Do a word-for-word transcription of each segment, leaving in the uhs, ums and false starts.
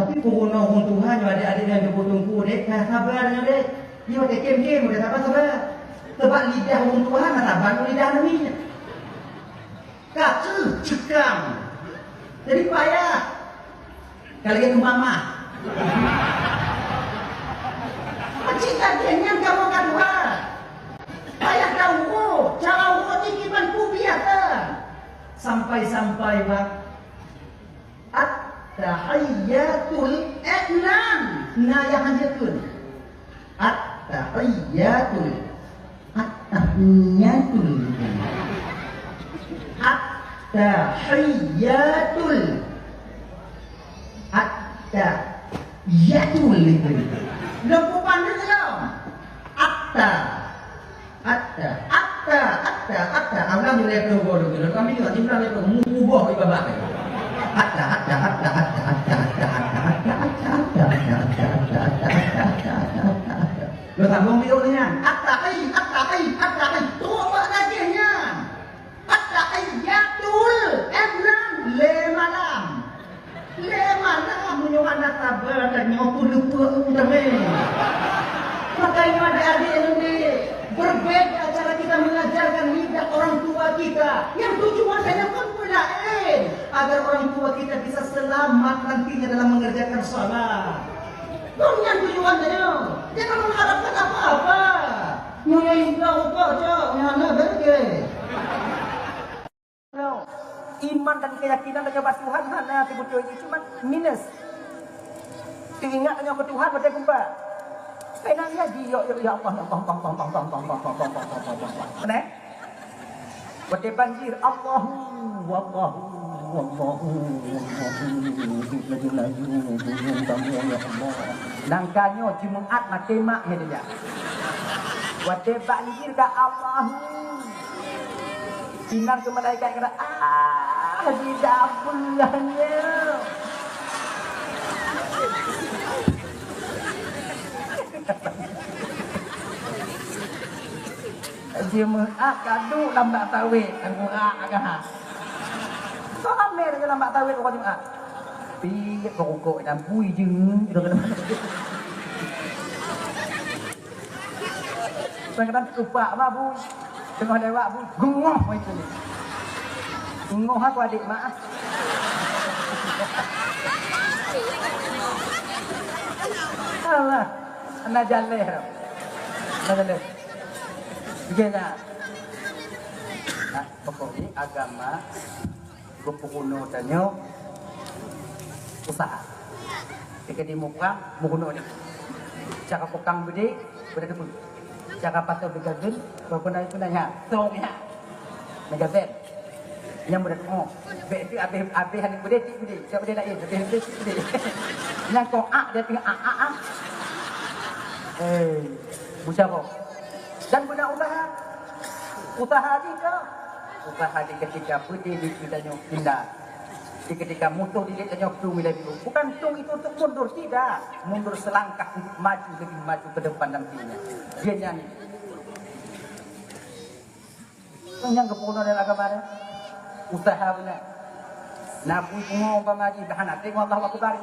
Tapi peurunoe ureueng tuha nyoe adik-adik nyang teungku-teungku deh, ka sabar nyoe deh. Nyoe deh kem-kem udah sabar-sabar. Sebab lidah ureueng tuha ka sabar ngon lidah aneuk miet. Ka keuh ceukang. Jadi payah. Ka lagèe mamah. Macam lagèe nyan kamoe ka tuha. Payah taurot, cara urot nyan kiban kubiah kan. Sampai-sampai bak At-tahiyyatul, eh, nan. Na nyang hanjeut kheun. At-tahiyyatul. At-tahiyyatul. At-tahiyyatul. At-tahiyyatul. Lom kupandang lom. Atta. Atta, atta, atta, atta. Ulang lé ploh goe lôn. Kami nyoe, ulang lé ploh. Mu-, muboh di babah. Atta, atta, atta. Lôn sambông di ureueng nyan. Atta ai, atta ai, atta ai. Trok bak lagèe nyan. At-tahiyyatul, eh, nan, lé malam. Lé malam meunyoe hana sabar, tanyoe peuleupeu udahé. Makanya adik-adik yang di, berbeda cara kita mengajarkan lidah orang tua kita. Yang tujuan hanya kan pun lain, agar orang tua kita bisa selamat nantinya dalam mengerjakan salat. Kon nyan tujuan tanyoe. Jangan mengharapkan apa-apa. Nyoe yang udah ubah je, nyan hana berge. Iman dan keyakinan tanyoe bak Tuhan hana teubeutôi jih, cuma minus. Teuingat tanyoe keu Tuhan watèe geuba. Keunan ya ji, ya, ya, ya Allah, ya Allah, Allah, Allah, Allah, Allah, Allah, Allah, Allah, Allah, Allah. Benar? Watèe banjir, Allahu, Allahu, Allahu, Allahu, ya Allah. Nangka nyoe Jumaat maté mak he dia. Watèe banjir ka Allahu. Inan keu malaikat kata, "Ah, di dapur nyoe." Jumaat ka duek lam bak sawét, Jumaat agak. Kok amé lagi lam bak sawét uroe Jumaat? Piet pokok dan bui jeuet. Kadang-kadang tupak bah bui. Teungoh lewat bui, geungoh bui tu. Geungoh aku adik mak. Alah, na jaleh. Na jaleh. Oke, nah. Nah, pokok ni agama geupeurunoe tanyoe usaha. Keudéh muprang, meurunoe nyan. Cara peukang beudé, beudé teupeu. Cara pasoe beugazeun, beupeunai-peunai nyan. Tong nyan. Beugazeun. Nyang beudé, oh. Bèk tu abéh, abéh aneuk beudé, cit beudé. Cit beudé laén, abéh beudé, cit beudé. Nyang kong ak, dia tengah ak, ak, ak. Eh, busa kong. Dan beuna usaha. Usaha jih ka. Usaha jih ketika beudé di tanyoe pindah. Di ketika musoh di tanyoe tu milai tu. Bukan tong itu untuk mundur, tidak. Mundur selangkah untuk maju, lebih maju ke depan nantinya. Dia nyanyi. Nyang geupeurunoe dalam agama dia. Usaha beuna. Na bui pungo bang haji, dah hana tengok Allahu Akbar.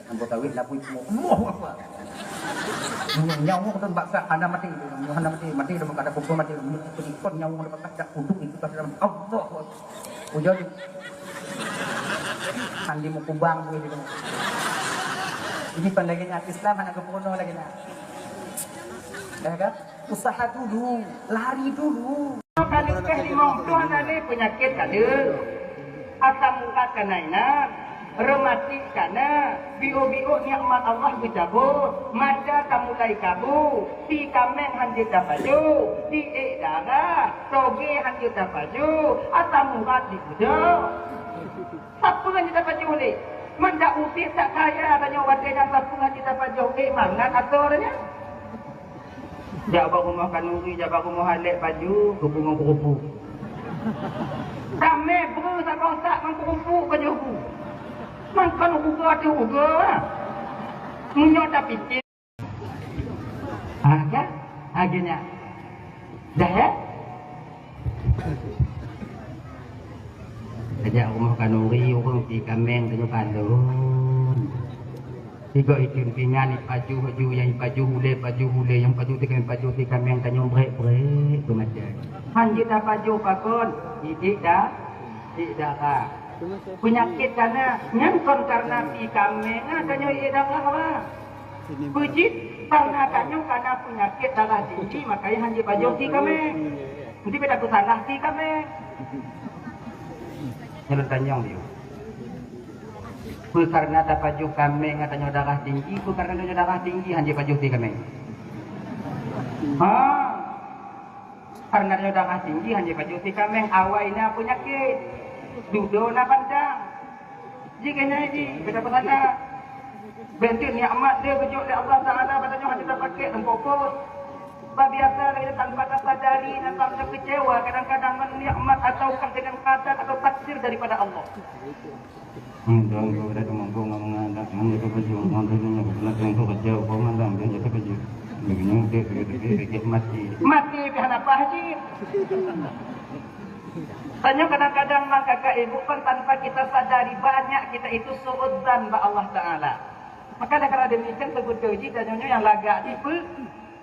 Ambo tawét lapui semua. Allahu Akbar. Nyawa tu baksa hana mati. Hana mati, mati dah kada kumpul mati. Penikot nyawa dah baksa dah uduk itu dah dalam. Allahu Akbar. Ujar tu. Handi mukubang boleh gitu. Ini pan lagi nyan Islam hana kepono lagi nyan. Ya kan? Usaha dulu, lari dulu. Ka leupah limong ploh na lé peunyakét ka deuh. Asam urat ka na inan, rematik ka na, biôk-biôk nikmat Allah geucabot, mata ka mulai kabu, si kaméng hanjeuet tapajoh, si ék darah, toge hanjeuet tapajoh, asam urat jibeudôh. Sapeue hanjeuet tapajoh lé? Meunan uséh that kaya tanyoe watèe nyan sapeue hanjeuet tapajoh, ék mangat asoe nyan. Jak bak rumoh khanuri, jak bak rumoh Alek baju, geupungo keurupuk. Damé breuh sakoh sak ngon keurupuk baju ku. Mangkon rugoe ateueh rugoe. Meunyoe tapiké. Ah, kan? Ah, geuh nyan. Dah, ya? Jak rumoh khanuri, ureuëng sie kaméng tanyoe kalon. Sigoe item pingan ipajoh ju, nyang ipajoh ulée pajoh ulée, nyang pajoh sie kaméng pajoh sie kaméng tanyoe brek-brek beumaté. Han jeuet tapajoh pakon, iék da, iék darah. Peunyakét kana, nyan kon kareuna sie kaméng na tanyoe iék darah, bah. Peue jih? Kareuna tanyoe kana peunyakét darah tinggi, makanya han jipajoh sie kaméng. Mungkin beda peusalah sie kaméng. Nyan tanyong dia. Peue kareuna tapajoh kaméng tanyoe darah tinggi, peue kareuna tanyoe darah tinggi han jipajoh sie kaméng? Ha. Kareuna tanyoe darah tinggi han jipajoh sie kaméng, awai na peunyakét, dudoe na bantang. Jih keuh nyan jih, beda peusalah. Bentuk nikmat dia geujok lé Allah Taala bak tanyoe hana tapakék dan fokus. Bah biasa lagée tanpa tasadari dan tanpa kecewa kadang-kadang ngon nikmat ataukah dengan qadar atau takdir daripada Allah. Mantong keu udah teumampu ngon meugadang, ngon jaga baju, ngon baju ngon baju ngon baju ngon baju. Begini dia, dia, dia, dia, dia, mati. Mati pih hana paih jih. Tanyoe kadang-kadang mang kakak ibu kan tanpa kita sadari banyak kita itu suudzan bak Allah Taala. Maka dah kala demikian sebetul jih tanyoe nyang lagak tipe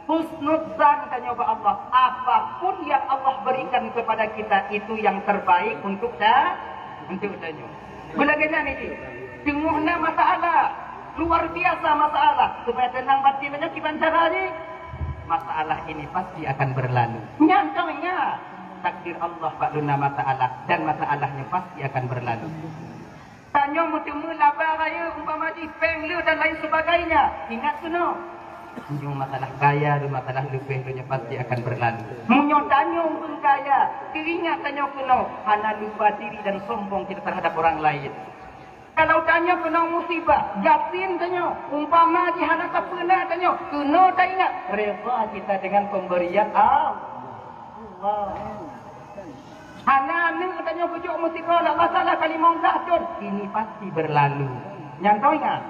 husnudzan tanyoe bak Allah. Apapun yang Allah berikan kepada kita itu yang terbaik untuk ta, untuk tanyoe. Beulagée nyan ni jih. Teungoh na masalah, luar biasa masalah. Supaya tenang batin tanyoe kiban cara jih. Masalah ini pasti akan berlalu. Nyan kawén nyan. Takdir Allah bak lôn na masalah dan masalahnya pasti akan berlalu. Tanyoe meuteumé laba rayeuk umpama jih péng le dan lain sebagainya. Ingat keunoe. Meunyoe masalah kaya dan masalah leubeh donya pasti akan berlalu. Meunyoe tanyoe ureuëng kaya, teuingat tanyoe keunoe, hana lupa diri dan sombong kita terhadap orang lain. Kalau tanyoe keunoe musibah, gasien tanyoe, umpama jih hana sapeue na tanyoe, keunoe taingat, reda kita dengan pemberian Allah. Hana aneuëk tanyoe geujok meusidroe lam masalah ka limong blaih thon, ini pasti berlalu. Nyan toh ingat.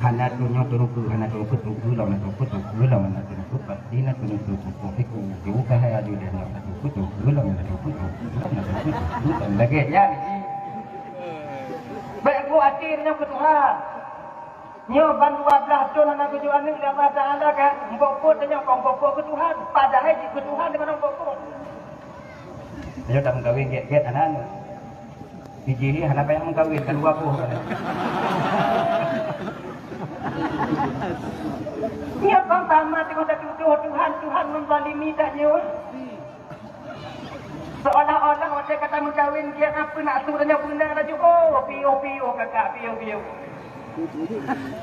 Hana tunyok tunuku, hana tunuku tuku lom, hana tunuku tuku lom, hana tunuku pasti na tunuku tuku iku ju ka hai aju deh na tunuku tuku lom, hana tunuku tuku lom, hana tunuku tuku lom. Lagée nyan. Baik bu até nyoe keu Tuhan. Nyoe ban dua blaih thon hana geujok aneuëk lé Allah Taala kan? Mpok-mpok tanyoe kon mpok-mpok keu Tuhan, padahai jih keu Tuhan deungon mpok-mpok. Nyoe dak meukawen gét-gét hana aneuëk. Di jih hana payah meukawen kan dua boh. Nyoe kon sama teungoh tatutoh Tuhan, Tuhan menzalimi tanyoe. Seolah-olah watée ka tameukawen, gét na peue nak su tanyoe beuna laju, oh, piôh-piôh kakak, piôh-piôh.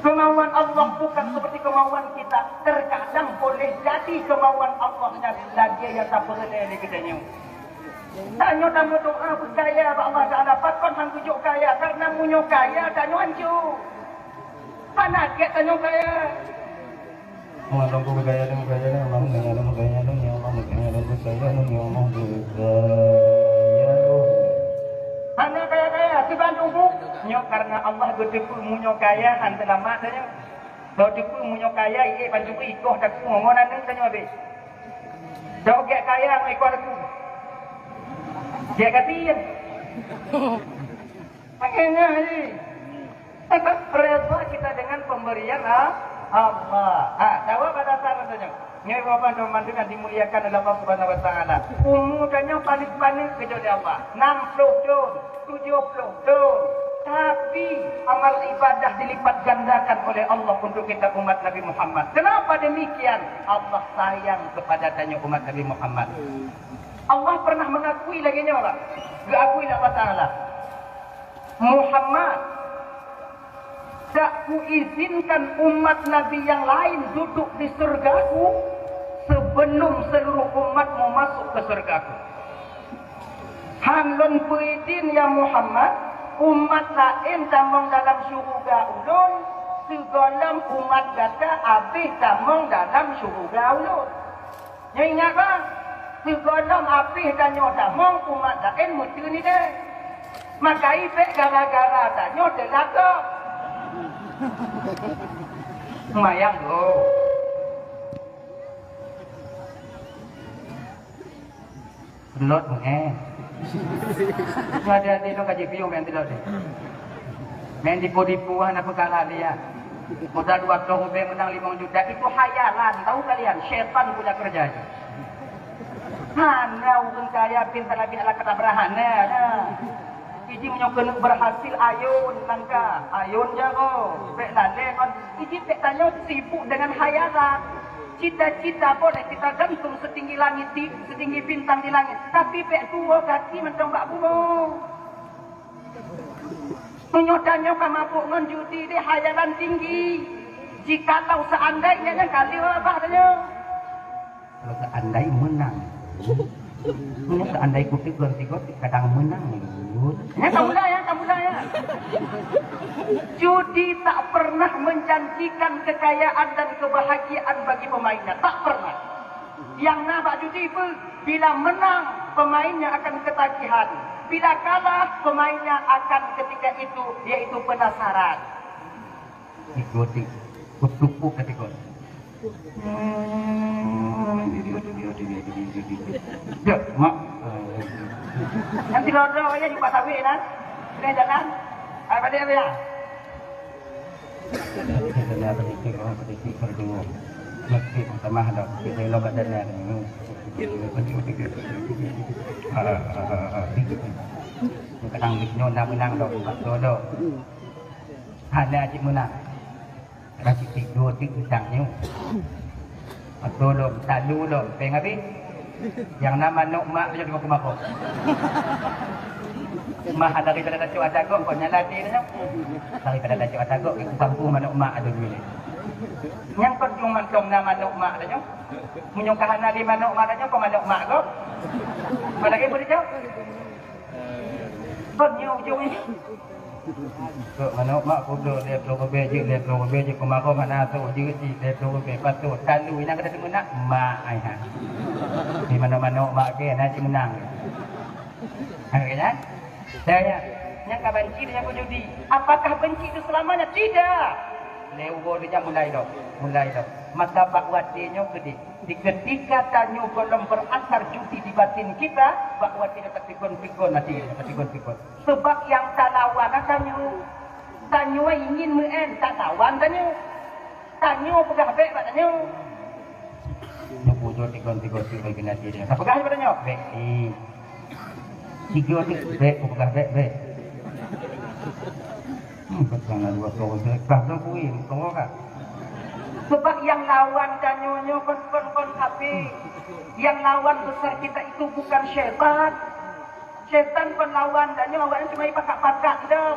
Kemauan Allah bukan seperti kemauan kita. Terkadang boleh jadi kemauan Allah nyan lagée nyang tapeureulée lé geutanyoe. Tanyoe tameudoa beukaya bak Allah Taala, pakon han geujok kaya, karena meunyoe kaya tanyoe hanco. Hana gét tanyoe kaya. Allah, lôn keu beukaya lôn, beukaya lôn, Allah, beukaya lôn, beukaya lôn, ya Allah, beukaya lôn, beukaya lôn, ya Allah, beukaya lôn. Hana kaya-kaya, sibandung bu. Nyoe karena Allah geuteupeue meunyoe kaya han seulamat tanyoe. Lôn teupeue meunyoe kaya, ié ban teupeue ikoh takue ngon aneuëk tanyoe habéh. Dok gét kaya ngon ikoh takue. Gét gasien. Akhirnya ni. Tetap reda kita dengan pemberian A-, Allah. Ha, jawab pada dasar rasanya. Ngai waban dan mandeungan dimuliakan oleh Allah Subhanahu wa Taala. Umu tanyoe paling paneuk keujok lé Allah. Enam puluh thon, tujuh puluh thon. Tapi amal ibadah dilipat gandakan oleh Allah untuk kita umat Nabi Muhammad. Kenapa demikian? Allah sayang kepada tanyoe umat Nabi Muhammad. Allah pernah mengakui lagée nyoe, Pak. Geakui lé Allah Taala. Muhammad, tak kuizinkan umat Nabi yang lain duduk di surgaku sebelum seluruh umatmu masuk ke surgaku. Han lôn peuizin, ya Muhammad, umat laén tamong dalam syuruga ulôn, sigohlom umat gata abéh tamong dalam syuruga ulôn. Nyoe ingat bang, sigohlom abéh tanyoe tamong umat laén meuteun idéh. Maka ibék gara-gara tanyoe teulakoe. Mayang dong. Lot meu'en. Nyoe até-até lôn ka jipiôh meu'en tilot deh. Meu'en tipu-tipu hana peukara lian. Modal dua ploh ribèe meunang limong juta, itu khayalan, tahu kalian? Syaitan punya kerja itu. Hana ureueng kaya pintar lagi ala kata beurehan, nah, nah. Iji meunyoe keuneuk berhasil, ayôn langkah, ayôn jaroe, bèk lalè ngon. Iji bèk tanyoe sibuk dengan khayalan. Cita-cita boleh kita gantung setinggi langit di, setinggi bintang di langit, tapi bèk tuwoe gaki mantong bak bumoe. Meunyoe tanyoe ka mabök ngon judi deh, khayalan tinggi. Jikalau seandainya nyan ka lheueh babah tanyoe. Kalau seandai menang. Meunyoe seandai kuteuk gon tiga kadang menang, Yun. Nyan ka mulai, ya, ka mulai, ya. Judi tak pernah menjanjikan kekayaan dan kebahagiaan bagi pemainnya. Tak pernah. Yang na bak judi pun, bila menang, pemainnya akan ketagihan. Bila kalah, pemainnya akan ketika itu, yaitu penasaran. Ikuti, kutupu kategori. Hmm, ya, mak. Nanti roda aja juga sawit, nah. Kena jalan. Apa dia, ya? Kita lihat sedikit, oh, sedikit berdua. Masjid utama ada, kita elok ada ni. Kadang bisno nak menang dok, empat dua dok. Hana cit menang. Ada cit tiga, tiga utang nyoe. Atau lom, talu lom, peng habis. Yang nama nok mak dia dengan kumakok. Mah daripada datuk ada gong, kau nyala dia dah. Daripada datuk ada gong, aku kampung manok mak ada duit. Yang kau cuma mantong nama nok mak dah nyoe. Meunyoe ka hana lé manok mak dah nyoe, kau manok mak kau. Mana lagi boleh jawab? Kon nyoe ujong nyoe. Kok manok mak kubloe lhèe ploh ribèe jeuet, lhèe ploh ribèe jeuet, keumaroh hana trôk jeuet cit, lhèe ploh ribèe patot. Talu inan kata teumeunak, mak ai ha. Di manok-manok mak ke na cit meunang. Ha, kan? Saya, nyang ka banci dengan penjudi. Apakah benci itu selamanya? Tidak. Lhèe uroe dia mulai dah, mulai dah. Maka bak watèe nyoe keudéh. Di ketika tanyoe gohlom berasar judi di batin kita, bak watèe nyoe tatigon-tigon hati, tatigon-tigon. Sebab nyang talawan tanyoe, tanyoe ingin meu'en talawan tanyoe. Tanyoe peugah bèk bak tanyoe. Nyoe bujur tigon-tigon tu bagi nanti dia. Tapeugah bak tanyoe, bèk ni. Tiga ni, bèk, peugah bèk, bèk. Hmm, peugah dua tahun, bèk. Bah, dah bui, tunggu, Kak. Sebab yang lawan tanyoe nyoe kon, kon, kon kafé. Yang lawan besar kita itu bukan syaitan. Syaitan kon lawan tanyoe, awaknyan cuma ipakat-pakat dah.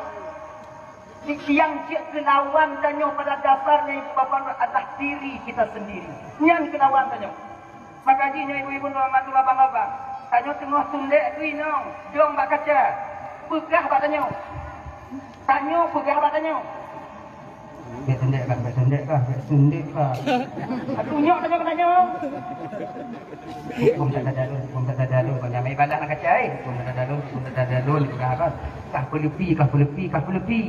Yang jeuet keu lawan tanyoe pada dasarnya itu Bapak adalah diri kita sendiri. Nyan keu lawan tanyoe. Maka jih nyoe ibu-ibu dan abang-abang, tanyoe teungoh sundek keu inong, dong bak kaca, peugah bak tanyoe. Tanyoe peugah bak tanyoe. Bèk sundek kah, bèk sundek kah, bèk sundek kah. Tunyok tanyoe keu tanyoe. Huköm tak ada dalôn, huköm tak ada dalôn. Kau nyamai balah nak kacai. Huköm tak ada dalôn, huköm tak ada dalôn. Kau dah apa? Kah peulepi, kah peulepi, kah peulepi.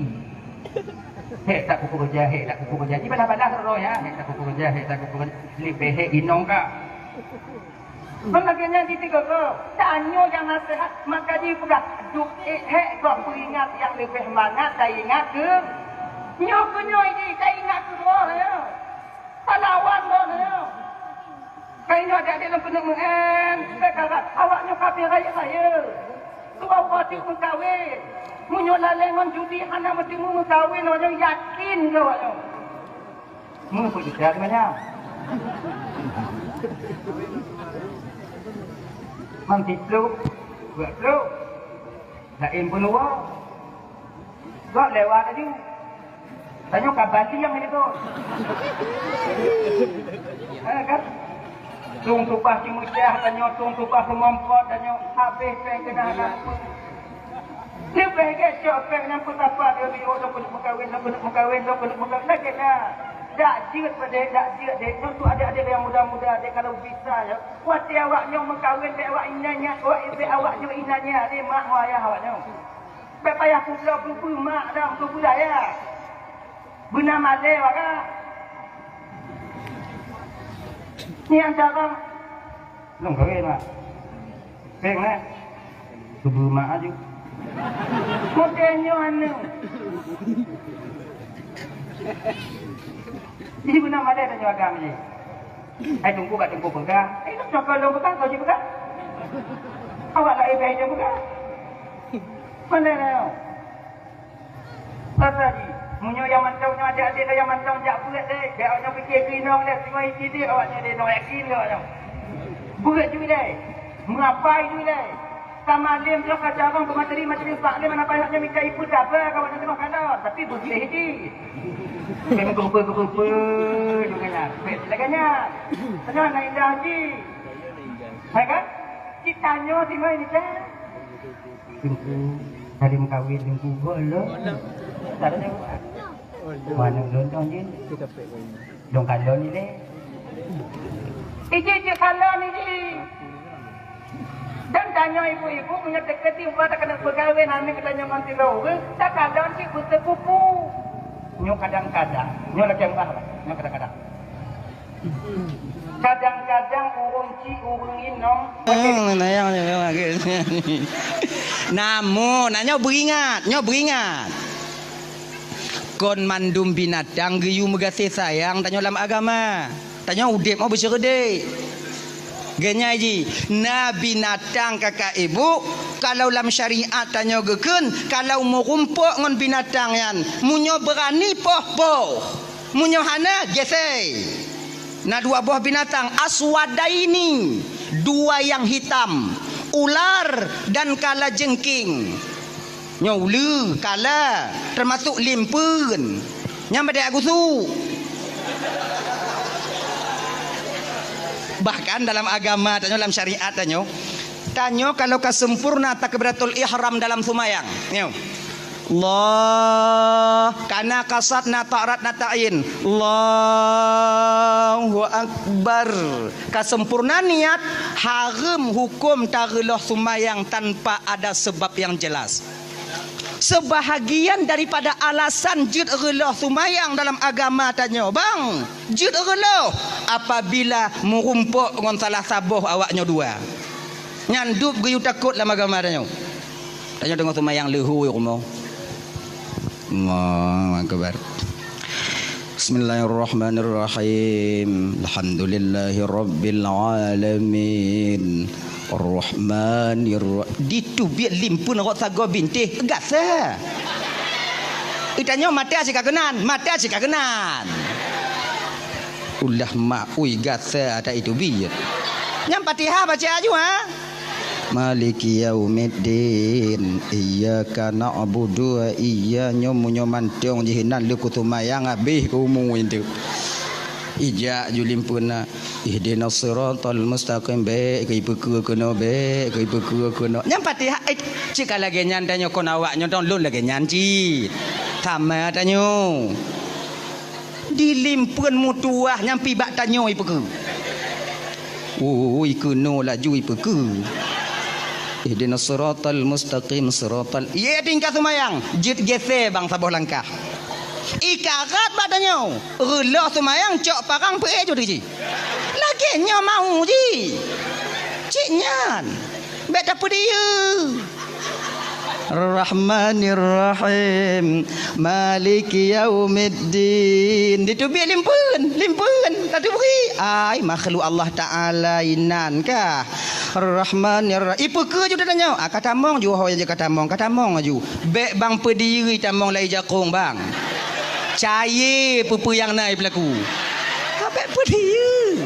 Hek tak kuku kerja, hek tak kuku kerja. Ni balah-balah roh ya. Hek tak kuku kerja, hek tak kuku kerja. Ni pehek inong kah? Kon lagèe nyan di tiga ko. Tanyoe nyang nasihat, maka jipeugah, duek ék hek goh peuingat nyang leubeh mangat taingat keu nyoe keu nyoe jih taingat keu roh nyoe. Talawan droe nyoe. Kainyoe adak-adak lôn keuneuk meu'en, sekarang awak nyoe ka pih rayeuk-rayeuk. Dua boh teuk meukawen. Meunyoe laleng ngon judi hana meuteumé meukawen, awak nyoe yakin keu awak nyoe. Meunyoe peue jeuet manyang. Mang tipluk, dua pluk. Laén peunuwoe. Gob lewat laju. Tanyoe ka bali nyang itu. Eh, kan? Tueng tupah ceumeucah, tanyoe tueng tupah seumompot, tanyoe habéh péng keunan hana peue. Leubeh gét cok péng nyang peutapa dia di, "Oh, lôn keuneuk meukawen, lôn keuneuk meukawen, lôn keuneuk meukawen." Lagèe na. Dak jeuet padé, dak jeuet deh. Nyoe tu adik-adik yang muda-muda deh, kalau bisa ya. Watèe awak nyoe meukawen, bèk awak inanya, bèk awak nyoe inanya lé mak ngon ayah awak nyoe. Bèk payah peubloe keu mak dan keu budaya. Beuna malèe wara. Nyan cara lôn kawé mak. Péng, eh? Kubu mak aju. Mungkin nyoe anu. Jadi beuna malèe tanyoe agam jih. Hai teungku, bak teungku peugah. Hai, nak cokol lôn peugah, kau jih peugah. Awak laén bai jih peugah. Mana nyoe? Rasa jih, meunyoe nyang mantong nyoe até-até nyang mantong jak beuet deh, bèk awak nyoe pike keu inong deh, singoh ici deh awak nyoe deh, inong yakin keu awak nyoe. Beuet ju deh, meurapai ju deh. Ka malem nyoe ka carông keu materi-materi sak lé mana payah nyoe mita ipeue sabe ka awak nyoe teungoh kalon, tapi beuet deh jih. Bèk meugeupeu-geupeu ju nyan, bèk lagèe nyan. Tanyoe na indah jih. Hai kan? Cit tanyoe singoh ini kan? Teungku, saleuem kawin teungku, goh lom. Mana lôn dong jih? Dong kalon ni lé. Iji cit kalon ni jih. Dan tanyoe ibu-ibu, meunyoe teukeudi ubat keuneuk peugawé aneuk tanyoe ngon sidroe ureueng, takalon cit beuteupupu. Nyoe kadang-kadang, nyoe lagèe meuah, nyoe kadang-kadang. Kadang-kadang ureueng chik, ureueng inong. Hmm, nah, yang, yang, yang, yang. Namun, nah, nyoe beuingat, nyoe beuingat. Kon mandum binatang geuyue meugaséh sayang tanyoe lam agama. Tanyoe udép meuh beusyeurude. Geunyai jih, na binatang kakak ibu, kalau lam syariat tanyoe geukheun, kalau meurumpok ngon binatang nyan, meunyoe beurani poh-poh. Meunyoe hana, gesei. Na dua boh binatang, aswadaini, dua yang hitam, ular dan kalajengking. Nyoe uleue, kala, teumasok limpeuen. Nyan padahai gusuk. Bahkan dalam agama tanyoe, dalam syariat tanyoe, tanyoe kalau ka sempurna takbiratul ihram dalam seumayang. Nyoe. Allah, kana kasat na ta'rat na ta'in. Allahu Akbar. Ka sempurna niat, hareuem huköm tareuloh seumayang tanpa ada sebab yang jelas. Seubahagian daripada alasan jeuet reuloh seumayang dalam agama tanyoe, bang, jeuet reuloh apabila meurumpok ngon salah saboh awak nyoe dua. Nyan dub geuyue takot lam agama tanyoe. Tanyoe teungoh seumayang leuhô rumoh. Allahu Akbar. Bismillahirrahmanirrahim. Alhamdulillahirabbil alamin. Arrahmanirra-, diteubiet limpeuen rot sagoe bintéh, gasa. Itanyoe mata sikakeunan, mata sikakeunan. Ulah maui gasa ata iteubiet. Nyang Fatihah baca aju, ha? Maliki yaumiddin. Iyyaka na'budu wa iyya-, nyoe meunyoe mantong jih nan leuku seumayang habéh umu itu. Ijak ju limpeuna, ihdinas siratal mustaqim, bèk keu ipeukeue keunoe, bèk keu ipeukeue keunoe. Nyang Fatihah, eh, cit ka lagèe nyan tanyoe kon awak nyoe dong lôn lagèe nyan cit. Sama tanyoe. Di limpeuen meutuwah nyang pih bak tanyoe ipeukeue. Ui, keunoe laju ipeukeue. Ihdinas siratal mustaqim, siratal, ié tingkat seumayang, jeuet gesé bang saboh langkah. Ikarat bak tanyoe, reuloh seumayang cok parang peuék jeuet jih. Lagèe nyoe mau jih. Cit nyan. Bèk tapeudiyeu. Rahmanirrahim. Maliki yaumiddin. Diteubiet limpeuen, limpeuen. Tateubiet. Ai, makhluk Allah Ta'ala inan kah. Rahmanirrahim. Ipeukeue ju tanyoe. Ah, katamong ju, ho, katamong, katamong aju. Bèk bang peudiyeu tamong lai jakong, bang. Cayé peue-peue nyang na ipeulaku. Bèk peudiyeu.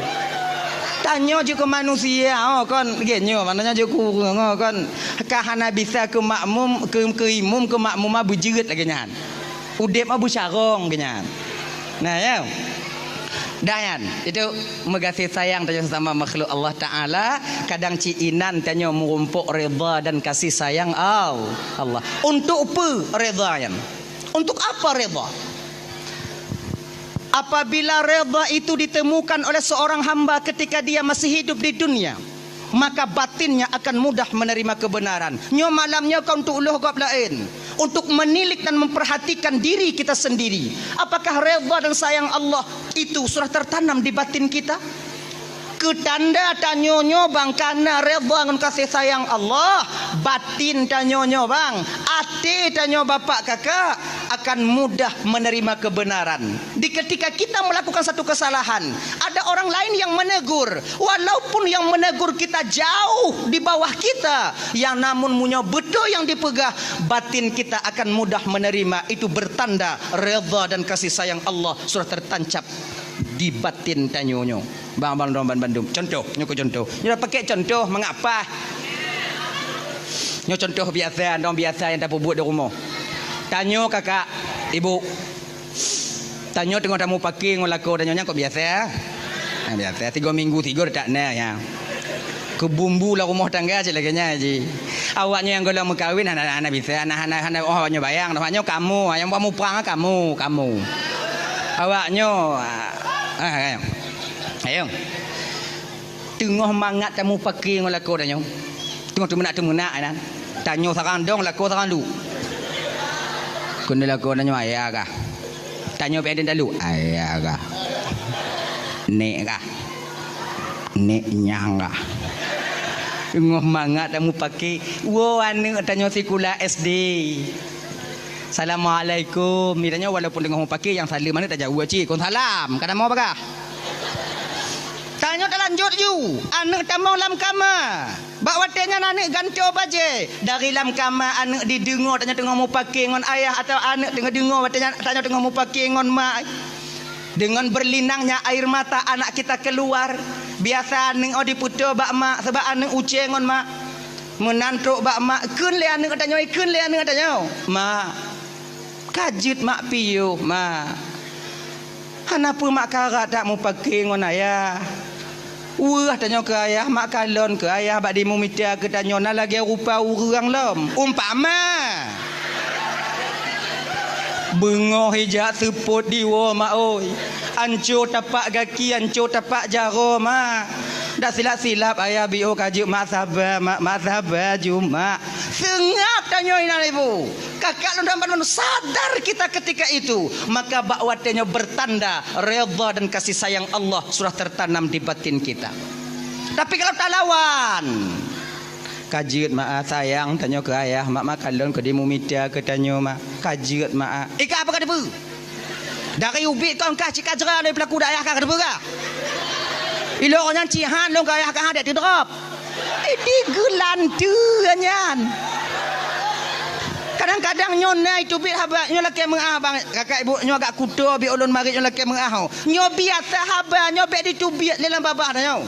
Tanyoe ju keu manusia, oh, kon, lagèe nyoe, maknanya ju keu ureueng, oh, kon. Ka hana bisa keu makmum, keu, keu imum, keu makmumah beujeuet lagèe nyan. Udép mah beucarông lagèe nyan. Nah, ya. Dah nyan, itu meugaséh sayang tanyoe sesama makhluk Allah Ta'ala, kadang cit inan tanyoe meurumpok redha dan kasih sayang Al-, Allah. Untuk peue redha nyan? Untuk apa redha? Apabila redha itu ditemukan oleh seorang hamba ketika dia masih hidup di dunia, maka batinnya akan mudah menerima kebenaran. Nyoe malam nyoe ka untuk uloh gob laén, untuk menilik dan memperhatikan diri kita sendiri. Apakah redha dan sayang Allah itu sudah tertanam di batin kita? Tanda tanyoe nyoe bang kana redha ngon kasih sayang Allah, batin tanyoe nyoe bang, até tanyoe bapak kakak akan mudah menerima kebenaran. Di ketika kita melakukan satu kesalahan, ada orang lain yang menegur, walaupun yang menegur kita jauh di bawah kita, yang namun meunyoe beutôi yang dipeugah, batin kita akan mudah menerima. Itu bertanda redha dan kasih sayang Allah sudah tertancap di batin tanyoe nyoe. Bang, bang, dong, ban, bandum. Contoh, nyoe keu contoh. Nyoe pakai contoh mangat paih. Nyoe contoh biasa, dong biasa nyang tapeubuet di rumoh. Tanyoe kakak, ibu. Tanyoe teungoh tamupake ngon lakoe tanyoe nyan kok biasa. Ha, biasa. Tiga minggu tiga tak na ya. Keu bumbu lam rumoh tangga cit lagèe nyan ji. Awaknyoe nyang gohlom meukawen hana, hana bisa, hana, hana, hana, oh, awaknyoe bayang, awaknyoe kamoe, nyang buat muprang kamoe, kamoe. Awaknyoe, ah, ah, ayo. Teungoh mangat tamupake ngon lakoe tanyoe. Teungoh teumeunak-teumeunak nyan. Tanyoe sarang dong, lakoe sarang duek. Keuneuk lakoe tanyoe ayah kah. Tanyoe pih talu, ayah kah. Nek kah. Nek nyang kah. Teungoh mangat tamupake, woe aneuk tanyoe sikula S D. Assalamualaikum. Mitanyoe walaupun teungoh mupake nyang saleuem aneuk tajaweueb cit, kon salam. Ka tamong bagah. Tanyoe talanjut ju. Aneuk tamong lam kama. Bak watèe nyan aneuk gantoe bajèe. Dari lam kama aneuk dideungoe tanyoe teungoh mupake ngon ayah atawa aneuk teungoh deungoe watèe nyan tanyoe teungoh mupake ngon mak. Dengan berlinangnya air mata anak kita keluar. Biasa aneuk oh dipeutoe bak mak sabab aneuk ucée ngon mak. Meunan trok bak mak, kheun lé aneuk tanyoe, kheun lé aneuk tanyoe. Mak, ka jeuet mak piôh, mak. Hana peue mak karat that mupake ngon ayah. Weueh tanyoe keu ayah, mak kalon keu ayah bak dimumita keu tanyoe na lagèe rupa ureueng lom. Umpama. Beungoh ijak seupôt diwoe mak oi. Anco tapak gaki, anco tapak jaroe mak. Dak silap-silap ayah biôh ka jeuet mak saba, mak, mak saba ju mak. Seungap tanyoe inan ibu. Kakak lôn dan bandum sadar kita ketika itu. Maka bak watèe nyoe bertanda redha dan kasih sayang Allah sudah tertanam di batin kita. Tapi kalau talawan, ka jeuet mak ah, sayang tanyoe keu ayah, mak, mak kalon keu dimumita keu tanyoe mak. Ka jeuet mak ah. Ika apa ka dibeu? Dari ubit kon kah cit ka jra lé peulaku dak ayah kah ka dibeu kah? Ilok nyan cit han lôn keu ayah kah dek teudrop. Di geulanteue nyan. Kadang-kadang nyoe na iteubiet haba, nyoe lakèe meu'ah bang, kakak ibu nyoe agak kuto bi ulôn marit nyoe lakèe meu'ah ho. Nyoe biasa haba, nyoe bèk diteubiet lé lam babah tanyoe.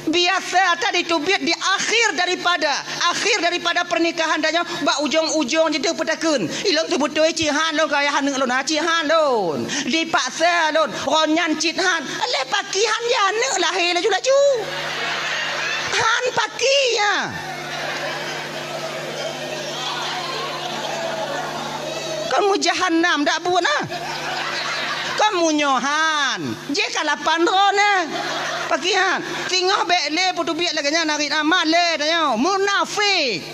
Biasa that diteubiet di akhir daripada, akhir daripada pernikahan tanyoe, bak ujong-ujong jideuh peutakheun. Ilôn seubeutôi cit han lôn keu ayah aneuk lôn, ha, cit han lôn. Dipaksa lôn, ron nyan cit han. Lé paki han ya aneuk lahé laju-laju. Han paki ya. Kon meujahanam dak buet na. Kon meunyoe han, jih ka lapan droe na. Paki han, singoh bèk lé peuteubiet lagèe nyan narit amat lé tanyoe. Munafik.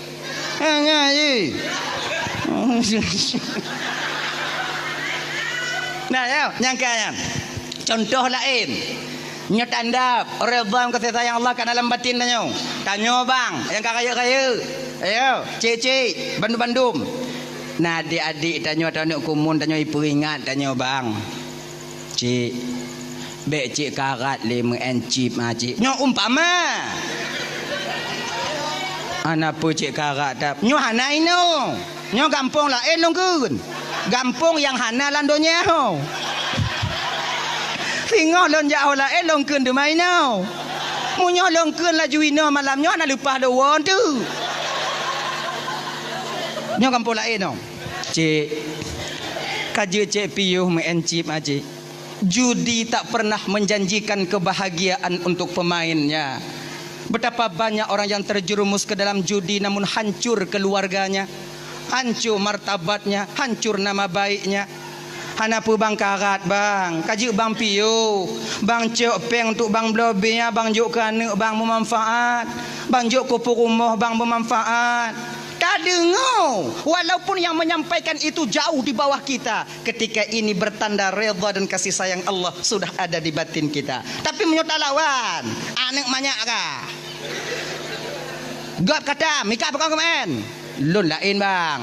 Ha, nyan jih. Nah, ya, nyangka nyan. Contoh laén. Nyoe tanda redha ngon kasih sayang Allah ka na lam batin tanyoe. Tanyoe bang, nyang ka rayeuk-rayeuk. Ayo, cik-cik, bandum-bandum. Na adik-adik tanyoe atau aneuk kumun tanyoe ipeuingat tanyoe bang. Cik, bèk cik karat lé meu'en chip ma cik. Nyoe umpama. Hana peue cik karat that. Nyoe hana inoe. Nyoe gampông laén lôn kheun. Gampông nyang hana lam donya ho. Singoh lôn jak ho laén lôn kheun teuma inoe. Meunyoe lôn kheun laju inoe malam nyoe hana leupah lôn woe teuk. Nyoe gampông laén ho. Cik, ka jeuet cik piôh meu'en chip ma cik. Judi tak pernah menjanjikan kebahagiaan untuk pemainnya. Betapa banyak orang yang terjerumus ke dalam judi namun hancur keluarganya, hancur martabatnya, hancur nama baiknya. Hana peue bang karat bang, ka jeuet bang piôh, bang cok péng untuk bang bloe bia, bang jok keu aneuk bang beumanfaat, bang jok keu peurumoh bang beumanfaat. Tadeungoe, Walaupun yang menyampaikan itu jauh di bawah kita, ketika ini bertanda redha dan kasih sayang Allah sudah ada di batin kita. Tapi meunyoe talawan, aneuk manyak ka. Gob kata, mika pakon keumaén? Lôn laén, bang.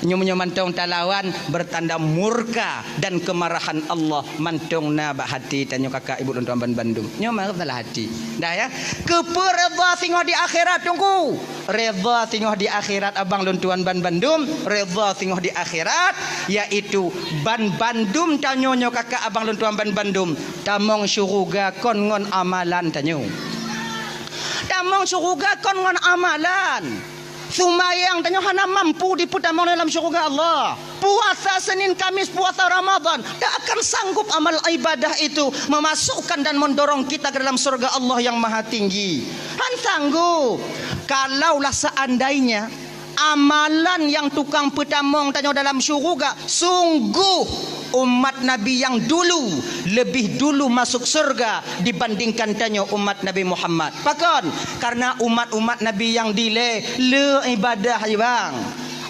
Nyoe meunyoe mantong talawan, bertanda murka dan kemarahan Allah mantong na bak hati tanyoe kakak ibu lôn tuan ban bandum. Nyoe meusalah hati. Dah ya. Keupeue redha singoh di akhirat, Teungku? Redha singoh di akhirat, abang lôn tuan ban bandum, redha singoh di akhirat, yaitu ban bandum tanyoe nyoe kakak abang lôn tuan ban bandum, tamong syuruga kon ngon amalan tanyoe. Tamong syuruga kon ngon amalan. Seumayang tanyoe hana mampu dipeutamong dalam syuruga Allah. Puasa Senin Kamis, puasa Ramadan, tak akan sanggup amal ibadah itu memasukkan dan mendorong kita ke dalam surga Allah yang Maha Tinggi. Han sanggup. Kalaulah seandainya amalan nyang tukang peutamong tanyoe dalam syuruga, sungguh umat Nabi nyang dulu lebih dulu masuk surga dibandingkan tanyoe umat Nabi Muhammad. Pakon? Karena umat-umat Nabi nyang dilée le ibadah, bang.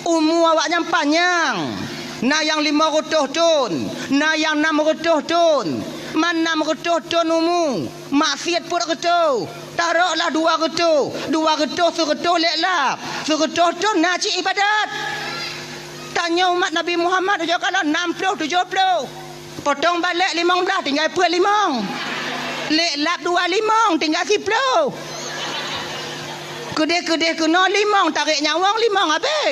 Umu awaknyan panyang. Na nyang lima reutôh thon, na nyang nam reutôh thon. Man nam reutôh thon umu, maksiet peuet reutôh. Taroklah dua reutôh, dua reutôh seureutôh lé lap. Seureutôh thon na cit ibadat. Tanyoe umat Nabi Muhammad ujoe kalon nam ploh tujoh ploh. Potong balek limong blaih, tinggai peuet limong. Lé lap dua limong, tinggai siploh. Keudeh-keudeh keunoe limong, tarek nyawöng limong habéh.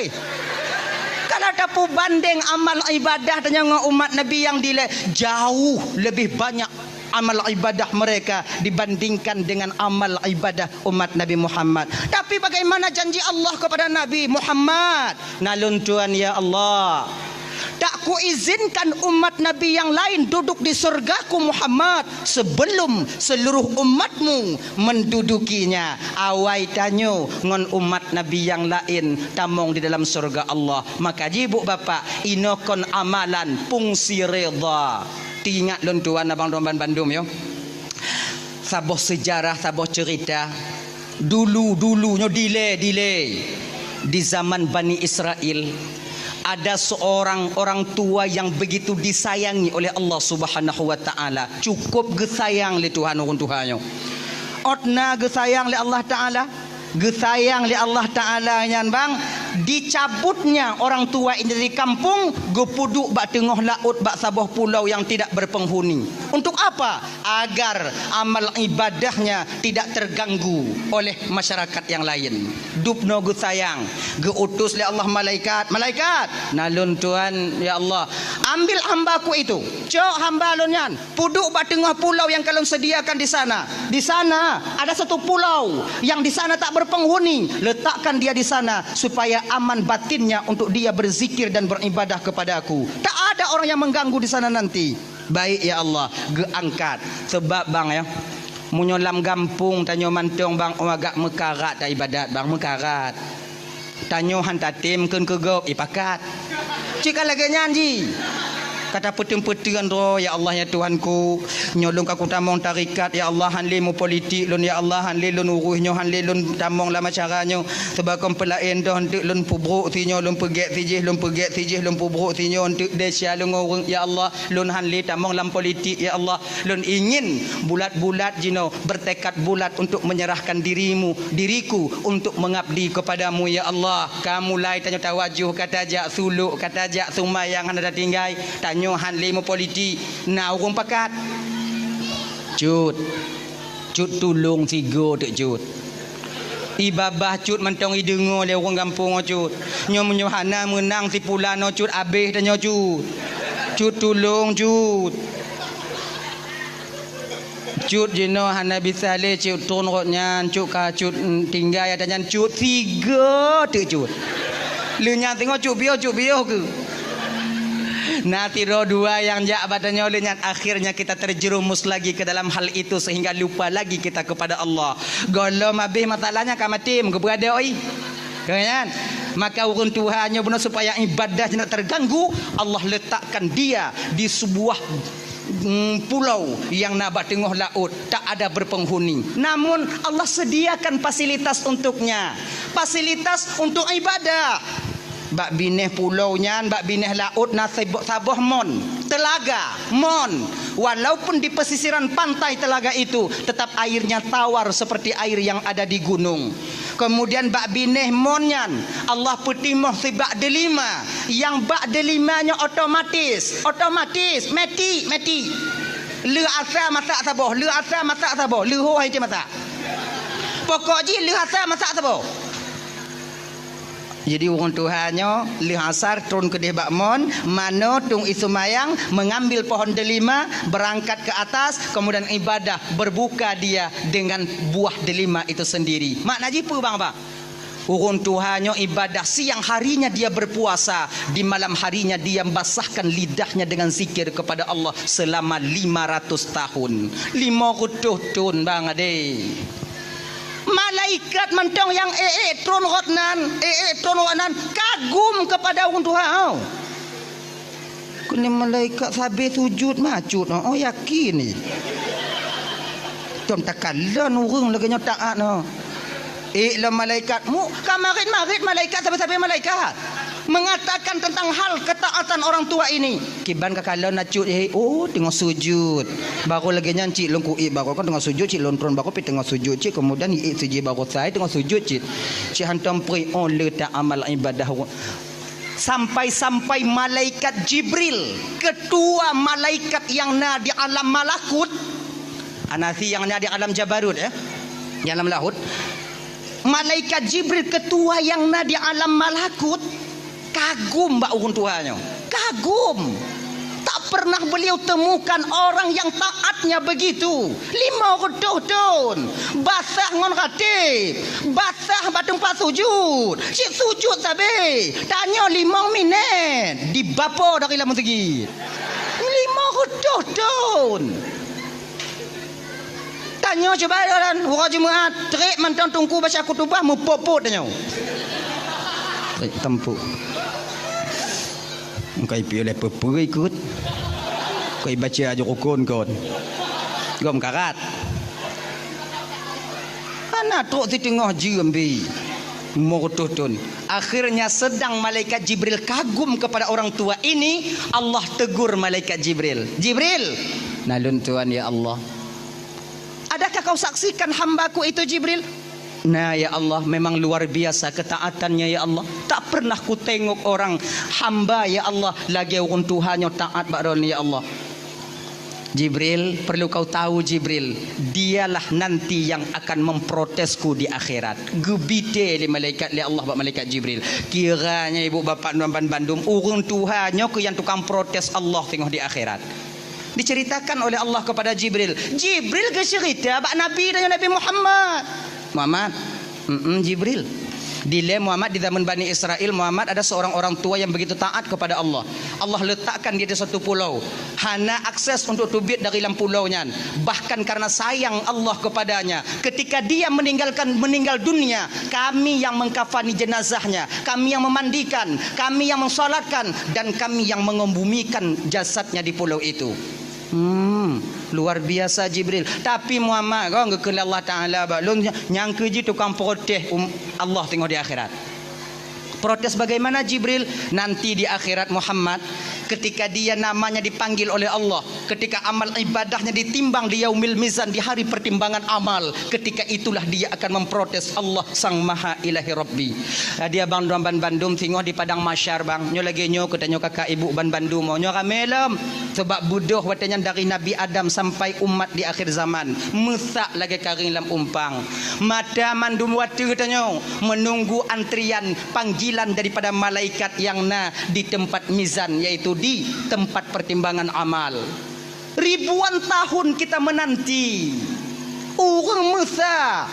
Kalau tapeubandeng amal ibadah tanyoe ngon umat Nabi nyang dilée, jauh lebih banyak amal ibadah mereka dibandingkan dengan amal ibadah umat Nabi Muhammad. Tapi bagaimana janji Allah kepada Nabi Muhammad? Na lôn tuan, ya Allah, tak kuizinkan umat Nabi nyang laén duduk di surgaku Muhammad sebelum seluruh umatmu mendudukinya. Awai tanyoe ngon umat Nabi nyang laén tamong di dalam surga Allah. Maka jibuk bapak, inoe kon amalan fungsi redha. Teuingat lôn tuan abang lôn ban bandum, yo. Saboh seujarah, saboh ceurita. Dulu-dulu nyoe dilée, dilée. Di zaman Bani Israel, ada seorang orang tua yang begitu disayangi oleh Allah Subhanahu wa Ta'ala. Cukup geusayang lé Tuhan ureuëng tuha nyoe. Ôt na geusayang lé Allah Ta'ala, geusayang lé Allah Ta'ala nyan, bang, dicabutnya orang tua ini dari kampung, geupeuduek bak teungoh laôt, bak saboh pulau yang tidak berpenghuni. Untuk apa? Agar amal ibadahnya tidak terganggu oleh masyarakat yang lain. Dubnoe geusayang, geuutus lé Allah malaikat, "Malaikat, na lôn tuan, ya Allah, ambil hambaku itu, cok hamba lôn nyan, peuduek bak teungoh pulau yang ka lôn sediakan di sana. Di sana ada satu pulau yang di sana tak berpenghuni, letakkan dia di sana supaya aman batinnya untuk dia berzikir dan beribadah kepada-Ku. Tak ada orang yang mengganggu di sana nanti." Baik, ya Allah, geuangkat. Sebab, bang, ya, meunyoe lam gampông tanyoe mantong, bang, oh, agak meukarat taibadat, bang, meukarat. Tanyoe han tatem kheun keu gob, ipakat. Cit ka lagée nyan jih. Ka tapeuteun-peuteun droe, "Ya Allah, ya Tuhanku, nyoe lôn ka kutamong tarekat, ya Allah, han lé meupolitik lôn, ya Allah, han lé lôn uruih nyoe, han lé lôn tamong lam acara nyoe. Sebab kon peulaén doh, eunteuk lôn peubrok sinyoe, lôn peugét sijih, lôn peugét sijih, lôn peubrok sinyoe, eunteuk desya lôn ngon ureuëng, ya Allah." Lôn han lé tamong lam politik, ya Allah. Lôn ingin bulat-bulat jinoe, bertekad bulat untuk menyerahkan dirimu, diriku untuk mengabdi kepada-Mu, ya Allah. Ka mulai tanyoe tawajoh, ka tajak sulok, ka tajak seumayang hana tatinggai. Tanyoe han lé meupolitik, na ureuëng pakat. Cut. Cut tulông sigoe teuk Cut. Ié babah Cut mantong ideungoe lé ureuëng gampông nyoe Cut. Nyoe meunyoe hana meunang si pulan nyoe Cut, abéh tanyoe Cut. Cut tulông Cut. Cut jinoe hana bisa lé Cut tron rot nyan, Cut ka Cut, mm, tinggai ata nyan Cut, sigoe teuk Cut. Lheueh nyan teungoh Cut piôh, Cut piôh keuh. Na sidroe dua nyang jak bak tanyoe lheueh nyan, akhirnya kita terjerumus lagi ke dalam hal itu sehingga lupa lagi kita kepada Allah. Gohlom abéh masalahnya ka maté, meugeubeuadoi. Ka nyan? Maka ureuëng tuha nyoe bunoe supaya ibadah jinoe terganggu, Allah letakkan dia di sebuah mm, pulau yang na bak teungoh laôt, tak ada berpenghuni. Namun, Allah sediakan fasilitas untuknya. Fasilitas untuk ibadah. Bak binéh pulau nyan, bak binéh laôt na sib-, saboh mon, telaga, mon. Walaupun di pesisiran pantai telaga itu, tetap airnya tawar seperti air yang ada di gunung. Kemudian bak binéh mon nyan, Allah peutimoh sibak delima. Nyang bak delima nyoe otomatis, otomatis, meti, meti. Lheuh asa masak saboh, lheuh asa masak saboh, lheuh ho hai masak. Pokok jih lheuh asa masak saboh. Jadi, ureuëng tuha nyoe lheuh asar tron keudeh bak mon, manoe tueng ie seumayang, mengambil pohon delima, berangkat ke atas, kemudian ibadah, berbuka dia dengan buah delima itu sendiri. Makna jih peue, bang, bang? Ureuëng tuha nyoe ibadah, siang harinya dia berpuasa, di malam harinya dia basahkan lidahnya dengan zikir kepada Allah selama lima ratus tahun. Lima reutôh thon, bang, adé. Malaikat mantong nyang ék-ék tron rot nan, ék-ék tron rot nan, kagum kepada ureuëng tuha nyoe. Keuneuk malaikat sabe sujud macut, oh, yakin ni. Tom takalon ureuëng lagée nyoe taát nyoe. Ék lom malaikat, mu, ka marit-marit malaikat, sabe-sabe malaikat. Mengatakan tentang hal ketaatan orang tua ini. Kiban ka kalon acut, eh, oh, teungoh sujud. Baru lagée nyan cit lôn kuék, baru kan teungoh sujud cit, lôn tron baru pih teungoh sujud cit, kemudian iék sijih baru sai teungoh sujud cit. Cit hantom preh, oh, le ta amal ibadah. Sampai-sampai malaikat Jibril, ketua malaikat nyang na di alam malakut, anasi nyang na di alam jabarut, ya, di alam laut. Malaikat Jibril, ketua nyang na di alam malakut, kagum bak ureuëng tuha nyoe. Kagum. Tak pernah beliau temukan orang yang taatnya begitu. Lima reutôh thon. Basah ngon rateb. Basah bak teumpat sujud. Cit sujud sabe. Tanyoe limong minét. Dibapo dari lam meuseujid. Lima reutôh thon. Tanyoe cuba, uroe Jumat, trép mantong teungku baca khutubah, meupot-pot tanyoe. Trép teumpu. Engkai piôh lé peue-peue ikot. Koi baca aju rukun kon. Gom karat. Hana trok siteungoh jeuem bi. Lima reutôh thon. Akhirnya sedang malaikat Jibril kagum kepada orang tua ini, Allah tegur malaikat Jibril. "Jibril!" "Na lôn tuan, ya Allah." "Adakah kau saksikan hamba-Ku itu, Jibril?" "Na, ya Allah, memang luar biasa ketaatannya, ya Allah. Tak pernah kutengok orang hamba, ya Allah, lagée ureuëng tuha nyoe taat bak droeneuh, ya Allah." "Jibril, perlu kau tahu, Jibril, dialah nanti yang akan memprotesku di akhirat." Geubite lé malaikat, lé Allah bak malaikat Jibril. Kiranya ibu bapak nuan ban bandum, ureuëng tuha nyoe keuh nyang tukang protes Allah teungoh di akhirat. Diceritakan oleh Allah kepada Jibril. Jibril geuceurita bak Nabi dan Nabi Muhammad. "Muhammad, mm Jibril. Dilée Muhammad di zaman Bani Israel, Muhammad ada seorang orang tua yang begitu taat kepada Allah. Allah letakkan dia di satu pulau, hana akses untuk teubiet dari lam pulau nyan. Bahkan karena sayang Allah kepadanya, ketika dia meninggalkan, meninggal dunia, kami yang mengkafani jenazahnya, kami yang memandikan, kami yang mensolatkan, dan kami yang mengebumikan jasadnya di pulau itu." Hmm, luar biasa Jibril. Tapi Muhammad, kon geukheun lé Allah Taala bak lôn, nyang keuh jih tukang protes um, Allah teungoh di akhirat. Protes bagaimana, Jibril? Nanti di akhirat, Muhammad, ketika dia namanya dipanggil oleh Allah, ketika amal ibadahnya ditimbang di yaumil mizan, di hari pertimbangan amal, ketika itulah dia akan memprotes Allah Sang Maha Ilahi Rabbi. Dia bang droe ban bandum teungoh di padang mahsyar, bang. Nyoe lagée nyoe keu tanyoe kakak ibu ban bandum, nyoe ramé lom. Sebab beudôh watée nyan dari Nabi Adam sampai umat di akhir zaman, meusak lagée karéng lam umpang. Mata mandum watée tanyoe menunggu antrian panggilan daripada malaikat nyang na di tempat mizan, yaitu di tempat pertimbangan amal. Ribuan tahun kita menanti. Ureuëng meusa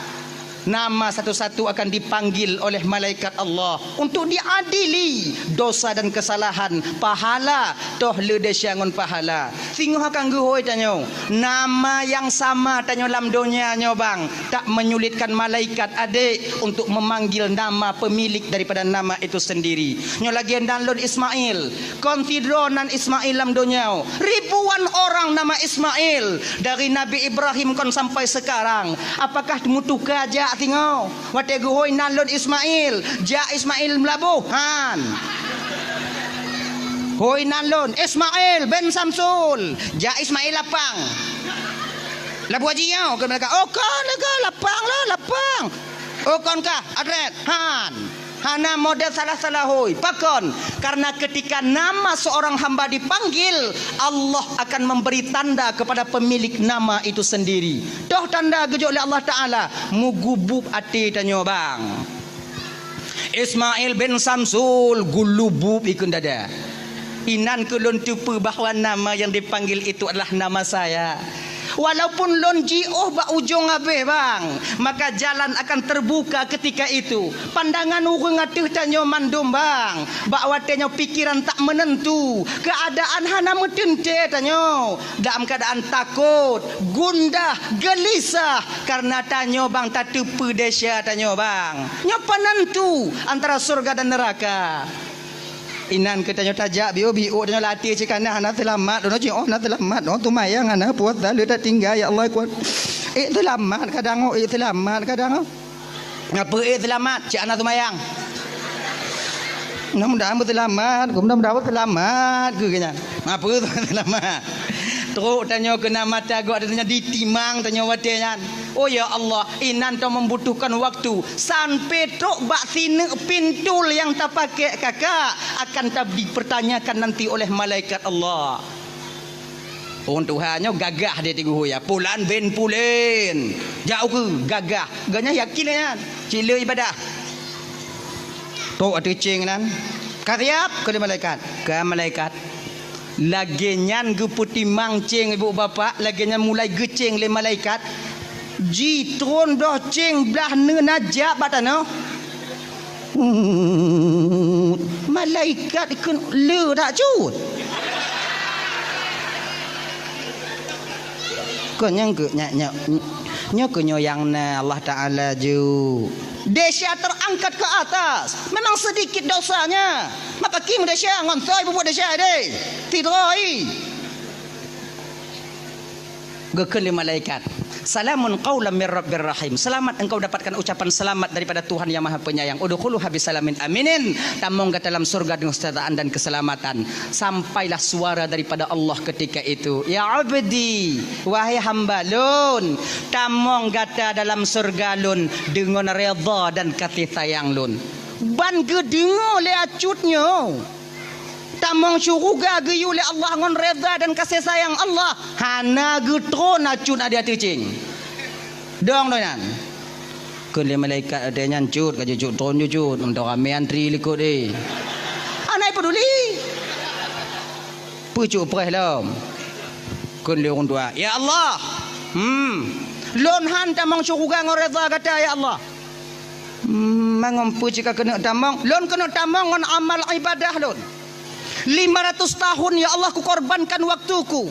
Nama satu-satu akan dipanggil oleh malaikat Allah untuk diadili dosa dan kesalahan, pahala, toh le desya ngon pahala. Singoh akan geuhôi tanyoe. Nama nyang sama tanyoe lam donya nyoe bang, tak menyulitkan malaikat adek untuk memanggil nama pemilik daripada nama itu sendiri. Nyoe lagèe nan lôn Ismail, kon sidroe nan Ismail lam donya. Ribuan orang nama Ismail, dari Nabi Ibrahim kon sampai sekarang. Apakah meutuka jak singoh? Watèe geuhôi nan lôn Ismail, jak Ismail Meulaboh, han. Hôi nan lôn, Ismail bin Samsul, jak Ismail Lapang. Labuhan Haji nyoe, keu malaikat. Oh, kon lagèe Lapang lah, Lapang. Oh, kon kah, Adret, han. Hana model salah-salah hôi. Pakon? Karena ketika nama seorang hamba dipanggil, Allah akan memberi tanda kepada pemilik nama itu sendiri. Toh tanda geujok lé Allah Ta'ala, meugubub até tanyoe bang. Ismail bin Samsul gulubub ikun dada. Inan keuh lôn teupeue bahwa nama yang dipanggil itu adalah nama saya. Walaupun lôn jiôh bak ujong abéh bang, maka jalan akan terbuka ketika itu. Pandangan ureuëng ateueh tanyoe mandum bang. Bak watée nyoe pikeran tak meunentu, keuadaan hana meuteuntée tanyoe. Dalam keuadaan takot, gundah, geulisah, kareuna tanyoe bang tateupeue desya tanyoe bang. Nyoe peunentu antara syurga dan neuraka. Inan keu tanyoe tajak biôh-biôh tanyoe latih cit kana hana seulamat, droeneuh cit oh hana seulamat, oh teumayang hana puasa le tatinggai ya Allah kuat. Eh seulamat kadang oh, eh seulamat kadang oh. Ngapeue eh seulamat cit hana teumayang. Mudah-mudahan beuseulamat, mudah-mudahan beuseulamat keu nyan. Ngapeue seulamat. Trok tanyoe keuna mata gok tanyoe ditimang tanyoe watée nyan. Oh ya Allah, inan tanyoe membutuhkan waktu. Sampai trok bak sineuk pintul nyang tapakék kakak akan ta-, dipertanyakan nanti oleh malaikat Allah. Ureuëng tuha nyoe gagah dia tigu ya. Pulan bin Pulen. Jak ukeue gagah. Geuhnyan yakin nyan. Cit le ibadah. Trok ateueh céng nan. Ka siap keu lé malaikat. Ka malaikat. Lagée nyan geupeutimang céng ibu bapak, lagée nyan mulai geucéng lé malaikat. Jitron doh céng blah neuna jak bak tanoh. Malaikat keu le tak cut. Keu nyang keu nyak nyak nyoe keu nyoe nyang na Allah Taala ju. Desya terangkat ke atas. Memang sedikit dosanya. Maka kim desya ngon soi bubuet desya deh. Tidroi. Geukheun lé malaikat, "Salamun qaulam mir rabbir rahim." Selamat engkau dapatkan ucapan selamat daripada Tuhan yang Maha Penyayang. "Udkhuluha bisalamin aminin." Tamong gata dalam surga dengan kesejahteraan dan keselamatan. Sampailah suara daripada Allah ketika itu, "Ya abdi, wahai hamba lôn, tamong gata dalam surga lôn dengan redha dan kasih sayang lôn." Ban geudeungoe lé acut nyoe. Tamong syuruga geuyue lé Allah ngon redha dan kasih sayang Allah, hana geutron acut na di ateueh céng. Dong doh nyan. Kheun lé malaikat watée nyan cut ka jeuet cut tron jeuet cut, meudoh ramé antri likot eh. Hana peduli. Peucok preh lom. Kheun lé ureuëng tuha, "Ya Allah, hmm, lôn han tamong syuruga ngon redha gata ya Allah." Hmm, mangon peue cit ka keuneuk tamong? Lôn keuneuk tamong ngon amal ibadah lôn. Lima ratus tahun, ya Allah, kukorbankan waktuku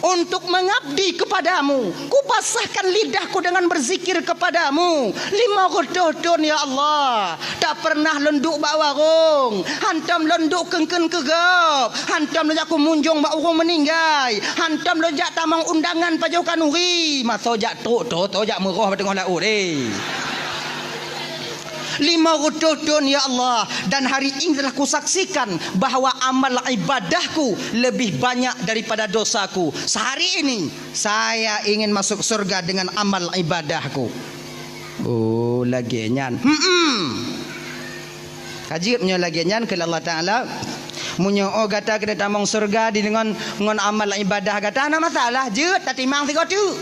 untuk mengabdi kepadamu. Kupasahkan lidahku dengan berzikir kepadamu. Lima reutôh thon, ya Allah. Tak pernah lôn duek bak warong. Hantom lôn duek keun-keun keu gob. Hantom lôn jak kumunjong bak ureuëng meuninggai. Hantom lôn jak tamong undangan pajoh khanuri. Masa jak trok, trok, trok jak meuroh bak teungoh laôt, eh. Lima reutôh thon, ya Allah, dan hari ini telah kusaksikan bahwa amal ibadahku lebih banyak daripada dosaku. Sehari ini, saya ingin masuk surga dengan amal ibadahku. Oh, lagée nyan. Hmm. Ka jeuet meunyoe lagée nyan keu Allah Taala. Meunyoe oh gata keuneuk tamong surga di ngon, ngon amal ibadah gata, hana masalah. Jeuet tatimang sigoe teuk.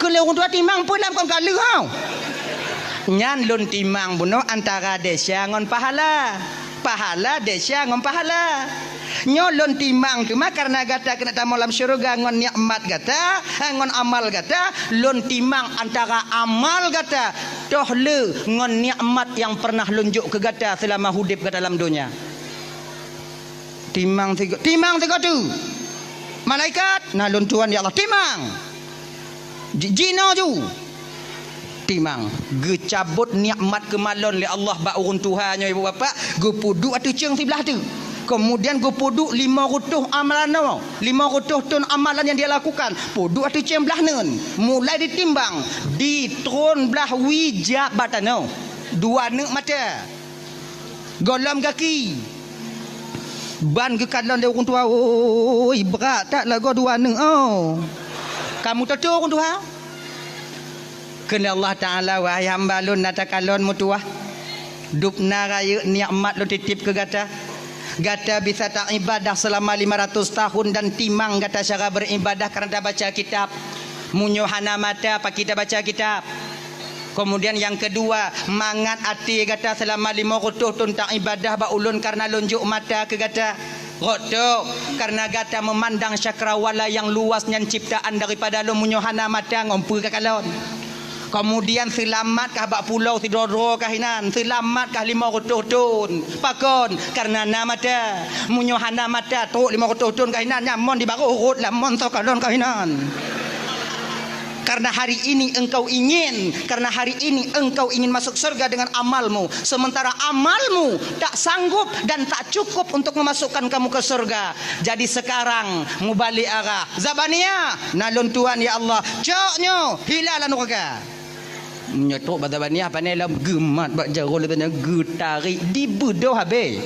Keu lé ureuëng tuha timang peue lam kon ka lheueh hau. Nyan lôn timang bunoe antara desya ngon pahala. Pahala, desya ngon pahala. Nyoe lôn timang teuma kareuna gata keuneuk tamong lam syeuruga ngon nikmat gata, eh, ngon amal gata, lôn timang antara amal gata toh le ngon nikmat nyang pernah lôn jok keu gata seulama udeb gata lam donya. Timang sigo-, timang sigoe teuk. Malaikat, na lôn tuan ya Allah, timang. Ji-, jinoe ju. Timang, geucabot nikmat keumalon lé Allah bak ureuëng tuha nyoe, ibu bapak, geupeuduek ateueh ceueng siblah teuk. Keumudian geupeuduek limong reutôh amalan nyoe, limong reutôh thon amalan nyang dia lakukan, peuduek ateueh ceueng blah neuen. Mulai ditimbang, di tron blah wie jak bak tanoh. Dua neuk mata. Gohlom gaki. Ban geukalon lé ureuëng tuha, "Oi, brat that lagoe dua neuk, oh." Kamu toto ureuëng tuha? Kheun lé Allah Taala, "Wahai hamba lôn, na takalon meutuwah. Dubna rayeuk nikmat lôn titip keu gata. Gata bisa taibadah seulama lima ratus tahun dan timang gata cara beribadah karena tabaca kitab. Meunyoe hana mata, pakri tabaca kitab?" Keumudian nyang keudua, mangat até gata seulama limong reutôh thon taibadah bak ulôn kareuna lôn jok mata keu gata. Rot tok, kareuna gata meumandang cakrawala nyang luas nyan ciptaan daripada lôn, meunyoe hana mata ngon peue kakalon. Keumudian seulamat kah bak pulo sidroe-droe kah inan, seulamat kah limong reutôh thon. Pakon? Kareuna na mata. Meunyoe hana mata, trok limong reutôh thon kah inan, nyan mon di barôh rot lam mon soe kalon kah inan. Karena hari ini engkau ingin, karena hari ini engkau ingin masuk surga dengan amalmu, sementara amalmu tak sanggup dan tak cukup untuk memasukkan kamu ke surga. Jadi sekarang mubalik arah. Zabaniah, na lôn tuan ya Allah. Cok nyoe, hila lam nuraka. Nyoe trok bak Zabaniah, pane lom geumat bak jaroe lé tanyoe, geutarek, dibeudôh habéh.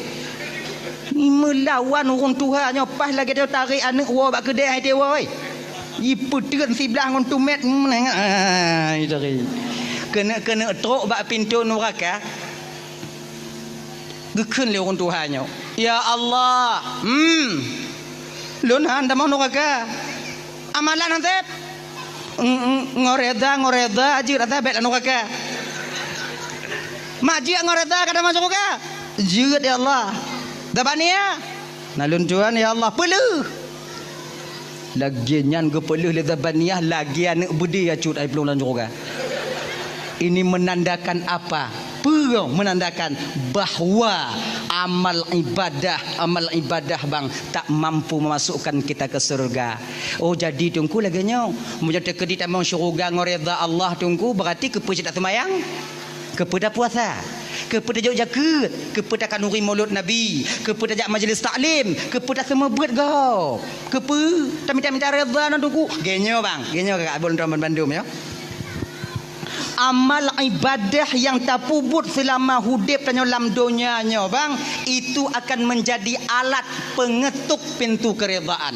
Meulawan ureuëng tuha nyoe paih lagée tarek aneuëk woe bak keudée hai teuwoe. Jipeuteun siblah ngon tumét, meunengah, ah, jitari. Keuneuk-keuneuk trok bak pintoe nuraka. Geukheun lé ureuëng tuha nyoe, "Ya Allah, hmm, lôn han tamong nuraka. Amalan han sép. Ng-, ng-, ngon reda, ngon reda jeuet rasa bék lam nuraka. Mak jeuet ngon reda ka tamong syeuruga? Jeuet, ya Allah. Zabaniah, na lôn tuan, ya Allah, peuleueh." Lagée nyan geupeuleueh lé Zabaniah lagée aneuëk beudé ya cut ai plueng lam syeuruga. Ini menandakan apa? Peue menandakan bahwa amal ibadah, amal ibadah bang tak mampu memasukkan kita ke surga. Oh, jadi Teungku lagée nyoe, meunyoe teukeudi tamong syeuruga ngon reda Allah Teungku, berarti keupeue cit taseumayang? Keupeue tapuasa? Keupeue tajok jakeuet? Keupeue takanuri mulod Nabi? Keupeue tajak majlis taklim? Keupeue taseumeubeuet gob? Keupeue tamita-mita reda ngon Teungku? Geuh nyoe bang, geuh nyoe kakak abon droe bandum nyoe. Amal ibadah nyang tapeubuet seulama udeb tanyoe lam donya nyoe bang, itu akan menjadi alat pengetuk pintu keredaan.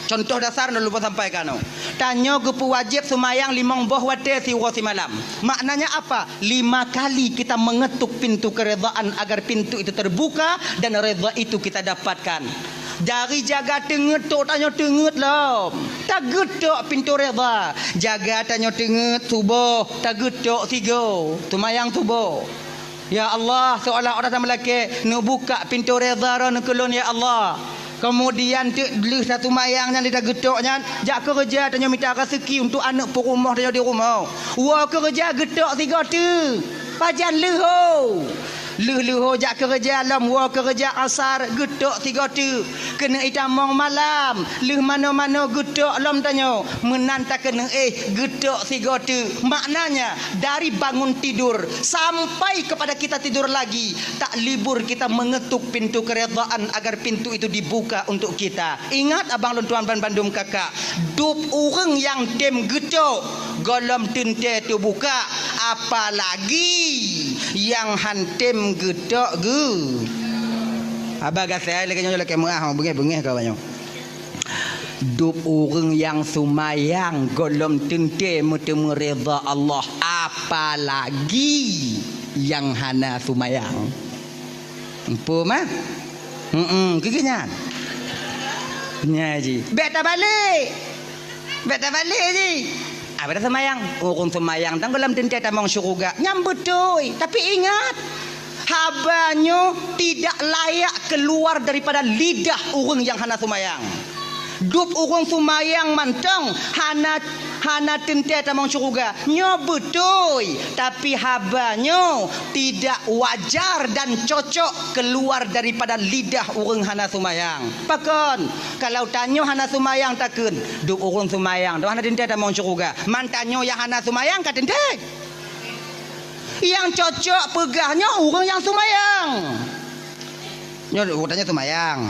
Contoh dasar na lôn sampaikan nyoe. Tanyoe geupeuwajéb seumayang limong boh watée siuroe simalam. Maknanya apa? Lima kali kita mengetuk pintu keredaan agar pintu itu terbuka dan reda itu kita dapatkan. Dari jaga teungeut tok tanyoe teungeut lom, tageutok pintoe reda. Jaga tanyoe teungeut suboh, tageutok sigoe, seumayang suboh. Ya Allah, seolah-olah tameulakée, neubuka pintoe reda droeneuh keu lôn, ya Allah. Keumudian teuk lheueh taseumayang nyan lé tageutok nyan, jak keureuja tanyoe mita raseuki untuk aneuëk peurumoh tanyoe di rumoh. Woe keureuja geutok sigoe teuk. Pajan leuho. Leuh-leuho jak keureuja lom woe keureuja asar geutok sigoe teuk. Keuneuk itamong malam, leuh manoe-manoe geutok lom tanyoe. Meunan takeuneuk éh geutok sigoe teuk. Maknanya, dari bangun tidur sampai kepada kita tidur lagi, tak libur kita mengetuk pintu keredaan agar pintu itu dibuka untuk kita. Ingat abang lôn tuan bandum kakak, dub ureuëng nyang tem geutok gohlom teuntée teubuka, apalagi nyang han tem geutok geu. Haba gasai lagée nyoe lakée meuah, beungéh-beungéh ka nyoe. Dub ureuëng nyang seumayang gohlom teuntée meuteumé reda Allah, apalagi nyang hana seumayang. Empu mah? Heeh, keu nyan. Nya ji. Bék tabalek. Bék tabalek ji. Abada seumayang. Ureuëng seumayang dan gohlom teuntée tamong syeuruga. Nyan beutôi. Tapi ingat, Haba nyoe tidak layak keluar daripada lidah ureuëng nyang hana seumayang. Dub ureuëng seumayang mantong hana, hana teuntée tamong syeuruga. Nyoe beutôi, tapi haba nyoe tidak wajar dan cocok keluar daripada lidah ureuëng hana seumayang. Pakon? Kalau tanyoe hana seumayang takheun, dub ureuëng seumayang tu hana teuntée tamong syeuruga. Man tanyoe nyang hana seumayang ka teuntée. Nyang cocok peugah nyoe ureuëng nyang seumayang. Nyoe ureuëng tanyoe seumayang.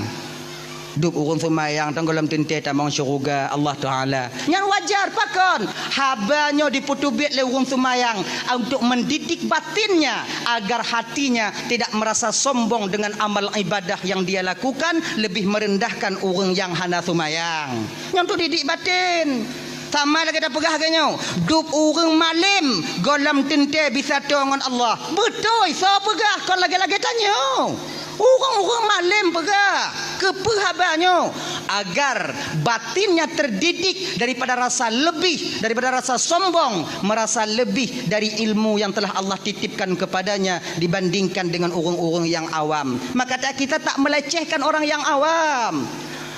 Dub ureuëng seumayang tong gohlom teuntée tamong syeuruga Allah Taala. Nyan wajar pakon? Haba nyoe dipeuteubiet lé ureuëng seumayang untuk mendidik batinnya agar hatinya tidak merasa sombong dengan amal ibadah yang dia lakukan, lebih merendahkan ureuëng nyang hana seumayang. Nyan tu didik batin. Sama lagée tapeugah lagée nyoe, dub ureuëng malém gohlom teuntée bisa toe ngon Allah. Beutôi, soe peugah kon lagée-lagée tanyoe. Ureuëng-ureuëng malém peugah, keupeue haba nyoe? Agar batinnya terdidik daripada rasa lebih, daripada rasa sombong, merasa lebih dari ilmu yang telah Allah titipkan kepadanya dibandingkan dengan ureuëng-ureuëng yang awam. Maka ta-, kita tak melecehkan orang yang awam.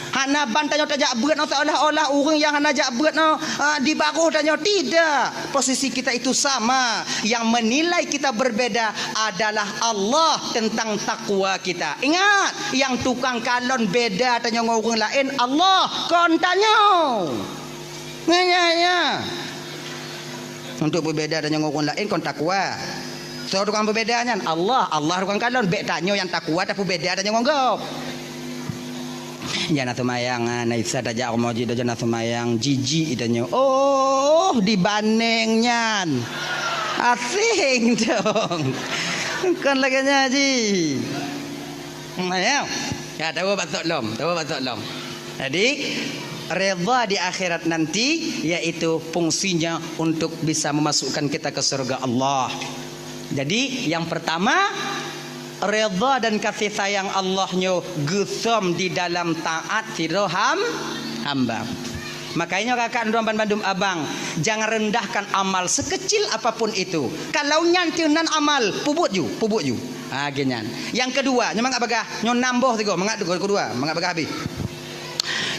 Hana ban tanyoe tajak beuet nyoe seolah-olah ureuëng nyang hana jak beuet nyoe, ah, di baroh tanyoe. Tidak. Posisi kita itu sama. Yang menilai kita berbeda adalah Allah tentang takwa kita. Ingat, nyang tukang kalon beda tanyoe ngon ureuëng laén Allah, kon tanyoe. Nyan, nyan, nyan. Untuk peubeda tanyoe ngon ureuëng laén kon takwa. Soe tukang peubeda nyan? Allah. Allah tukang kalon. Bék tanyoe nyang takwa tapeubeda tanyoe ngon gob. Jana seumayang, ah, na Isa tajak rumoh jih, jana seumayang, jijik tanyoe. Oh, dibandéng nyan. Aséng dong. Kon lagée nyan jih. Hmm, ya. Ya, tahu batok lom, tahu batok lom. Jadi, redha di akhirat nanti, yaitu fungsinya untuk bisa memasukkan kita ke surga Allah. Jadi, yang pertama, redha dan kasih sayang Allah nyoe geusom di dalam taat sidroe ham-, hamba. Makanya kakak droe bandum abang, jangan rendahkan amal sekecil apapun itu. Kalau nyan teuh nan amal, pubuet ju, pubuet ju. Ha, geuh nyan. Yang kedua, nyoe mangat bagah, nyoe nam boh sigoe, mangat kedua, mangat bagah habéh.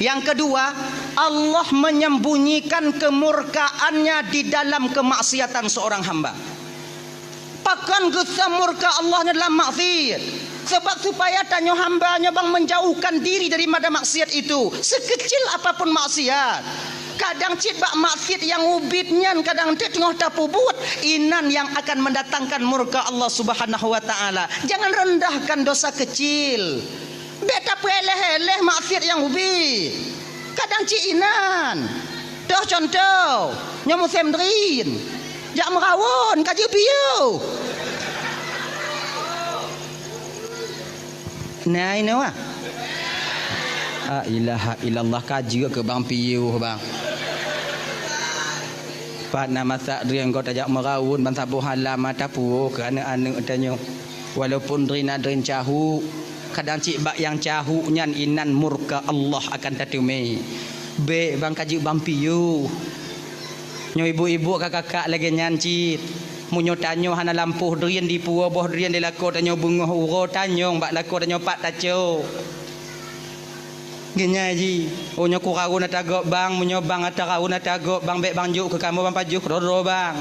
Yang kedua, Allah menyembunyikan kemurkaannya di dalam kemaksiatan seorang hamba. Pakon geusom murka Allah nyoe dalam maksiat? Sebab supaya tanyoe hamba nyoe bang menjauhkan diri daripada maksiat itu, sekecil apapun maksiat. Kadang cit bak maksiat nyang ubit nyan kadang teuk teungoh tapubuet, inan nyang akan mendatangkan murka Allah Subhanahu wa Taala. Jangan rendahkan dosa kecil. Bék tapeuéléh-éléh maksiat nyang ubit. Kadang cit inan. Toh contoh, nyoe musém drien. Jak meurawon, ka jeuet piôh. Nah, inoe, ah. La ilaha illallah, ka jeuet keu bang piôh, bang. Pat na masak drien gob tajak meurawon ban saboh halam mata puwoe keu aneuk-aneuk tanyoe. Walaupun drien na drien cahuk, kadang cit bak nyang cahuk nyan inan murka Allah akan tateumé. Bék bang ka jeuet bang piôh. Nyoe ibu-ibu ka kakak lagée nyan cit. Meunyoe tanyoe hana lampôh drien dipuwoe boh drien di lakoe tanyoe beungoh uroe tanyong bak lakoe tanyoe pat tacok. Geunyai jih, "Oh, nyoe kurawon ata gob bang, meunyoe bang ata rawon ata gob bang, bék bang jok keu kamoe bang pajoh keudroe-droe bang.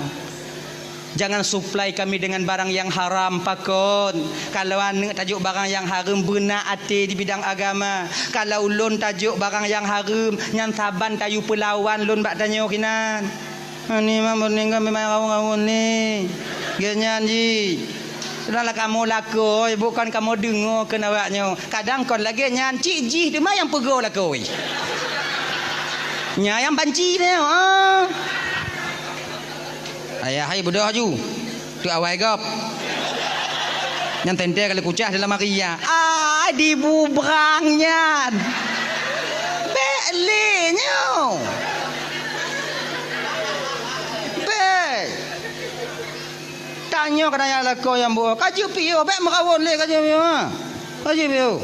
Jangan suplai kami dengan barang yang haram, pakon? Kalau aneuk tajok barang yang hareuem, beuna até di bidang agama. Kalau lôn tajok barang yang hareuem, nyan saban tayue peulawan lôn bak tanyoe kinan." Ani mah meuneuk ngon memang rawon-rawon ni. Geuh nyan jih. Sudahlah kamoe lakoe, bukan kamoe deungoe keu awak nyoe. Kadang kon lagée nyan, cit jih teuma nyang peugoe lakoe. Nya nyang banci nyoe, ah. Ayah hai beudôh ju. Tu awai gob. Nyan teuntée kali kucah dalam hari ya. Ai dibubrang nyan. Bék lé nyoe. Bék. Tanyoe keu nyan lakoe nyang buet. Ka jeuet piôh, bék meurawon lé ka jeuet piôh, ha. Ka jeuet piôh.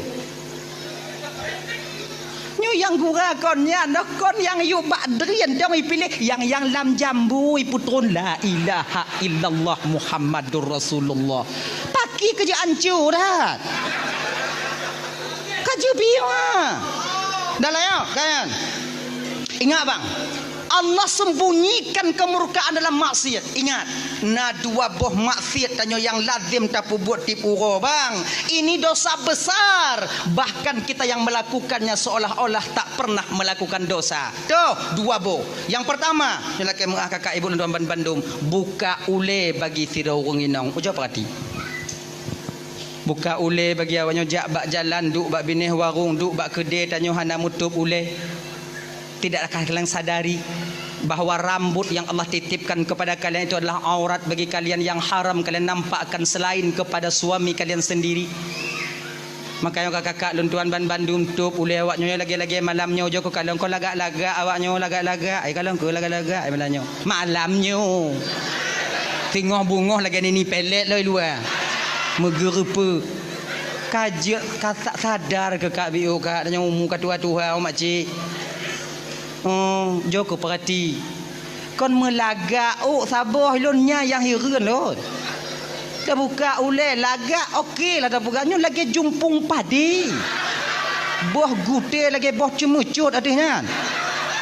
Nyoe nyang gura kon nyan, kon nyang yue bak drien dong ipiléh, nyang, nyang lam jambu ipeutron la ilaha illallah Muhammadur Rasulullah. Pat Ki keu jeuet ancô that. Ka jeuet biôh, ha. Dah layak, kan? Ingat, bang. Allah sembunyikan kemurkaan dalam maksiat. Ingat, na dua boh maksiat tanyoe nyang lazem tapeubuet tiep uroe, bang. Ini dosa besar. Bahkan kita yang melakukannya seolah-olah tak pernah melakukan dosa. Toh, dua boh. Nyang pertama, nyoe lakée meu'ah kakak ibu lôn tuan ban bandum, buka ulée bagi sidroe ureuëng inong. Ujoe peurati. Buka ulée bagi awaknyoe, jak bak jalan, duek bak binéh warong, duek bak keudée, tanyoe hana meutup ulée. Tidakkah kalian sadari bahwa rambut yang Allah titipkan kepada kalian itu adalah aurat bagi kalian yang haram kalian nampakkan selain kepada suami kalian sendiri? Makanya kakak-kakak lôn tuan ban bandum tup ulée awaknyoe lagée-lagée malam nyoe, jok kalon kon lagak-lagak awaknyoe lagak-lagak, ai kalon kon lagak-lagak ai malam nyoe. Malam nyoe. Teungoh beungoh lagée nini pelet lom i luwa. Meugeureupeuk. Ka jeuet ka sa-, sadar keu kak biôh kak, tanyoe umu ka tuha-tuha, oh, makcik. Oh, jok keu peurati. Kon meulagak ôk saboh lôn nyan nyang hireuen lôn. Tabuka ulée lagak, oke lah tabuka. Nyoe lagée jumpung padé. Boh gutée lagée boh ceumeucot ateueh nyan.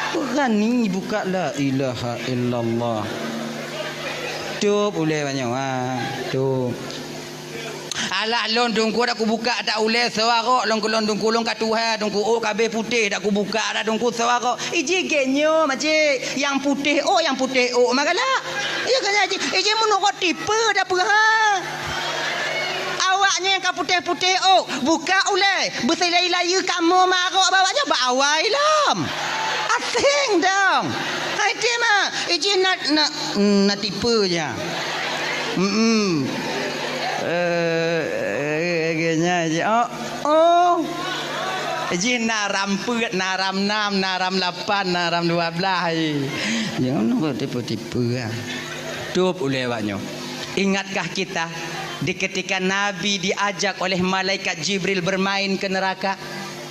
Beurani buka, la ilaha illallah. Tup ulée banyoe, ha. Tup. Alah lôn teungku dak kubuka dak ulée soe arok lôn keu lôn teungku lôn ka tuha teungku ôk ka abéh putéh dak kubuka dak teungku soe arok. Iji gét nyoe makcik, nyang putéh ôk, nyang putéh ôk mah galak. Iya kan iji, iji meunurot tipe dak peue ha. Awaknyan nyang ka putéh-putéh ôk, buka ulée, beusilai-layeue kamoe marok bak awaknyan bak awai lom. Asing dong. Hai ti mah, iji na, na, na tipe nya. Hmm. Eh, eh, eh, nya, ji, oh, oh. Ji na ram peuet, na ram nam, na ram lapan, na ram dua belas, ji. Jangan nampak tipu-tipu, ya. Tup ulée awaknyoe. Ingatkah kita di ketika Nabi diajak oleh malaikat Jibril bermain ke neraka?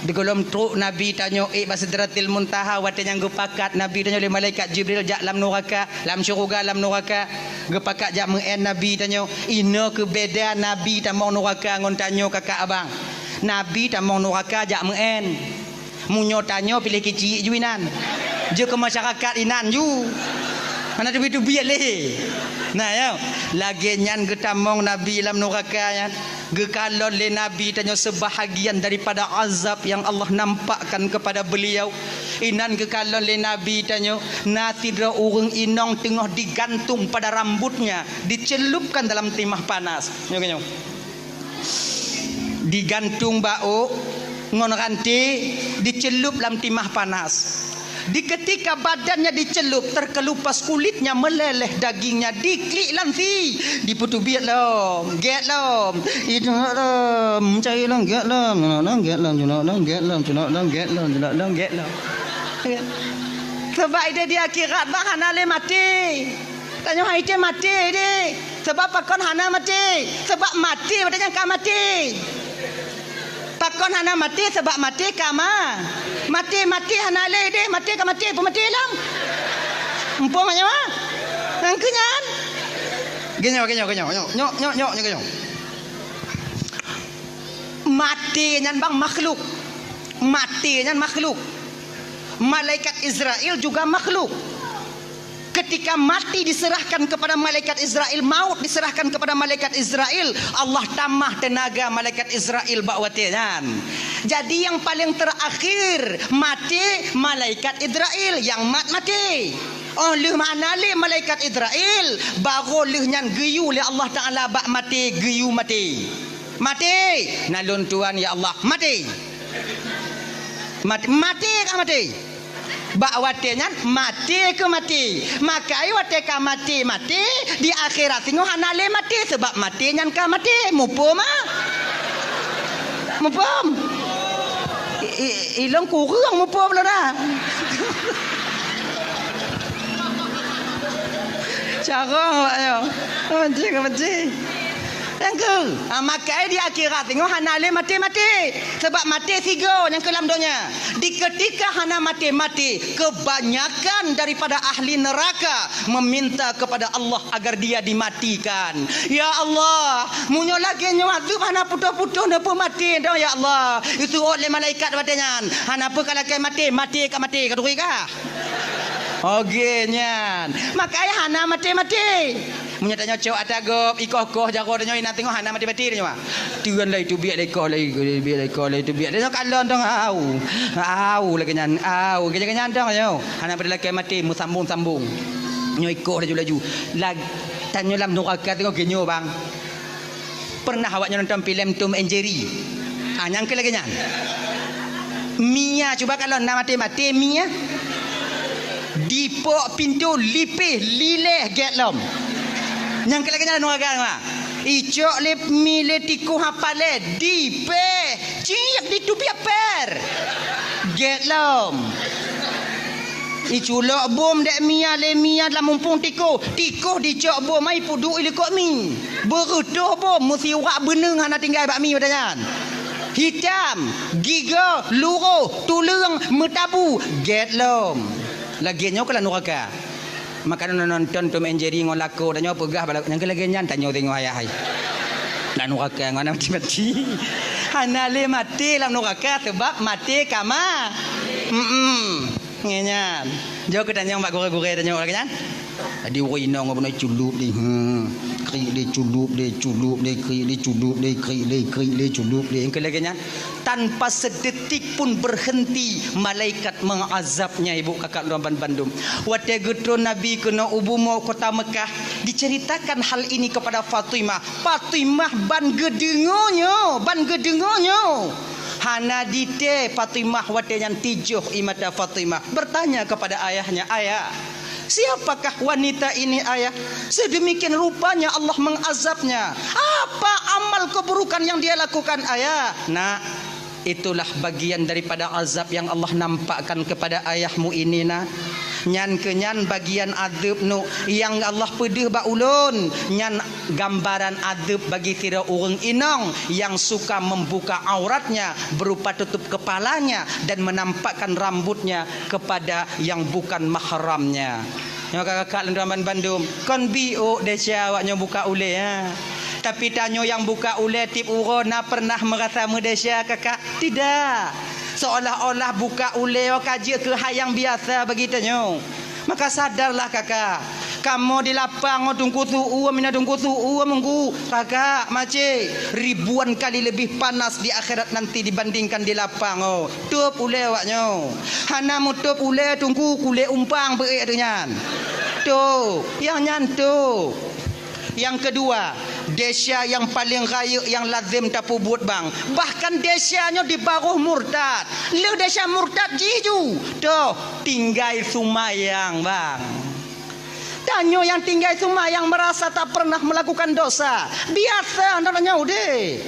Di gohlom trok Nabi tanyoe ék bak Sidratil Muntaha, watée nyang geupakat Nabi tanyoe lé malaikat Jibril jak lam nuraka, lam syeuruga lam nuraka, geupakat jak meu'én Nabi tanyoe. Inoe keu beda Nabi tamong nuraka ngon tanyoe kakak abang. Nabi tamong nuraka jak meu'én. Meunyoe tanyoe piléh keuchik ju inan. Jeuet keu masyarakat inan ju. Hana teubiet-teubiet lé. Nah, ya. Lagée nyan geutamong Nabi lam nuraka nyan. Geukalon lé Nabi tanyoe seubahagian daripada azab nyang Allah nampakkan kepada beliau. Inan geukalon lé Nabi tanyoe, na sidroe ureuëng inong teungoh digantung pada rambutnya, dicelupkan dalam timah panas. Nyoe, nyoe. Digantung bak ôk ngon ranté, dicelup lam timah panas. Di ketika badannya dicelup, terkelupas kulitnya, meleleh dagingnya, diklik lam sie, dipeuteubiet lom, gét lom, inok lom, cai lom, gét lom, inok lom, gét lom, cunok lom, gét lom, cunok lom, gét lom, cunok lom, gét lom. Sabab ideh di akhirat bah hana lé maté. Tanyoe hai tém maté deh. Sabab pakon hana maté? Sabab maté watée nyan ka maté. Pakon hana maté? Sabab maté ka ma-, maté, maté hana lé deh, maté ka maté, peumaté lom. Muphom nyoe? Nyang keu nyan. Geunyoe, geunyoe, geunyoe, nyoe, nyoe, nyoe, nyoe, nyoe, geunyoe. Maté nyan bang makhluk. Maté nyan makhluk. Malaikat Israel juga makhluk. Ketika mati diserahkan kepada malaikat Israel, maut diserahkan kepada malaikat Israel, Allah tamah teunaga malaikat Israel bak watée nyan. Jadi nyang paleng terakhir maté malaikat Israel nyang mat maté. Oh lheueh mana lé malaikat Israel, baru lheueh nyan geuyue lé Allah Taala bak maté, geuyue maté. Maté, na lôn tuan ya Allah, maté. Maté, maté ka maté. Bak watée nyan maté keu maté. Maka watée ka maté, maté, di akhirat singoh hana lé maté, sabab maté nyan ka maté. Muphom ah? Muphom? I, i, ilong kureueng muphom lôn ah. Carong awak nyoe. Benci, benci. Nyang keu, ha, makai di akhirat singoh hana lé maté-maté. Sebab maté sigoe nyang keu lam donya. Di ketika hana maté-maté, kebanyakan daripada ahli neraka meminta kepada Allah agar dia dimatikan. "Ya Allah, meunyoe lagée nyoe azeueb hana putôh-putôh neupeumaté dong, ya Allah." Isuôt lé malaikat watée nyan, "Hana peue ka lakée maté, maté ka maté, ka turi kah?" Oke nyan. Makai hana maté-maté. Meunyoe tanyoe cok ata gob, ikoh-koh jaroe tanyoe, inan teungoh hana maté-maté tanyoe. Teun lé teubiet lé ikoh lé, teubiet lé ikoh lé, teubiet lé nyoe kalon dong au. Au lagée nyan, au. Lagée nyan dong nyoe. Hana pada lakée maté, meusambong-sambong. Nyoe ikoh laju-laju. Lag-, tanyoe lam nuraka teungoh geunyoe bang. Pernah awak nyoe nonton filem Tom and Jerry? Ah, nyang keu lagée nyan. Mia cuba kalon na maté-maté Mia. Dipok pintoe lipéh lileh gét lom. Nyang keu lagée nyan nuraka nyoe. Icok lé mi lé tikoh hapalé dipéh ciek di teubiet pér. Gét lom. Iculok bom dék Mia lé Mia lam mumpung tikoh. Tikoh dicok bom ai peuduek ilikot mi. Beureutoh bom meusiwak beuneueng hana tinggai bak mi watée nyan. Hitam, gigoe, luroh, tuleueng, meutabu, gét lom. Lagée nyoe keuh lam nuraka. Maka nonton Tom and Jerry ngon lakoe tanyoe peugah bala nyang keu lagée nyan tanyoe teungoh ayah hai. Lam nuraka ngon maté-maté. Hana lé maté lam nuraka sebab maté ka ma. Mm-mm. Ngieng nyan. Jok keu tanyong bak gurée-gurée tanyong lagée nyan. Jadi ureueng inong beuna culup deh. Hmm. Krik deh culup deh, culup deh, krik deh culup deh, krik deh, krik deh culup deh. Nyang keu lagée nyan, tanpa sedetik pun berhenti malaikat mengazabnya, ibu kakak lôn ban bandum. Watée geutron Nabi keunoe u bumoe kota Mekah, diceritakan hal ini kepada Fatimah. Fatimah ban geudeungoe nyoe, ban geudeungoe nyoe. Hana ditée Fatimah watée nyan tijoh ie mata Fatimah. Bertanya kepada ayahnya, "Ayah, siapakah wanita ini, Ayah? Sedemikian rupanya Allah mengazabnya. Apa amal keburukan yang dia lakukan, Ayah?" "Nak, itulah bagian daripada azab yang Allah nampakkan kepada ayahmu ini, Nak. Nyan keuh nyan bagian azab nu nyang Allah peudeuh bak ulôn. Nyan gambaran azab bagi sidroe ureueng inong yang suka membuka auratnya berupa tutup kepalanya dan menampakkan rambutnya kepada yang bukan mahramnya." Nyoe kakak-kakak lôn ban bandum, kon biôk desya awak nyoe buka ulée, ha. Tapi tanyoe nyang buka ulée tieb uroe na pernah meurasa meudesya, kakak? Tidak. Seolah-olah buka ulée ka jeuet keu hai nyang biasa bagi tanyoe. Maka sadarlah kakak, kamoe di lapang ngon teungku su-uem, ina teungku su-uem, teungku, kakak, macé, ribuan kali lebih panas di akhirat nanti dibandingkan di lapang, oh. Tôb ulée awak nyoe. Hana meutôb ulée teungku kulét umpang beuék ateueh nyan. Tôb, nyang nyan tôb. Nyang keudua, desya nyang paleng rayeuk nyang lazem tapeubuet bang. Bahkan desya nyoe di baroh murtad. Lheueh desya murtad jih ju. Toh, tinggai seumayang bang. Tanyoe nyang tinggai seumayang meurasa tak pernah meulakukan dosa. Biasa na tanyoe deh.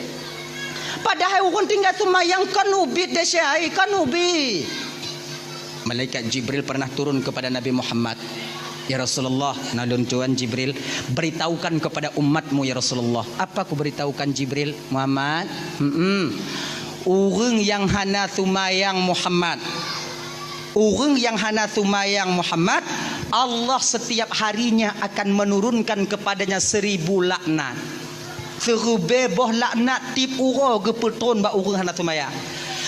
Padahai ureueng tinggai seumayang kon ubit desya, ai, kon ubit. Malaikat Jibril pernah turun kepada Nabi Muhammad. "Ya Rasulullah, na lôn tuan Jibril, beritahukan kepada umatmu, ya Rasulullah." "Apa kuberitahukan, Jibril?" "Muhammad, hmm, ureueng nyang hana seumayang Muhammad, ureueng nyang hana seumayang Muhammad, Allah setiap harinya akan menurunkan kepadanya seribu laknat." Siribée boh laknat tieb uroe geupeutron bak ureueng hana seumayang.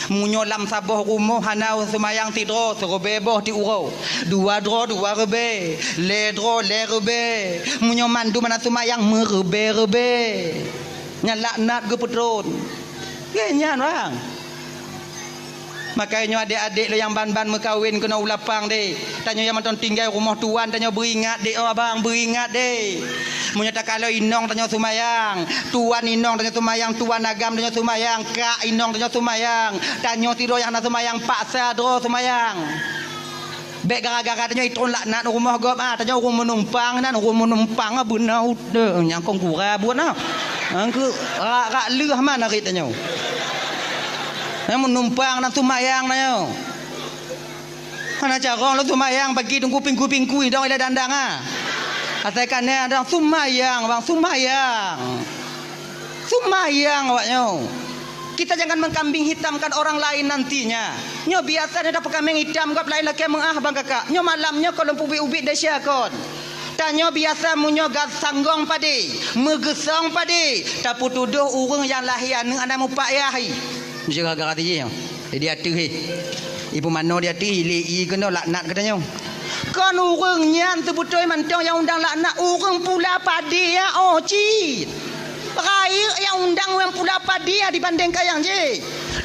Meunyoe lam saboh rumoh hana seumayang sidroe, siribée boh tieb uroe. Dua droe, dua ribée. Lhée droe, lhée ribée. Meunyoe mandum hana seumayang, meuribée-ribée. Nyan laknat geupeutron. Lé nyan, bang. Makajih nyoe adék-adék lôn nyang ban-ban meukawen keunoe u lapang deh. Tanyoe nyang mantong tinggai rumoh tuan, tanyoe beuingat deh, oh abang, beuingat deh. Meunyoe takalon inong tanyoe seumayang, tuan inong tanyoe seumayang, tuan agam tanyoe seumayang, kak inong tanyoe seumayang, tanyoe sidroe nyang hana seumayang, paksa droe seumayang. Bék gara-gara tanyoe itron laknat rumoh gob, ah, tanyoe ureueng meunumpang nan, ureueng meunumpang, ah, beuna udeueng nyang kong gura buet, ah. Nyang keu rak-rak lheueh man arit tanyoe. Nyang meunumpang nan seumayang tanyoe. Hana carông lôn seumayang pagi teungku pingkui-pingkui dong ilée dandang, ah. Asai ka na dong seumayang, bang, seumayang. Seumayang awak nyoe. Kita jangan mengkambing hitamkan orang lain nantinya. Nyoe biasa nyoe tapeukameng itam gob laén lakée meuáh bang kakak. Nyoe malam nyoe kon lôn peubiet-ubiet desya kon. Tanyoe biasa meunyoe gat sanggong padé, meugeusong padé, tapeutudôh ureuëng nyang lahé aneuëk hana mupat yah. Meuseuh gara-gara tijih nyoe. Jadi ateueh hé. Ipeumanoe di ateueh, ilée ié keunoe laknat geutanyoe. Kon ureuëng nyan teubeutôi mantong nyang undang laknat, ureuëng pula padé nyan, oh, cit. Rayeuk nyang undang nyang pula padé nyan dibandingkan nyang jih.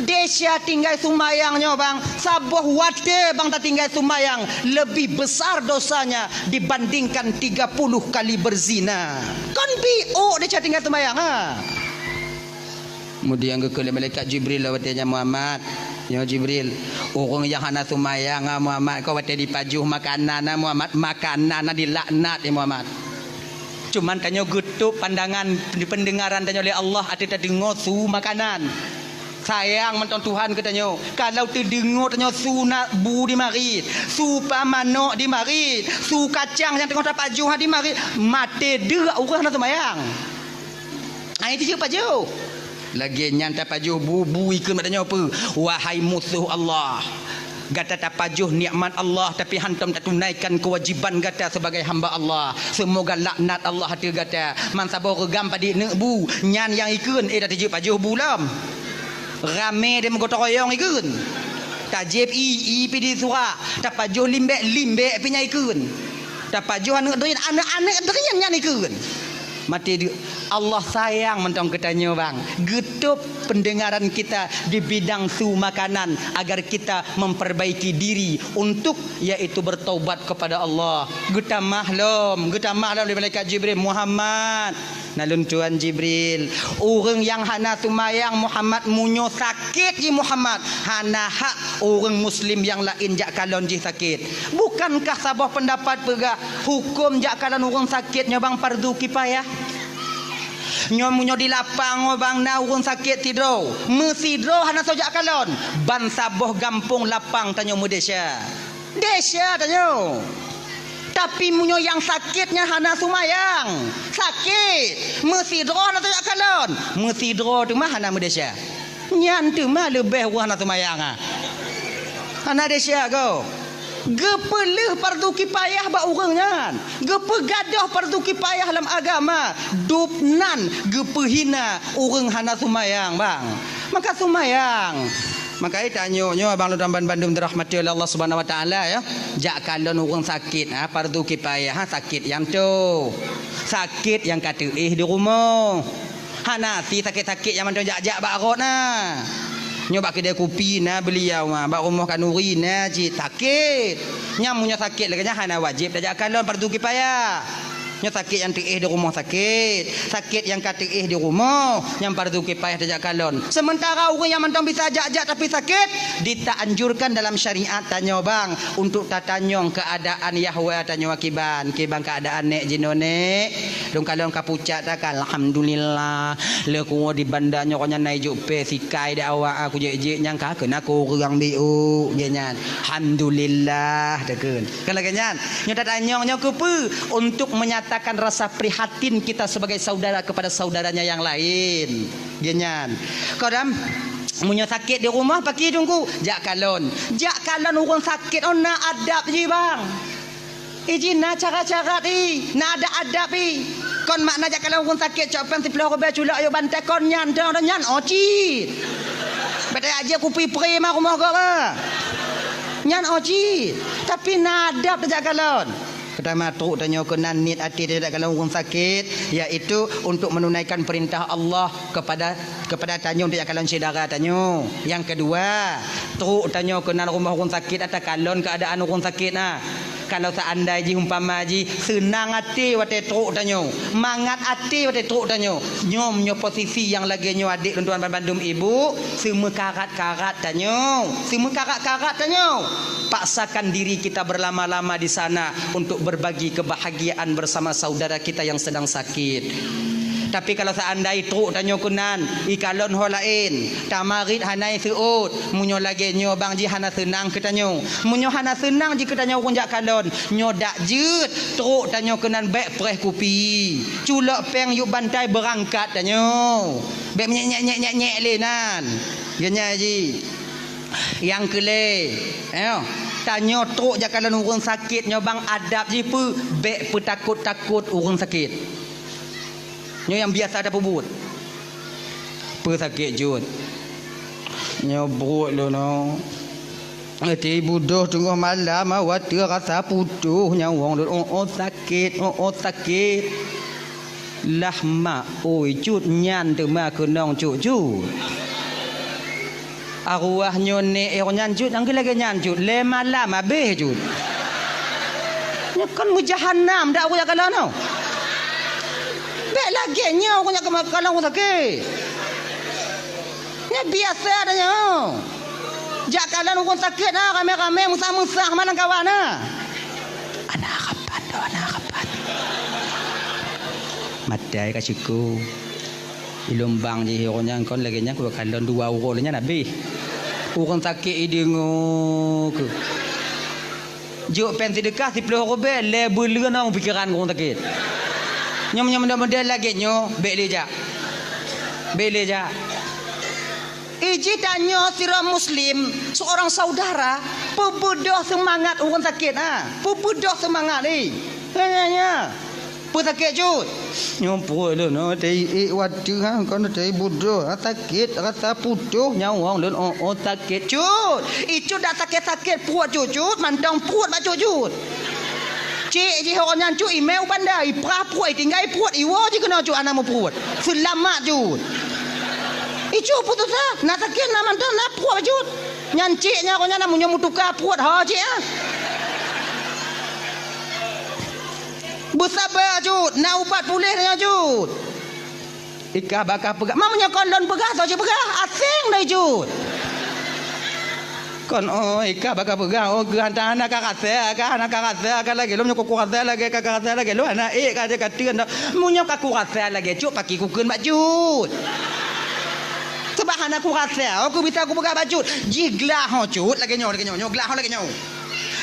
Desya tinggai seumayang nyoe bang, saboh watée bang tatinggai seumayang, lebih besar dosanya dibandingkan tiga puluh kali berzina. Kon biôk desya tinggai seumayang, ha? Kemudian geukheun lé malaikat Jibril lom watée nyan, "Muhammad, nyoe Jibril, ureuëng nyang hana seumayang, ah, Muhammad, kon watée jipajoh makanan, ah, Muhammad, makanan, ah, dilaknat, ya Muhammad." Cuman tanyoe geutôb pandangan, peundeungaran tanyoe lé Allah ateueh tadeungoe su makanan. Sayang mantong Tuhan keu tanyoe. Kalau teudeungoe tanyoe su na bu di marit, su pa manok di marit, su kacang nyang teungoh tapajoh di marit, maté deuk ureuëng hana seumayang. Ai tijeuek pajoh. Lagée nyan tapajoh bu-bu ikheun bak tanyoe peue? Wahai musoh Allah, gata tapajoh nikmat Allah tapi hantom tatunaikan keuwajiban gata sebagai hamba Allah. Seumoga laknat Allah ateueh gata. Man saboh reugam padit neuk bu, nyan nyang ikheun, eh, tatijeuek pajoh bu lom. Ramé deh meugotong royong ikheun. Tajieb ié, ié pih di surak. Tapajoh limbek, limbek pih nyan ikheun. Tapajoh aneuëk drien, aneuëk-aneuëk drien nyan ikheun. Maté deuk. Allah sayang mantong keu tanyoe bang. Geutôb peundeungaran kita di bidang su makanan agar kita memperbaiki diri untuk yaitu bertaubat kepada Allah. Geutamah lom, geutamah lom lé malaikat Jibril, "Muhammad, na lôn tuan Jibril, ureuëng nyang hana seumayang Muhammad meunyoe sakét jih Muhammad, hana hak ureuëng muslim nyang laén jak kalon jih sakét." Bukankah saboh peundapat peugah huköm jak kalon ureuëng sakét nyoe bang fardu kifayah? Nyoe meunyoe di lapang nyoe bang na ureuëng sakét sidroe, meusidroe hana soe jak kalon, ban saboh gampông lapang tanyoe meudesya. Desya tanyoe. Tapi meunyoe nyang sakét nyan hana seumayang, sakét, meusidroe hana soe jak kalon, meusidroe teuma hana meudesya. Nyan teuma leubeh ureuëng hana seumayang, ah. Hana desya goe. Geupeuleueh fardu kifayah bak ureuëng nyan. Geupeugadôh fardu kifayah lam agama. Dub nan geupeuhina ureuëng hana seumayang, bang. Maka seumayang. Maka tanyoe nyoe abang lôn ban-, bandum dirahmati oleh Allah Subhanahu Wa Taala, ya. Jak kalon ureuëng sakét, ha, fardu kifayah, ha, sakét nyang toe. Sakét nyang ka teuéh di rumoh. Hana si sakét-sakét nyang mantong jak-jak bak rot na. Nyoe bak keudè kupi na beuliau ma, bak rumoh khanuri na cit sakét. Nyang meunyoe sakét lagée nyan hana wajéb tajak kalon fardu kifayah. Nyoe sakét nyang teuéh di rumoh sakét, sakét nyang ka teuéh di rumoh nyang fardu kifayah tajak kalon. Seumeuntara ureuëng nyang mantong bisa jak-jak tapi sakét, ditaanjurkan dalam syariat tanyoe bang untuk tatanyong keuadaan yahwa tanyoe akiban, kiban keuadaan nék jinoe nék. Lôn kalon ka pucak takan, alhamdulillah. Lé kuwoe di banda nyoe nyan na ijok pé sikai dak awak aku jek-jek nyang ka keunan kureueng biôk jek nyan. Alhamdulillah takheun. Kan lagée nyan. Nyoe tatanyong nyoe keupeue? Untuk menyatakan rasa prihatin kita sebagai saudara kepada saudaranya yang lain. Jek nyan. Kadang meunyoe sakét di rumoh paki teungku, jak kalon. Jak kalon ureuëng sakét oh na adab jih bang. Iji na cara-cara i, na adab-adab i. Kon makna jak kalon ureuëng sakét cok péng siplôh ribée culok ayue bantai kon nyan dong nyan oh cit. Bèk tajak jieb kupi pri ma rumoh gob, ha. Nyan oh cit. Tapi na adab tajak kalon. Peutama trok tanyoe keunan niet até tajak kalon ureuëng sakét, yaitu untuk menunaikan perintah Allah kepada kepada tanyoe untuk jak kalon syedara tanyoe. Nyang keudua, trok tanyoe keunan rumoh ureuëng sakét atawa kalon keuadaan ureuëng sakét na. Kalau seandai jih umpama jih seunang até watée trok tanyoe, mangat até watée trok tanyoe, nyoe meunyoe posisi nyang lagée nyoe adék lôn tuan bandum ibu, seumeukarat-karat tanyoe, seumeukarat-karat tanyoe. Paksakan diri kita berlama-lama di sana untuk berbagi kebahagiaan bersama saudara kita yang sedang sakit. Tapi kalau seandai trok tanyoe keunan, ikalon ho laén, tamarit hana iseuôt, meunyoe lagée nyoe bang jih hana seunang keu tanyoe. Meunyoe hana seunang jih keu tanyoe ureuëng jak kalon, nyoe dak jeuet trok tanyoe keunan bék preh kupi. Culok péng yub bantai beurangkat tanyoe. Bék menyek-nyek-nyek-nyek lé nan. Geunya jih. Nyang keu lhée, eh, tanyoe trok jak kalon ureuëng sakét nyoe bang adab jih peue, bék peutakot-takot ureuëng sakét. Nyoe nyang biasa tapeubuet. Peue sakét jeuet? Nyoe bruek lôn nyoe. Ati budôh teungoh malam, awak teu rasa putôh nyawöng lôn. Oh, oh, sakét, oh, oh, sakét. Lah mak, oi, cut nyan teuma keunong cut-cut. Arwah nyoe nek eh nyan cut, nyang lagée nyan cut, lé malam habéh cut. Nyoe kon meujahanam dak ureuëng jak kalon nyoe. Bék lagée nyoe ureuëng jak kalon ureuëng sakét. Nyoe biasa dah nyoe. Jak kalon ureuëng sakét na ramé-ramé, meusah-meusah, mana kawan na. Ana rapat, ana rapat. Matai ka syukur. Ilôn bang jih ureuëng nyan kon lagée nyan, kukalon dua uroe nyan habéh. Ureuëng sakét ideungoe keu. Jok péng seudeukah siplôh rubée, lé beuleuen ong pikeran ureuëng sakét. Nyoe, nyoe, model-model lagée nyoe, bék lé jak. Bék lé jak. Iji tanyoe sidroe muslim, seorang saudara, peubeudoh seumangat ureuëng sakét, ha. Peubeudoh seumangat, eh. Nya, nya, nya. Peue sakét cut? Nyoe pruet lôn, oh, teuiék watée, ha, kon teuiék budôh, ha, sakét, rasa putôh nyawöng lôn, oh, oh, sakét cut. Icut dak sakét-sakét pruet cut, cut, mantong pruet bak cut, cut. Cék jih ureuëng nyan cut, imé u banda, iprah pruet, itinggai pruet, iwoe jih keunoe cut, hana meupruet. Seulamat cut. Icut putus asa, na sakét, na mantong, na pruet bak cut. Nyan cék nyan, ureuëng nyan na meunyoe meutuka pruet, ho cék, ah. Beusaba cut, na ubat puléh nyoe cut. Ikah bakah peugah, ma meunyoe kon lôn peugah, soe cit peugah, aséng dai cut. Kon, oh, ikah bakah peugah, oh, geuh hana ka rasa, ka hana ka rasa, ka lagée lôn nyoe ka kurasa lagée, ka, ka rasa lagée lôn, hana ék ka, ka teun dah. Meunyoe ka kurasa lagée cut, pakri kukheun bak cut. Sabab hana kurasa, oh, kubisa kupeugah bak cut. Jih glah ho cut, lagée nyoe, lagée nyoe, nyoe glah ho lagée nyoe.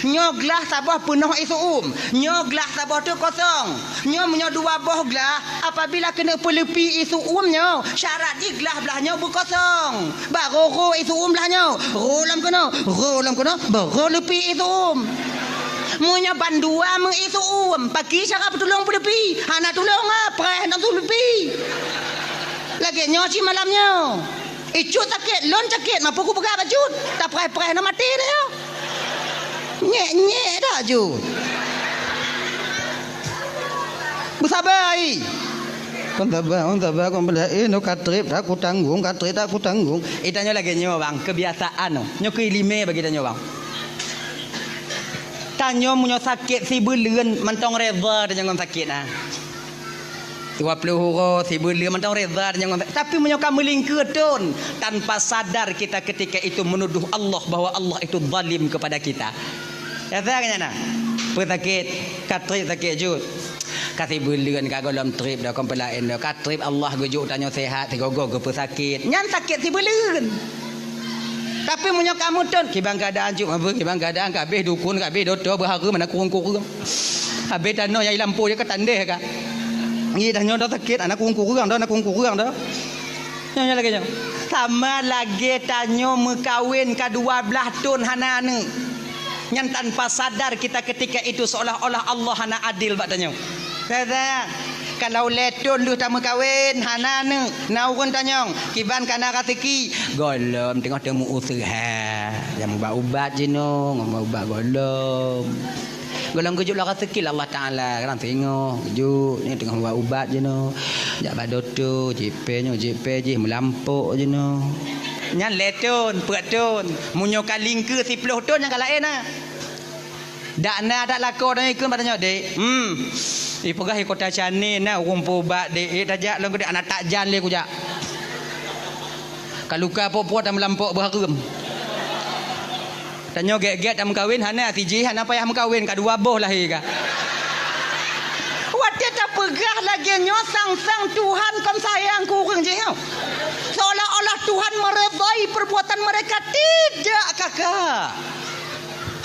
Nyoe glah saboh peunoh ié seu-uem. Nyoe glah saboh teuk kosong. Nyoe meunyoe dua boh glah, apabila keuneuk peuleupi ié seu-uem nyoe, syarat jih glah blaih nyoe beukosong. Barô rô ié seu-uem blaih nyoe. Rô lom keunoe, rô lom keunoe, barô leupi ié seu-uem. Meunyoe bandua meu ié seu-uem, pakri cara peutulông peuleupi. Hana tulông, ah, preh ngon peuleupi. Lagée nyoe cit malam nyoe. Icut sakét, lôn sakét, ma peue kupeugah bak cut. Tapreh-preh na maté dah nyoe. Nyék-nyék dah cut. Beusaba, ai. Kon saba, kon saba, kon bela, eh, nyoe ka treb, dak kutanggong, ka treb, dak kutanggong. Eh, tanyoe lagée nyoe, bang, kebiasaan nyoe. Nyoe keuiéleumé bagi tanyoe, bang. Tanyoe meunyoe sakét sibeuleuen, mantong reda tanyoe ngon sakét, ah. Dua ploh uroe, sibeuleuen mantong reda tanyoe ngon, tapi meunyoe ka meulingkeue thon, tanpa sadar kita ketika itu menuduh Allah bahwa Allah itu zalim kepada kita. Rasa ka nyan na? Peue sakét, ka treb sakét cut. Ka sibeuleuen ka gohlom treb dah, kon peue laén dah. Ka treb Allah geujok tanyoe sehat, sigoe-goe geupeusakét. Nyan sakét sibeuleuen. Tapi meunyoe ka meuthon, kiban keuadaan cut, apa, kiban keuadaan ka habéh dukon, ka habéh dokto, beuhareuem, hana kureueng-kureueng. Habéh tanoh nyang i lampôh jih ka tandeh ka. Ngi tanyoe dah sakét, hana kureueng-kureueng dah, hana kureueng-kureueng dah. Nyoe, nyoe lagée nyoe. Sama lagée tanyoe meukawen ka dua blaih thon hana aneuëk. Nyan tanpa sadar kita ketika itu seolah-olah Allah hana adil bak tanyoe. Saya sayang, kalau lhée thon lheueh tameukawen, hana aneuëk, na ureuëng tanyong, kiban ka na raseuki, gohlom teungoh teumeuuseuha. Nyang ubat-ubat jinoe, ngon ubat gohlom. Gohlom geujok lam raseuki lé Allah Taala, kadang singoh geujok, nyoe teungoh ubat-ubat jinoe. Jak bak dokto, jieb péng nyoe, jieb péng jih, meulampôk jinoe. Nyan lhée thon, peuet thon. Meunyoe ka lingkeue siploh thon, nyan ka laén na. Dak na, dak lakoe tanyoe ikheun bak tanyoe, "Dek, hmm, ipeugah i Kota Chennai na ureuëng peuubat, Dek, eh, tajak lôn keu Dek, hana tajak lé kujak. Ka luka po-po tameulampôk beuhareuem." Tanyoe gét-gét tameukawen, hana sijih, hana payah meukawen, ka dua boh lahé ka. Watée tapeu Peugah lagée nyoe sang-sang Tuhan kon sayang keu ureuëng jih nyoe. Seolah-olah Tuhan meredai perbuatan mereka. Tidak, kakak.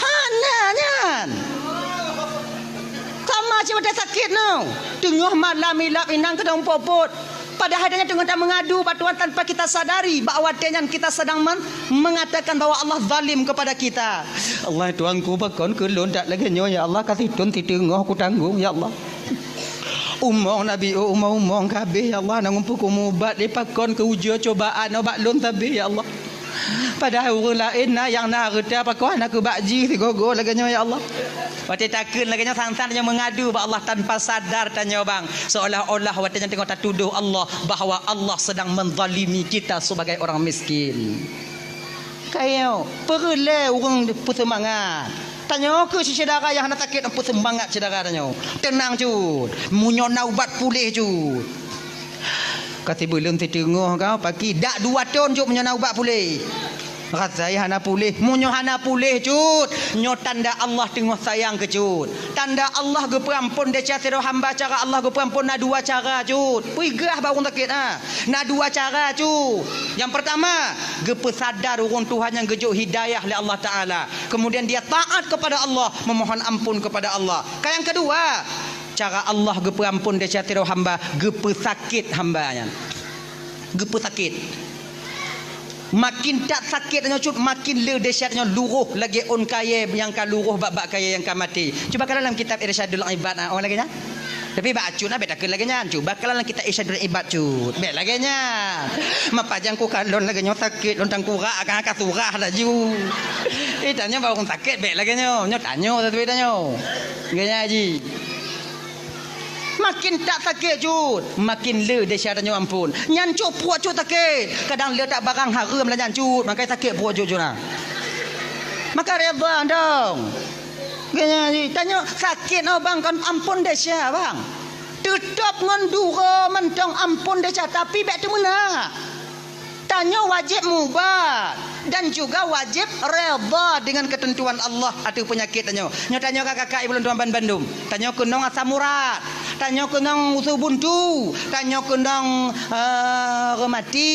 Hana nyan. Sama cit watée sakét nyoe. Teungoh malam ilab inong keudong popot. Padahai tanyoe teungoh tameungadu bak Tuhan tanpa kita sadari bahwa watée nyan kita sedang men-, mengatakan bahwa Allah zalim kepada kita. Allah Tuhanku, pakon keu lôn that lagée nyoe, ya Allah, ka sithon siteungoh kutanggong, ya Allah. Umong Nabi, oh, umong-umong ka habéh, ya Allah, na ngumpul keu mubat lé pakon keu ujoe cobaan nyoe bak lôn sabé, ya Allah. Padahai ureuëng laén na nyang na reuta pakon hana keu bak jih sigoe-goe lagée nyoe, ya Allah. Watée takheun lagée nyoe, sang-sang tanyoe meungadu bak Allah tanpa sadar tanyoe bang, seolah-olah watée nyan teungoh tatudoh Allah bahwa Allah sedang menzalimi kita sebagai orang miskin. Kayo, peureulée ureuëng peuseumangat. Tanyoe keu syedara nyang hana sakét, peuseumangat syedara tanyoe. Teunang cut, meunyoe na ubat puléh cut. Ka sibuleuen siteungoh kau paki, dak dua thon cut meunyoe na ubat puléh. Rasai hana puléh, meunyoe hana puléh cut, nyoe tanda Allah teungoh sayang keu cut. Tanda Allah geupeuamphon desya sidroe hamba, cara Allah geupeuamphon na dua cara cut. Peugah bak ureuëng sakét, ha. Na dua cara cut. Nyang pertama, geupeusadar ureuëng tuha nyang geujok hidayah lé Allah Taala. Kemudian dia taat kepada Allah, memohon ampun kepada Allah. Ka nyang kedua, cara Allah geupeuamphon desya sidroe hamba, geupeusakét hamba nyan. Geupeusakét. Makin that sakét nyoe cut, makin le dahsyat nyoe, luroh lagée ôn kayée nyang ka luroh bak-bak kayée nyang ka maté. Cuba kalon lam kitab Irsyadul Ibad, ah, oh, lagée nyan. Tapi bak acut na bék takheun lagée nyan. Cuba kalon lam kitab Irsyadul Ibad cut. Bék lagée nyan. Mapajang ku kalon lagée nyoe sakét, lôn tangkurak akan ka surah laju. Eh, tanyoe bak ureuëng sakét bék lagée nyoe. Nyoe tanyoe, tapi tanyoe. Lagée nyan ji. Makin that sakét cut, makin le desya tanyoe amphon. Nyan cut pruet cut sakét. Kadang le that barang hareuem lah nyan cut, makai sakét pruet cut cut na. Maka reda dong. Geunya tanyoe sakét nyoe bang kon amphon desya bang. Teutap ngon duro mantong amphon desya tapi bék teumeunak. Tanyoe wajéb mubat dan juga wajéb reda dengan keuteuntuan Allah ateueh peunyakét tanyoe. Nyoe tanyoe ka kakak ibu lôn tuan ban bandum. Tanyoe keunong asam urat. Tanyoe keunong usu buntu. Tanyoe keunong, eh, reumati.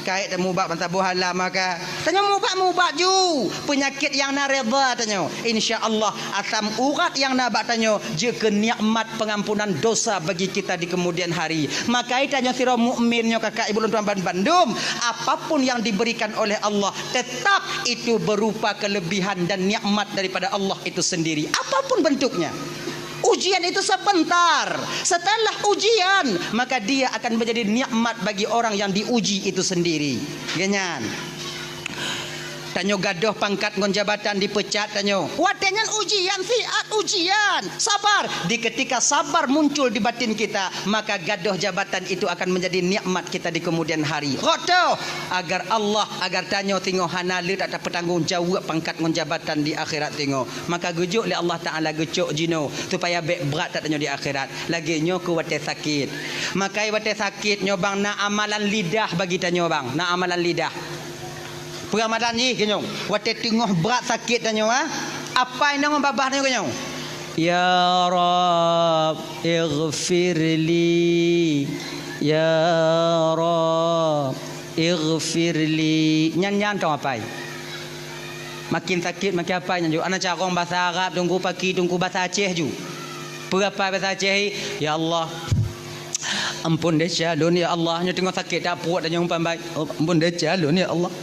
Kayée tamubat ban saboh halam maka. Tanyoe mubat-mubat ju. Peunyakét nyang na reda tanyoe. Insya Allah, asam urat nyang na bak tanyoe jeuet keu nikmat pengampunan dosa bagi kita di kemudian hari. Makai tanyoe sidroe mukmin nyoe kakak ibu lôn tuan ban bandum, apapun yang diberikan oleh Allah, tetap itu berupa kelebihan dan nikmat daripada Allah itu sendiri. Apapun bentuknya. Ujian itu sebentar. Setelah ujian, maka dia akan menjadi nikmat bagi orang yang diuji itu sendiri. Genyan. Tanyoe gadôh pangkat ngon jabatan dipeucat tanyoe. Watée nyan ujian, siat ujian. Sabar. Di ketika sabar muncul di batin kita, maka gadôh jabatan itu akan menjadi nikmat kita di kemudian hari. Rot toh, agar Allah, agar tanyoe singoh hana le that tapeutanggong jaweueb pangkat ngon jabatan di akhirat singoh. Maka geujok lé Allah Taala geucok jinoe supaya bék brat that tanyoe di akhirat. Lagée nyoe keu watée sakét. Makai watée sakét nyoe bang na amalan lidah bagi tanyoe bang. Na amalan lidah. Peuramadan jih keunyoe, watée teungoh brat sakét tanyoe, ha? Apai nong babah tanyoe keunyoe, "Ya Rabb, ighfirli. Ya Rabb, ighfirli." Nyan, nyan tong apai. Makin sakét, makin apai nyan ju. Ana carông basa Arab, teungku paki, teungku basa Aceh ju. Peue apai basa Aceh, "Ya Allah, ampôn desya lôn, ya Allah." Nyoe teungoh sakét that pruet tanyoe umpan bai. "Oh, ampôn desya lôn, ya Allah."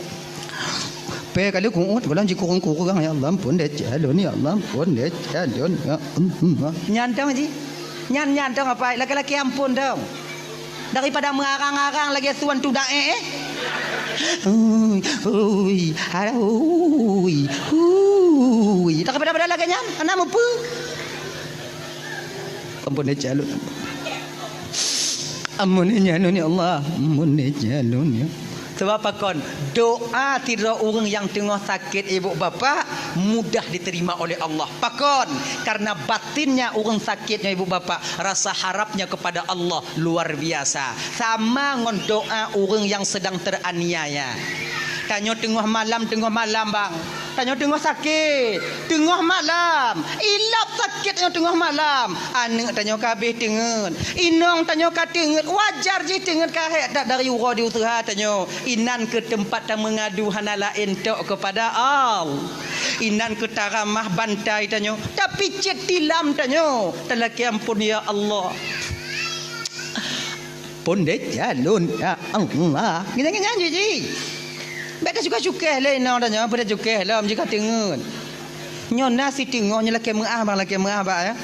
Pé kali ku'ut, gohlom jikurong-kurong, "Ya Allah, ampôn desya lôn, ya Allah, ampôn desya lôn, ya Allah." Nyan tong ji. Nyan, nyan tong apai, laki-laki ampôn tong. Daripada meurarang-arang lagée suan tuda, eh, eh. Ui, ui, alah, ui, ui. Daripada-pada lagée nyan, hana mupeue. Ampôn desya lôn. Ampôn desya lôn, ya Allah. Ampôn desya lôn, ya. Sebab pakon, doa sidroe ureuëng nyang teungoh sakét ibu bapak mudah diterima oleh Allah. Pakon, karena batinnya ureuëng sakét nyoe ibu bapak, rasa harapnya kepada Allah luar biasa. Sama ngon doa ureuëng nyang sedang teraniaya. Tanyoe teungoh malam, teungoh malam bang. Tanyoe teungoh sakét, teungoh malam. Ilab sakét tanyoe teungoh malam. Aneuk tanyoe ka habéh teungeut. Inong tanyoe ka teungeut. Wajar jih teungeut ka hék that dari uroe di useuha tanyoe. Inan keuh teumpat tameungadu hana laén tok keupada Allah. Inan keuh taramah bantai tanyoe. Tapicét tilam tanyoe. Talakée amphon, ya Allah. Pondek jalon, ya Allah. Ngieng-ngieng jih. Bèk teucukéh-cukéh lé inong tanyoe, bèk teucukéh lom jih ka teungeut. Nyoe na siteungoh, nyoe lakée meu'ah bang, lakée meu'ah bang, ya.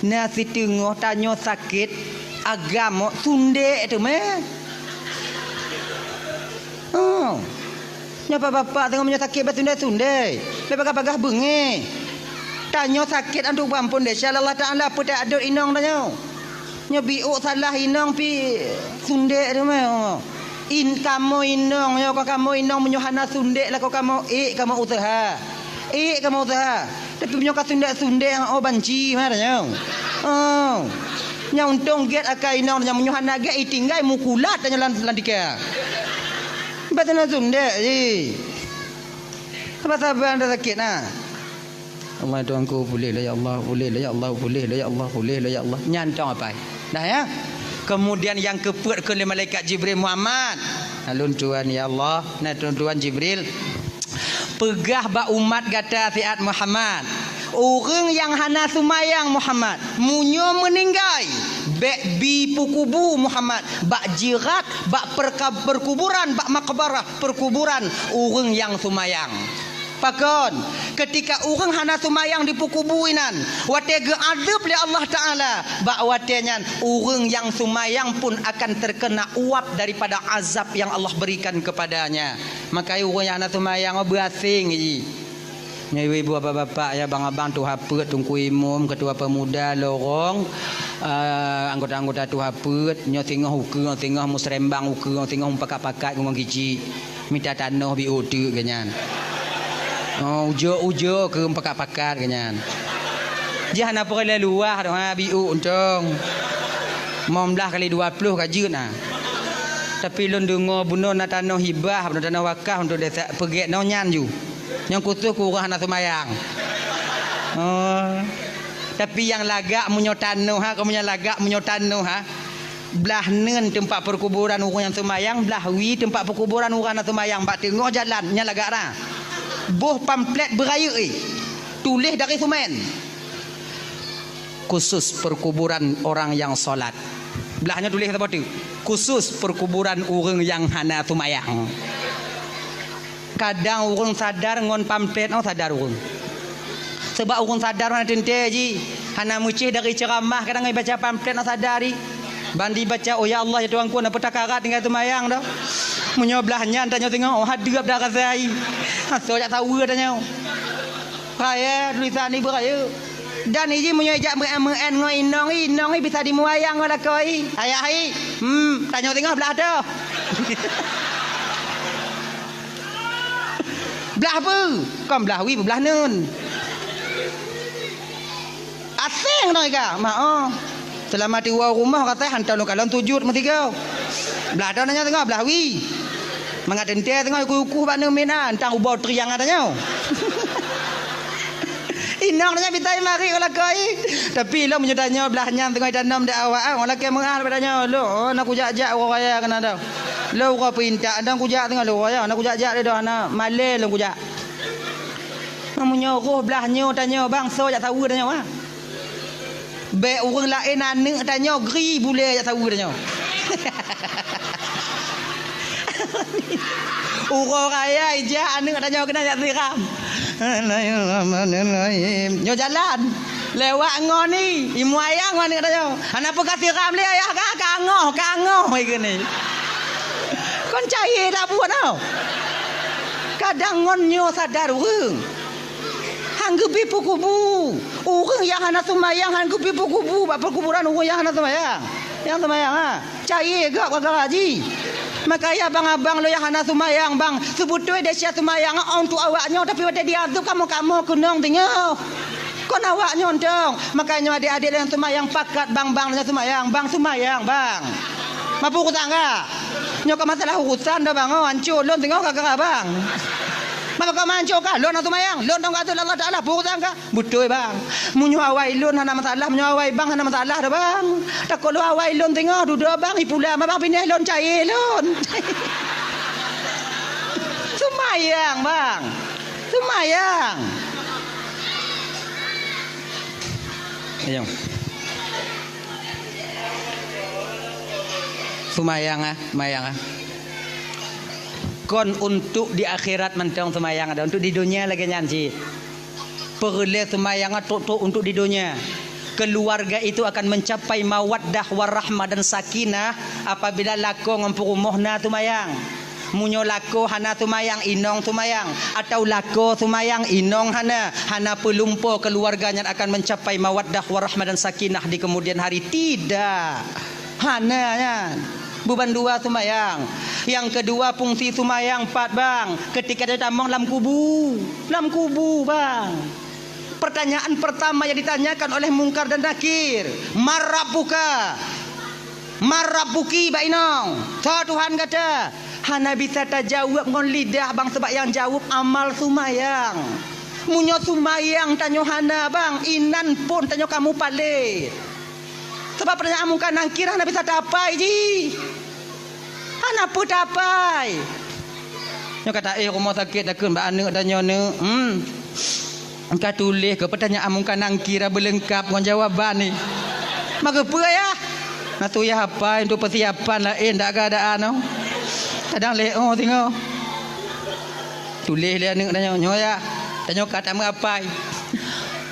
Na siteungoh tanyoe sakét, agam, sundek teumé. Oh. Nyoe bapak-bapak teungoh meunyoe sakét bèk sundek-sundek. Bèk bagah-bagah beungéh. Tanyoe sakét antu bang pondek, insya Allah Taala peutak adot inong tanyoe. Nyoe biôk salah inong pih sundek teumé. In, kamoe inong, nyoe ka kamoe inong, meunyoe hana sundek lakoe kamoe, ék kamoe useuha. Ék kamoe useuha. Tapi meunyoe ka sundek-sundek, oh, banci mah tanyoe. Oh. Nyang untông gét akai inong, nyang meunyoe hana gét, itinggai mukulat tanyoe lam, lam tika. Bèk tanyoe sundek jih. Saban-saban dah sakét na. Allah Tuhanku, puléh lah ya Allah, puléh lah ya Allah, puléh lah ya Allah, puléh lah ya Allah. Nyan tong apai. Dah ya. Kemudian nyang keupeuet keu lé malaikat Jibril, Muhammad. Lôn tuan ya Allah, na lôn tuan Jibril. Peugah bak umat gata siat Muhammad. Ureuëng nyang hana seumayang Muhammad, meunyoe meuninggai, bèk bi peukubu Muhammad, bak jirat, bak perka-, perkuburan, bak makbarah, perkuburan ureuëng nyang seumayang. Pakon, keutika ureuëng hana seumayang dipeukubu inan, watée geuadeueb lé Allah Taala, bak watée nyan ureuëng nyang seumayang pun akan terkena uap daripada azab yang Allah berikan kepadanya. Maka ureuëng nyang hana seumayang, oh, beuaséng jih. Nyoe ibu-ibu, bapak-bapak, ya, abang-abang, tuha peuet, teungku imum, ketua pemuda, lorong, eh, anggota-anggota tuha peuet, nyoe singoh ukeue, singoh musrembang ukeue, singoh mupakat-pakat ngon kicik. Mita tanoh biôh teuk geuh nyan. Oh, ujoe-ujoe keu pakat-pakat geuh nyan. Jih hana peureulée luwah doh, ha, biôh untông. Limong blaih kali dua ploh ka jeuet na. Tapi lôn deungoe bunoe na tanoh hibah, bunoe tanoh wakaf untuk desa, peugét nyoe nyan ju. Nyang khusos keu ureuëng hana seumayang. Oh. Tapi nyang lagak meunyoe tanoh, ha, kamoe nyang lagak meunyoe tanoh, ha. Blah neun teumpat peukuburan ureuëng nyang seumayang, blah wie teumpat peukuburan ureuëng nyang seumayang bak teungoh jalan, nyan lagak na. Boh pamflet beurayeuk, eh, tuléh dari seumén. Khusus perkuburan orang yang salat. Blah nyoe tuléh saboh teuk. Khusus perkuburan ureuëng nyang hana seumayang. Kadang ureuëng sadar ngon pamflet, oh, sadar ureuëng. Sabab ureuëng sadar hana teuntée jih, hana meucéh dari ceuramah, kadang ibaca pamflet, oh, sadar jih. Ban dibaca, "Oh, ya Allah, ya Tuhanku, na peue takarat tinggai seumayang dah." Meunyoe blah nyan tanyoe teungoh, oh, hadeueb dah rasa jih. Asoe jak saweue tanyoe. Raya tulisan ibu raya. Dan iji meunyoe ijak meu'en-meu'en ngon inong i, inong i bisa dimuayang ngon lakoe i. Ayah i, hmm, tanyoe teungoh blah toh. Blah peue? Kon blah wie, blah neun. Aséng ngon ika, mak oh. Seulama tiwoe rumoh katai hantom lôn kalon sujud meusigoe. Blah toh tanyoe teungoh blah wie. Mangat teuntée teungoh ikuh-ikuh bak neumina, entang ubau triang tanyoe. Inong tanyoe bitai marit u lakoe. Tapi lom meunyoe tanyoe blah nyan teungoh itanom di awak, ah, lakée meu'ah bak tanyoe. Lom, oh, na kujak-jak uroe raya keunan dah. Lom uroe peuintak, entang kujak teungoh lom uroe raya, na kujak-jak lé dah, na malée lom kujak. Meunyoe roh blah nyoe tanyoe bang, soe jak saweue tanyoe, ah. Bék ureuëng laén aneuk tanyoe gri bulée jak saweue tanyoe. Uroe raya ijak aneuk tanyoe keunan jak siram. Bismillahirrahmanirrahim. Nyoe jalan. Lewat ngon i, imuayang ngon aneuk tanyoe. Hana peue ka siram lé ayah ka, kangoh, kangoh i keunoe. Kon cayée dak buet tau. Kadang ngon nyoe sadar ureuëng. Han geubri peukubu. Ureuëng nyang hana seumayang han geubri peukubu bak peukuburan ureuëng nyang hana seumayang. Nyang seumayang, ha, cayée gak gara-gara jih. Makanya abang-abang lôn nyang hana seumayang, bang, seubeutôi desya seumayang untuk awak nyoe, tapi watée diazeueb kamoe-kamoe keunong teungoh. Kon awak nyoe dong. Makanya adék-adék lôn seumayang pakat, bang, bang lôn seumayang, bang seumayang, bang. Mapu urusan gak? Nyoe ka masalah urusan dah, bang, oh, hancô lôn teungoh gara-gara bang. Maka kau manco kah? Lôn hana seumayang. Lôn dong kata Allah Taala, peue urusan kah? Beutôi, bang. Meunyoe awai lôn hana masalah, meunyoe awai bang hana masalah dah, bang. Takot lôn awai lôn teungoh dudoe bang, ipula ma bang pinéh lôn cayé lôn. Seumayang, bang. Seumayang. Ayo. Seumayang, ah, seumayang, ah. Kon untuk di akhirat mantong seumayang, ada untuk di dunia lagèe nyan cit. Peureulèe seumayang trok-trok untuk di dunia. Keluarga itu akan mencapai mawaddah warahmah dan sakinah apabila lakoe ngon peurumoh na seumayang. Meunyoe lakoe hana seumayang, inong seumayang, atau lakoe seumayang, inong hana, hana peulumpo keluarga nyan akan mencapai mawaddah warahmah dan sakinah di kemudian hari. Tidak. Hana nyan. Beuban dua seumayang. Nyang keudua, fungsi seumayang pat, bang. Ketika tamong lam kubu. Lam kubu, bang. Pertanyaan pertama yang ditanyakan oleh Mungkar dan Nakir, "Man rabbuka?" "Man rabbuki, bak inong? Soe Tuhan gata?" Hana bisa tajaweueb ngon lidah, bang, sabab nyang jaweueb amal seumayang. Meunyoe seumayang tanyoe hana, bang, inan phon tanyoe ka mupalét. Sabab pertanyaan Mungkar Nakir hana bisa tapai jih. Hana peue tapai. Nyoe ka taéh rumoh sakét takheun bak aneuk tanyoe, "Neuk, hmm, ka tuléh keu pertanyaan Mungkar Nakir beuleungkap ngon jawaban nyoe." Maka peue, Yah? Na tu Yah apai untuk persiapan laén dak keadaan nyoe. Kadang lé oh singoh. Tuléh lé aneuk tanyoe, nyoe ya. Tanyoe ka tameuapai.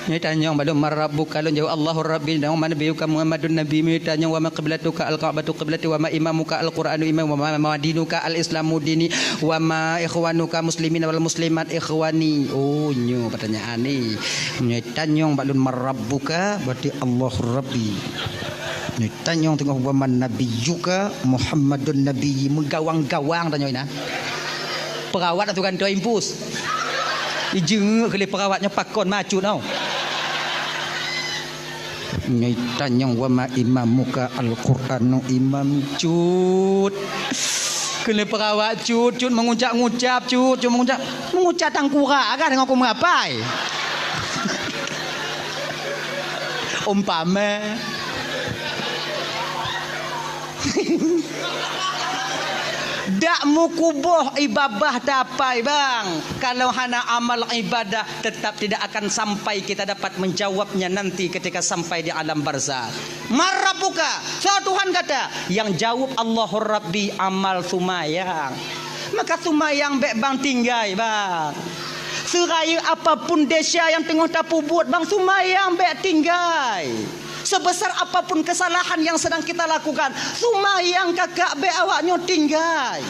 Nyoe tanyong bak lôn, "Man rabbuka?" Lôn jaweueb, "Allahu Rabbi." Nyoe, "Man nabiyyuka?" "Muhammadun nabiyyi." Nyoe tanyong, "Wa ma qiblatuka?" "Al-Ka'batu qiblati." "Wa ma imamuka?" "Al-Qur'anu imami." "Wa ma, ma dinuka?" "Al-Islamu dini." "Wa ma ikhwanuka muslimina wal muslimat ikhwani?" Oh, nyoe pertanyaan ni. Nyoe tanyong bak lôn, "Man rabbuka?" Berarti, "Allahu Rabbi." Nyoe tanyong teungoh, "Wa man nabiyyuka?" "Muhammadun nabiyyi." Meugawang-gawang tanyong inan. Perawat atau gantoe impus. Ijeungeuk keu lé perawat nyoe pakon macut tau. Nyoe tanyong, "Wa ma imamuka?" "Al-Qur'anu imami." Cut. Keu lé perawat cut, cut meungucap-ngucap, cut, cut meungucap. Meungucap tangkurak kan deungon kumeuapai. Umpama. Dak meukuboh ié babah tapai, bang. Kalau hana amal ibadah, tetap tidak akan sampai kita dapat menjawabnya nanti ketika sampai di alam barzakh. "Man rabbuka?" Soe Tuhan gata? Nyang jaweueb, "Allahu Rabbi," amal seumayang. Maka seumayang bèk bang tinggai, bang. Seurayeuk apapun desya nyang teungoh tapeubuet, bang, seumayang bèk tinggai. Sebesar apapun kesalahan yang sedang kita lakukan, seumayang kakak bèk awak nyoe tinggai.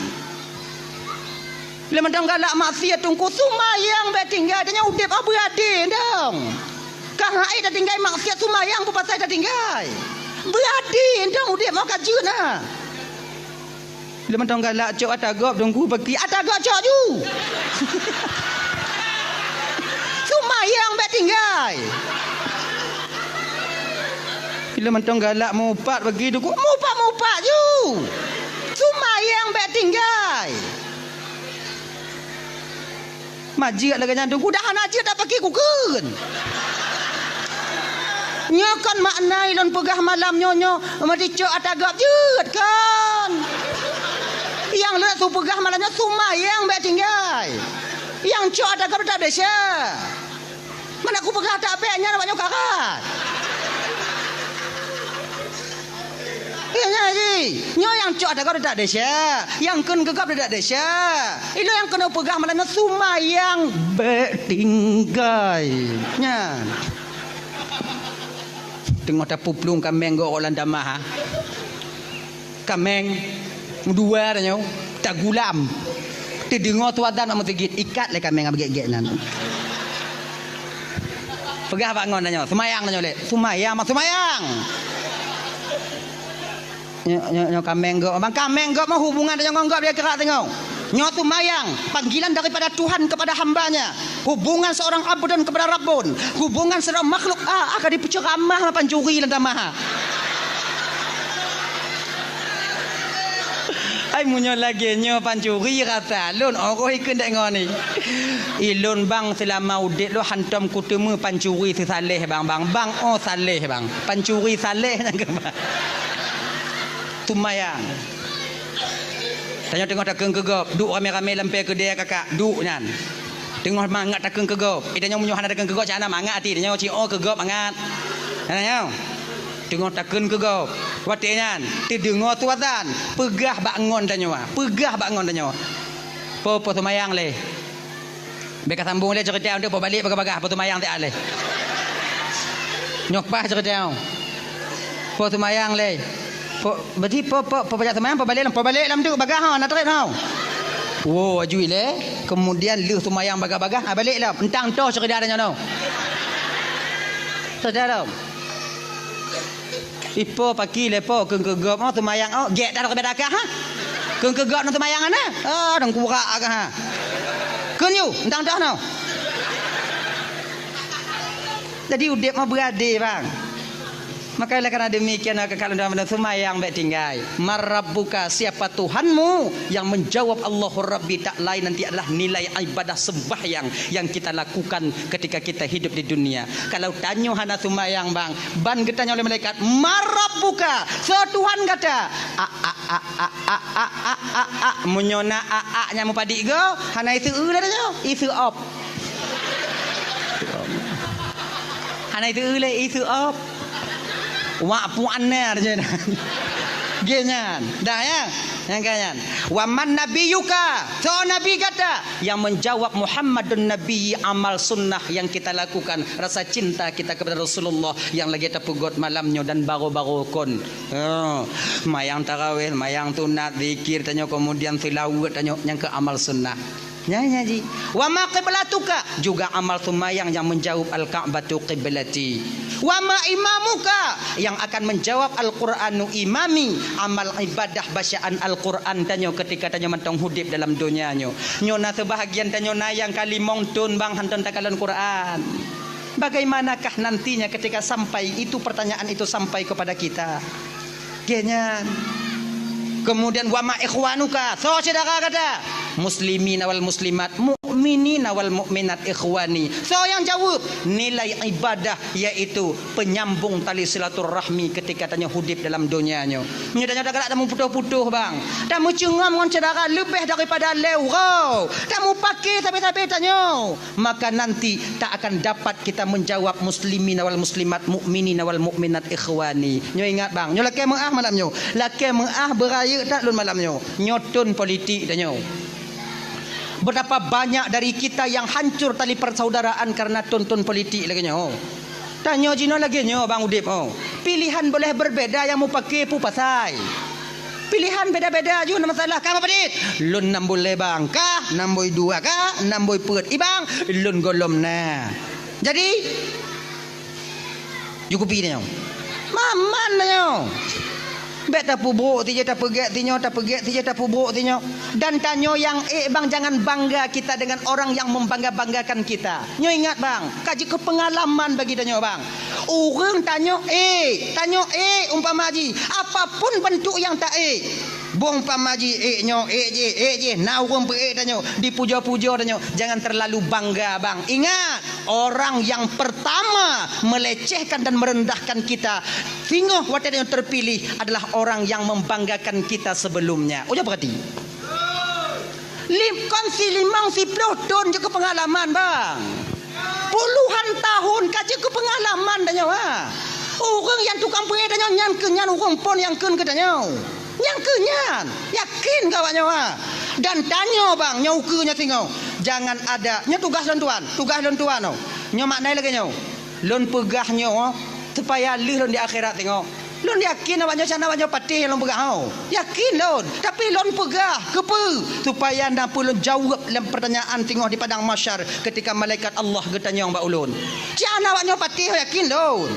Lé mantong galak maksiat teungku, seumayang bèk tinggai, tanyoe udép ah beuadé dong. Ka hai tatinggai maksiat, seumayang peue pasai tatinggai. Beuadé dong udép meuh ka jeuet na. Lé mantong galak cok ata gob teungku, peuki ata gob cok ju. Seumayang bèk tinggai. Lé mantong galak mupat peuki teungku, mupat-mupat ju. Seumayang bèk tinggai. Majeuet lagèe nyan teungku, dah hana jeuet dak peuki kukheun. Nyoe kon makna lôn peugah malam nyoe, nyoe meudicok ata gob jeuet kon. Nyang lôn su peugah malam nyoe seumayang bèk tinggai. Nyang cok ata gob dak desya. Mana kupeugah dak bèk nyan awak nyoe karat. Ingat jih, nyoe nyang cok ata gob dak desya, nyang kheun keu gob dak desya. Ilôn nyang keuneuk peugah malam nyoe seumayang bèk tinggai. Nyan. Teungoh tapuplueng kaméng gob lam tamah, ha. Kaméng, dua tanyoe, tagulam. Teudeungoe su azan bak meuseujid, ikat lé kaméng bak gét-gét nyan. Peugah bak ngon tanyoe, seumayang tanyoe lé. Seumayang, mak seumayang. Nyoe, nyoe, nyoe kaméng gob, bang, kaméng gob mah hubungan tanyoe ngon gob dia keurak tanyoe. Nyoe seumayang, panggilan daripada Tuhan kepada hamba-Nya. Hubungan seorang abdun kepada Rabbun. Hubungan seorang makhluk, ah, akan dipeuceramah lam pancuri lam tamah. Meunyoe lagèe nyoe pancuri rasa lôn, oh, ikheun dek ngon ni. Ilôn bang seulama udép lôn hantom kuteumé pancuri seusaléh bang, bang, bang, oh, saléh bang. Pancuri saléh nyang keubah. Seumayang. Tanyoe teungoh takheun keu gob, duek ramé-ramé lam pèe keudè kakak, duek nyan. Teungoh mangat takheun keu gob. Eh, tanyoe meunyoe hana takheun keu gob, cak hana mangat até tanyoe, ci oh keu gob mangat. Hana nyoe. Teungoh takheun keu gob. Watèe nyan, teudeungoe su azan, peugah bak ngon tanyoe, peugah bak ngon tanyoe. Po, po seumayang lé. Bèk ka sambung lé ceurita nyoe, po balek bagah-bagah, po seumayang siat lé. Nyoe paih ceurita nyoe. Po seumayang lé. Po, berarti po, po, po pajak seumayang, po balek lom, po balek lom tu bagah ha, na trép ha. Wo, aju ilèe, kemudian lheueh seumayang bagah-bagah, ha, balek lom. Entang toh ceurita nyoe. Ceurita lom. Ipo paki lé po kheun keu gob, oh, seumayang, oh, gèt dah keu beudakah, ha? Kheun keu gob nang seumayang ana? Oh, dong kurak agak, ha. Kheun yu, entang dah noh. Jadi udép mah beuadé, bang. Maka oleh karena demikian, maka kalau dalam seumayang bèk tinggai. Man rabbuka, siapa Tuhanmu? Yang menjawab Allahu Rabbi tak lain nanti adalah nilai ibadah sembahyang yang kita lakukan ketika kita hidup di dunia. Kalau tanyoe hana seumayang, bang, ban geutanyong lé malaikat, "Man rabbuka?" Soe Tuhan gata? A, a, a. Meunyoe na a, a nyang meupadik go, hana iseu lé tanyoe, iseu op. Hana iseu lé, iseu op. Wak puan nyan. Geuh nyan. Dah ya? Nyang ka nyan. "Wa man nabiyyuka?" Soe nabi gata? Yang menjawab, "Muhammadun Nabi," amal sunnah yang kita lakukan, rasa cinta kita kepada Rasulullah yang lagi tapeugot malam nyoe dan baroe-baroe kon. Oh, mayang tarawih, mayang sunat, zikir tanyoe, kemudian seulaweuet tanyoe, nyang keu amal sunnah. Nyan, nyan ji. "Wa ma qiblatuka?" Juga amal seumayang yang menjawab, "Al-Ka'batu qiblati." "Wa ma imamuka?" Yang akan menjawab, "Al-Qur'anu imami." Amal ibadah bacaan Al-Qur'an tanyoe ketika tanyoe mantong udép dalam donya nyoe. Nyoe na seubahagian tanyoe na nyang ka limong thon bang hantom takalon Qur'an. Bagaimanakah nantinya ketika sampai itu pertanyaan itu sampai kepada kita? Geuh nyan. Kemudian, "Wa ma ikhwanuka?" Soe syedara gata? "Muslimina wal muslimat, mukminina wal mukminat ikhwani." Soe nyang jaweueb? Nilai ibadah, yaitu penyambung tali silaturahmi ketika tanyoe udép dalam donya nyoe. Nyoe tanyoe galak tameuputoh-putoh, bang. Tameucungam ngon syedara leubeh daripada lhèe uroe. Tameupake sabe-sabe tanyoe. Maka nanti tak akan dapat kita menjawab, "Muslimina wal muslimat, mukminina wal mukminat, ikhwani." Nyoe ingat, bang, nyoe lakèe meu'ah malam nyoe. Lakèe meu'ah beurayeuk that lôn malam nyoe. Nyoe thon politik tanyoe. Betapa banyak dari kita yang hancur tali persaudaraan karena thon-thon politik lagèe nyoe. Tanyoe jinoe lagèe nyoe, bang, udép, oh. Pilihan boleh berbeda, nyang mupake peue pasai. Pilihan beda-beda ju na masalah. Ka meupadit? Lôn nam bui lé bang, ka nam bui dua, ka nam bui peuet. I bang, lôn gohlom na. Jadi, ju kupi tanyoe. Maman tanyoe. Bèk tapeubrok sijeuh, tapeugèt sinyoe, tapeugèt sijeuh, tapeubrok sinyoe. Dan tanyoe nyang ék, bang, jangan bangga kita dengan orang yang membangga-banggakan kita. Nyoe ingat, bang, ka jeuet keu peungalaman bagi tanyoe, bang. Ureueng tanyoe ék, tanyoe ék umpama jih, apapun bentuk nyang ta ék. Boh umpama jih ék nyoe, ék jih, ék jih, na ureueng peuék tanyoe, dipujoe-pujoe tanyoe. Jangan terlalu bangga, bang. Ingat, orang yang pertama melecehkan dan merendahkan kita, singoh watèe tanyoe terpilih, adalah orang yang membanggakan kita sebelumnya. Ujoe peugah di. Lim-, kon si limong siploh thon jeuet keu peungalaman, bang. Puluhan tahun ka jeuet keu peungalaman tanyoe, ha. Ureueng nyang tukang peuék tanyoe nyan keuh nyan ureueng phon nyang kheun keu tanyoe. Nyan keuh nyan. Yakin keu awak nyoe, ha. Dan tanyoe, bang, nyoe ukeue nyoe singoh. Jangan ada, nyoe tugaih lôn tuan, tugaih lôn tuan, oh. Nyoe makna lagèe nyoe. Lôn peugah nyoe supaya lheueh lôn di akhirat singoh. Lôn yakin awak nyoe, awak nyoe patéh nyang lôn peugah, oh. Yakin lôn, tapi lôn peugah keupeue? Supaya na peue lôn jaweueb lam pertanyaan singoh di padang mahsyar ketika malaikat Allah geutanyong bak ulôn. Cit hana awak nyoe patéh, yakin lôn.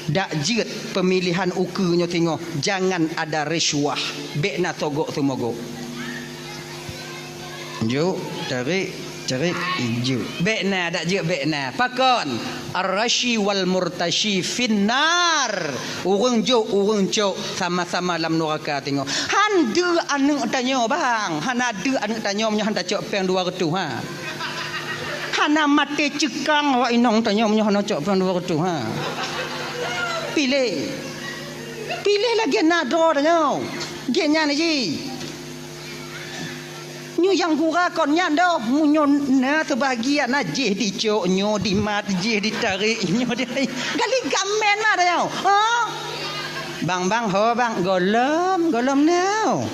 Dak jeuet pemilihan ukeue nyoe singoh, jangan ada risuah, bèk na sogok seumogok. Juk, tarék. Cerit jeuet. Bék na, dak jeuet bék na. Pakon? Ar-rasyi wal murtasyi finnar. Ureuëng jok, ureuëng cok, sama-sama lam nuraka teungoh. Han deuh aneuëk tanyoe, bang. Hana deuh aneuëk tanyoe meunyoe han tacok péng dua reutôh, ha. Hana maté ceukang awak inong tanyoe meunyoe hana cok péng dua reutôh, ha. Piléh. Piléh lagée na droe tanyoe. Gét nyan jih. Nyoe nyang gura kon nyan doh, meunyoe na seubahagian na jih dicok, nyoe dimat, jih ditarek, nyoe di-, gali gamen mah dah nyoe. Ha? Bang, bang, ho bang, gohlom, gohlom nyoe.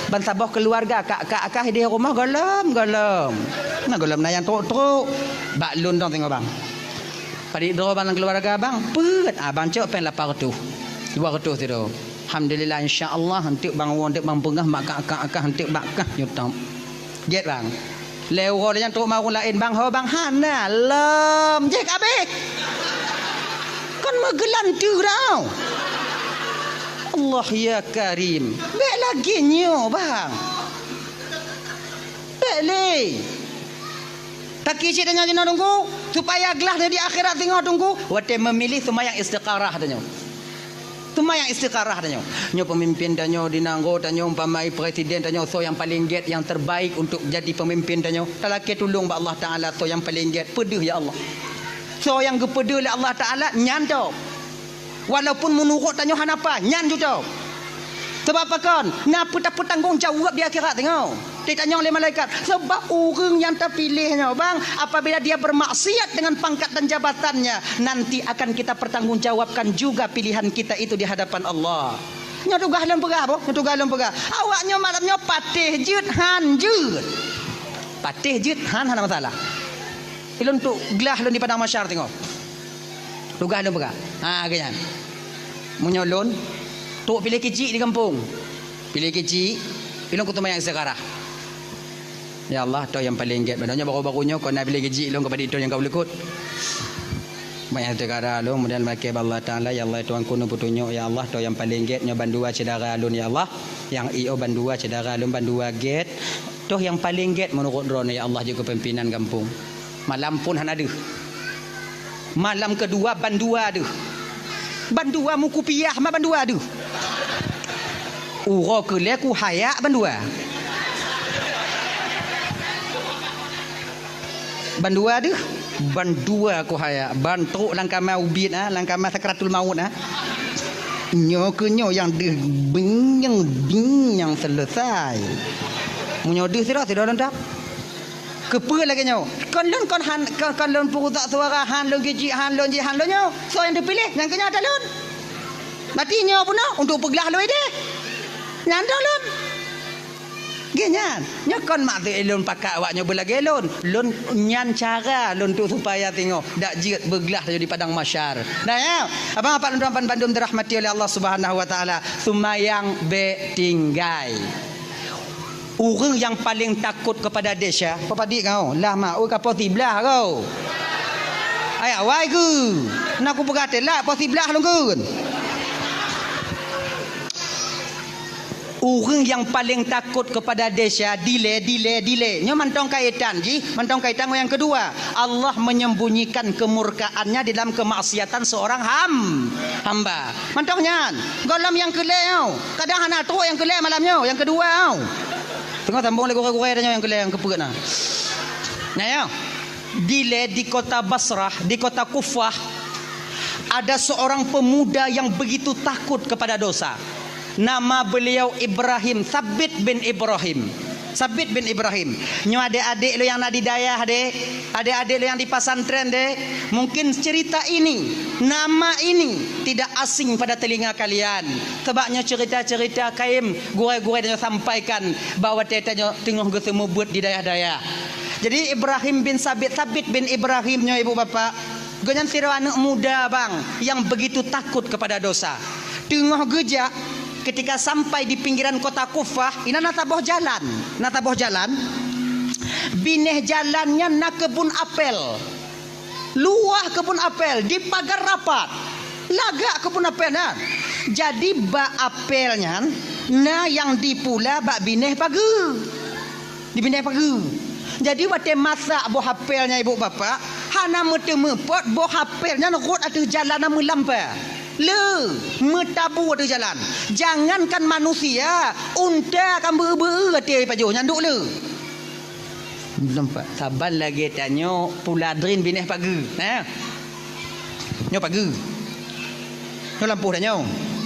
Ban saboh keuluwarga kak-kak kah di rumoh gohlom, gohlom. Na gohlom na nyang trok-trok. Bak lôn dong singoh bang. Padit droe bang lam keuluwarga bang, peuet, ah, bang cok péng lapan reutôh. Dua reutôh sidroe. Alhamdulillah, insya Allah, eunteuk bang woe, eunteuk bang peugah, mak kak-kak kah, eunteuk bak kah, nyoe tom. Jeuet bang. Lhée uroe lheueh nyan trok ma ureuëng laén, bang, ho bang, hana, lom, jeuet habéh. Kon meugeulanteue dah. Allah ya Karim. Bék lagée nyoe, bang. Bék lé. Taki cit tanyoe jinoe Teungku, supaya glah di akhirat singoh Teungku, watée meumilih seumayang istiqarah tanyoe. Seumayang istiqarah tanyoe. Nyoe peumimpin tanyoe di nanggroe tanyoe, umpama presiden tanyoe, soe nyang paleng gét, nyang terbaik untuk jadi peumimpin tanyoe. Talakée tulông bak Allah Taala, soe nyang paleng gét, peudeuh ya Allah. Soe nyang geupeudeuh lé Allah Taala, nyan tôb. Walaupun meunurot tanyoe hana paih, nyan ju tôb. Sabab pakon? Na peue tapeutanggong jaweueb di akhirat teungoh. Ditanyong lé malaikat. Sabab ureuëng nyang tapiléh nyoe, bang, apabila dia bermaksiat dengan pangkat dan jabatannya, nanti akan kita pertanggungjawabkan juga pilihan kita itu di hadapan Allah. Nyoe tugaih lôn peugah, boh. Nyoe tugaih lôn peugah. Awak nyoe malam nyoe patéh jeuet han jeuet. Patéh jeuet han hana masalah. Ilôn trok glah lôn di padang mahsyar teungoh. Tugaih lôn peugah. Ha, geuh nyan. Meunyoe lôn, trok piléh keuchik di gampông. Piléh keuchik, ilôn kuteumayang istiqarah. Ya Allah, toh nyang paleng gét. Padahai nyoe baru-baru nyoe kon na piléh keuchik lôn keupada toh nyang ka ulukot. Seumayang istiqarah lôn, kemudian lakée bak Allah Taala, ya Allah, Tuhanku, neupeutunyok, ya Allah, toh nyang paleng gét nyoe bandua syedara lôn, ya Allah. Nyang i oh bandua syedara lôn, bandua gét. Toh nyang paleng gét meunurot droeneuh, ya Allah, jeuet keu pimpinan gampông. Malam phon hana deuh. Malam keudua bandua deuh. Bandua meukupiah ma bandua deuh. Uroe keulhée kuhayak bandua. Bandua deuh. Bandua kuhayak. Ban trok lam kama ubit, ah, lam kama sakratul maut, ah. Nyoe keuh nyoe nyang deuh bing nyang bing nyang seuleusai. Meunyoe deuh sidroe, sidroe lôn dap. Keupeue lagée nyoe? Kon lôn kon han, kon, kon lôn peurusak suara, han lôn keuchik, han lôn jih, han lôn nyoe. Soe nyang teupiléh, nyang keu nyoe ata lôn. Berarti nyoe peunoh untuk peuglah lôn idéh. Nyan ata lôn. Geuh nyan, nyoe kon maksud lôn pakat awak nyoe beulagée lôn. Lôn nyan cara lôn tu supaya teungoh dak jeuet beuglah laju di padang mahsyar. Nah, ya, abang apak lôn tuan bandum dirahmati oleh Allah Subhanahu wa Taala. Seumayang bék tinggai. Ureuëng nyang paleng takot keupada desya, peue padit kau? Lah ma, ui ka poh siblaih kau. Ayah wai keu. Na kupeugah teulat poh siblaih lôn keu. Ureuëng nyang paleng takot keupada desya, dilée, dilée, dilée. Nyoe mantong kaitan jih, mantong kaitan ngon nyang keudua. Allah menyembunyikan kemurkaannya di dalam kemaksiatan seorang ham-, hamba. Mantong nyan, gohlom nyang keulhée nyoe. Kadang hana trok nyang keulhée malam nyoe, nyang keudua nyoe. Teungoh sambong lé gurée-gurée tanyoe nyang keulhée nyang keupeuet na. Nah, ya. Dilée di kota Basrah, di kota Kufah, ada seorang pemuda yang begitu takut kepada dosa. Nama beliau Ibrahim, Sabit bin Ibrahim. Sabit bin Ibrahim. Nyoe adék-adék lôn nyang na di dayah deh, adék-adék lôn nyang di pesantren deh, mungkin cerita ini, nama ini tidak asing pada telinga kalian. Sabab nyoe cerita-cerita kayém gurée-gurée tanyoe sampaikan bak watée tanyoe teungoh geuseumeubeuet di dayah-dayah. Jadi Ibrahim bin Sabit, Sabit bin Ibrahim nyoe ibu bapak, gobnyan sidroe aneuëk muda bang yang begitu takut kepada dosa. Teungoh geujak, ketika sampai di pinggiran kota Kufah, inan na saboh jalan. Na saboh jalan. Binéh jalan nyan na keubun apel. Luwah keubun apel, dipagar rapat. Lagak keubun apel nyan. Jadi bak apel nyan, na nyang dipula bak binéh pageue. Di binéh pageue. Jadi watée masak boh apel nyan ibu bapak, hana meuteumeupot boh apel nyan rhot ateueh jalan na meulampa. Le, meutabu ateueh jalan. Jangankan manusia, unta ka beu-beu até pajoh nyan duek le. Nampak? Saban lagée tanyoe pula drin binéh pageue. Nah. Nyoe pageue. Nyoe lampôh tanyoe.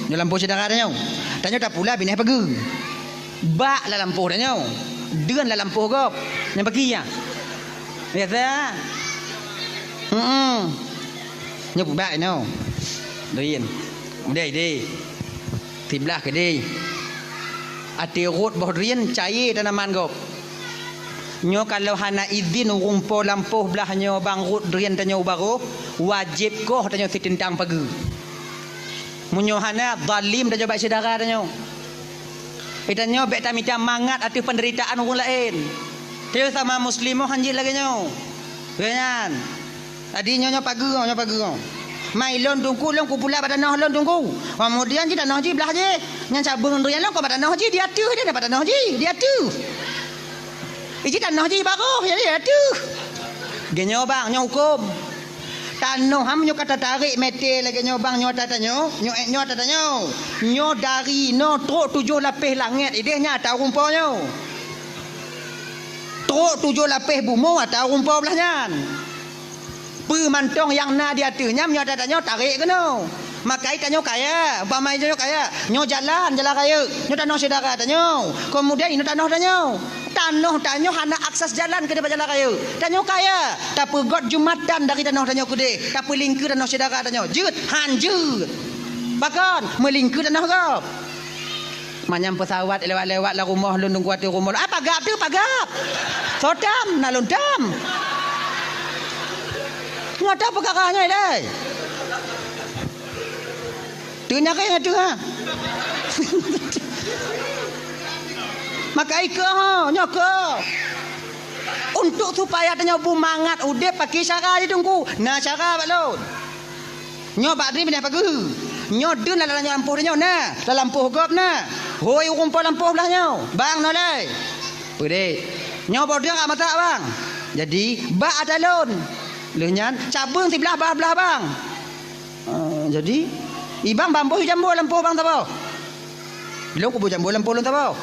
Nyoe lampôh syedara tanyoe. Tanyoe tapula binéh pageue. Bak lam lampôh tanyoe. Deuen lam lampôh gob. Nyang baki nyan. Biasa. Heeh. Nyoe peubak nyoe. Drin. Udeh, deh. Siblah keudeh. Até rhot boh drin cayée tanaman gob. Nyoe kalau hana idhin ureuëng po lampôh blah nyoe bang rhot drin tanyoe u barôh, wajéb koh tanyoe siteutang pageue. Meunyoe hana, zalim tanyoe bak syedara tanyoe. Geutanyoe bék tamita mangat ateueh peundeuritaan ureuëng laén. Tanyoe sama muslimah hanjeuet lagée nyoe. Lagée nyan. Jadi nyoe, nyoe pageue, nyoe pageue. Mai lôn Teungku, lôn kupula bak tanoh lôn Teungku. Keumudian jih tanoh jih blah jih. Nyan cabeueng drin lôn keu bak tanoh jih, di ateueh dia bak tanoh jih, di ateueh. Iji tanoh jih barôh, jadi di ateueh. Geuh nyoe bang, nyoe huköm. Tanoh ham nyoe ka tatarek mete lagée nyoe bang, nyoe ata tanyoe, nyoe, nyoe ata tanyoe. Nyoe dari noe trok tujoh lapéh langét ideh nyan ata ureuëng po nyoe. Trok tujoh lapéh bumoe ata ureuëng po blah nyan. Peue mantong nyang na di ateueh nyan nyoe ata tanyoe tarek keunoe. Makai tanyoe kaya, umpama tanyoe kaya, nyoe jalan, jalan rayeuk, nyoe tanoh syedara tanyoe. Keumudian inoe tanoh tanyoe. Tanoh tanyoe hana akses jalan keudeh bak jalan rayeuk. Tanyoe kaya, tapeugot jumatan dari tanoh tanyoe keudeh, tapeulingkeu tanoh syedara tanyoe. Jeuet, han jeuet. Pakon, meulingkeu tanoh gob. Manyang peusawat lewat-lewat lam rumoh lôn Teungku ateueh rumoh lôn. Ah, pagab teuh, pagab. Soe tam, na lôn tam. Nyoe ata peukara nyoe ilée. Teunyakét nyoe teuh, ha. Maka ikeu ho, nyoe keu. Untuk supaya tanyoe beumangat udeb pakai cara jih Teungku. Na cara bak lôn. Nyoe bak drin binéh pageue. Nyoe deun lam lampôh tanyoe na, lam lampôh gob na. Hôi ureuëng po lampôh blah nyoe, bang nolai. Peudeh. Nyoe boh drin ka masak bang. Jadi bak ata lôn. Lheueh nyan cabeueng siblah bah blah bang. Ah, jadi ibang bamboh jambo lampôh bang saboh. Lôn kuboh jambo lampôh lôn saboh.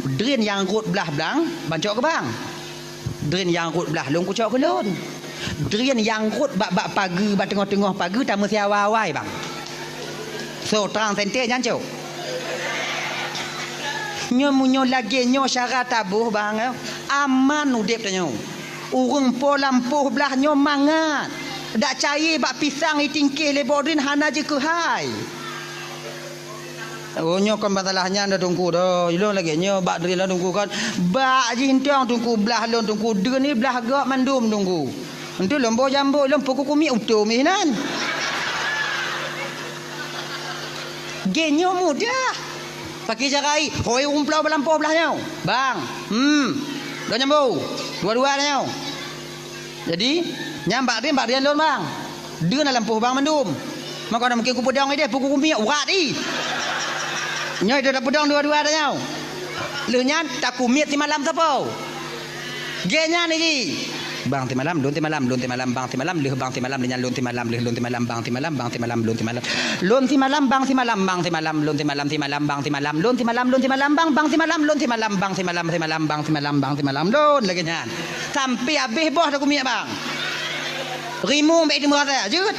Drin nyang rhot blah blang, ban cok keu bang. Drin nyang rhot blah lôn kucok keu lôn. Drin nyang rhot bak, bak pageue, bak teungoh-teungoh pageue tameusiawa awai bang. So, trang sente nyan cok. Nyoe meunyoe lagée nyoe syara taboh bang, eh, aman udeb tanyoe. Ureuëng po lampôh blah nyoe mangat. Dak cayée bak pisang itingkeh lé boh drin hana jikeuhai. Oh, nyoe kon masalah nyan dah Teungku dah. Ilôn lagée nyoe bak drin lôn Teungku kan. Bak jih entong Teungku blah lôn Teungku. Deun ni blah gob mandum Teungku. Entu lôn boh jambo, lôn peuku kumiek utom inan. Geuh nyoe mudah. Pakai cara ai, hôi umplau balampôh blah nyoe. Bang, hmm, dua jambo, dua-dua nyoe. Jadi, nyang bak drin, bak drin lôn, bang. Deun na lampôh bang mandum. Maka na mungkin kupeudong ideh, peuku kumiek, urat i. Nyoe ideh tapeudong dua-dua tanyoe. Lheueh nyan, takumiet simalam sapo. Geuh nyan ji. Bang simalam, lôn simalam, lôn simalam, bang simalam, lheueh bang simalam, lheueh nyan lôn simalam, lheueh lôn simalam, bang simalam, bang simalam, lôn simalam. Lôn simalam, bang simalam, bang simalam, lôn simalam, simalam, bang simalam, lôn simalam, lôn simalam, bang, bang simalam, lôn simalam, bang simalam, bang simalam, bang simalam, lôn lagée nyan. Sampai habéh boh takumiet, bang. Rimueng bék teumeu rasa, jeuet.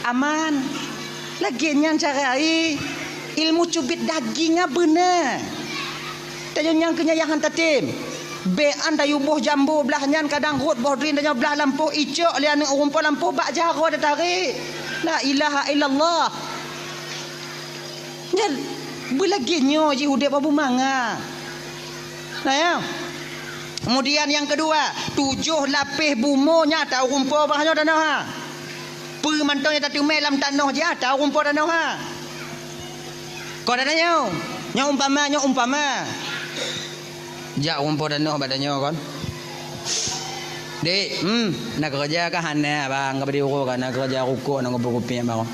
Aman. Lagée nyan cara ai. Ilmu cubit daging nyan beuna. Tanyoe nyang keu nyan nyang han tatem. Bék an tayue boh jambo blah nyan kadang rhot boh drin tanyoe blah lampôh icok lé aneuëk ureuëng po lampôh bak jaroe tatarek. La ilaha illallah. Nyan beulagée nyoe jih udeb bak beumangat. Nah, ya. Kemudian nyang keudua, tujoh lapéh bumoe nyang ata ureuëng po blah nyoe tanoh ha. Peue mantong nyang tateumé lam tanoh jih ata ureuëng po tanoh ha. Kon ata nyoe, nyoe umpama, nyoe umpama. Jak ureuëng po tanoh bak tanyoe kon. Dek, hmm, na keureuja kah? Hana, bang, ka bri uroe ka na keureuja rukok na kupeue kupiek bang.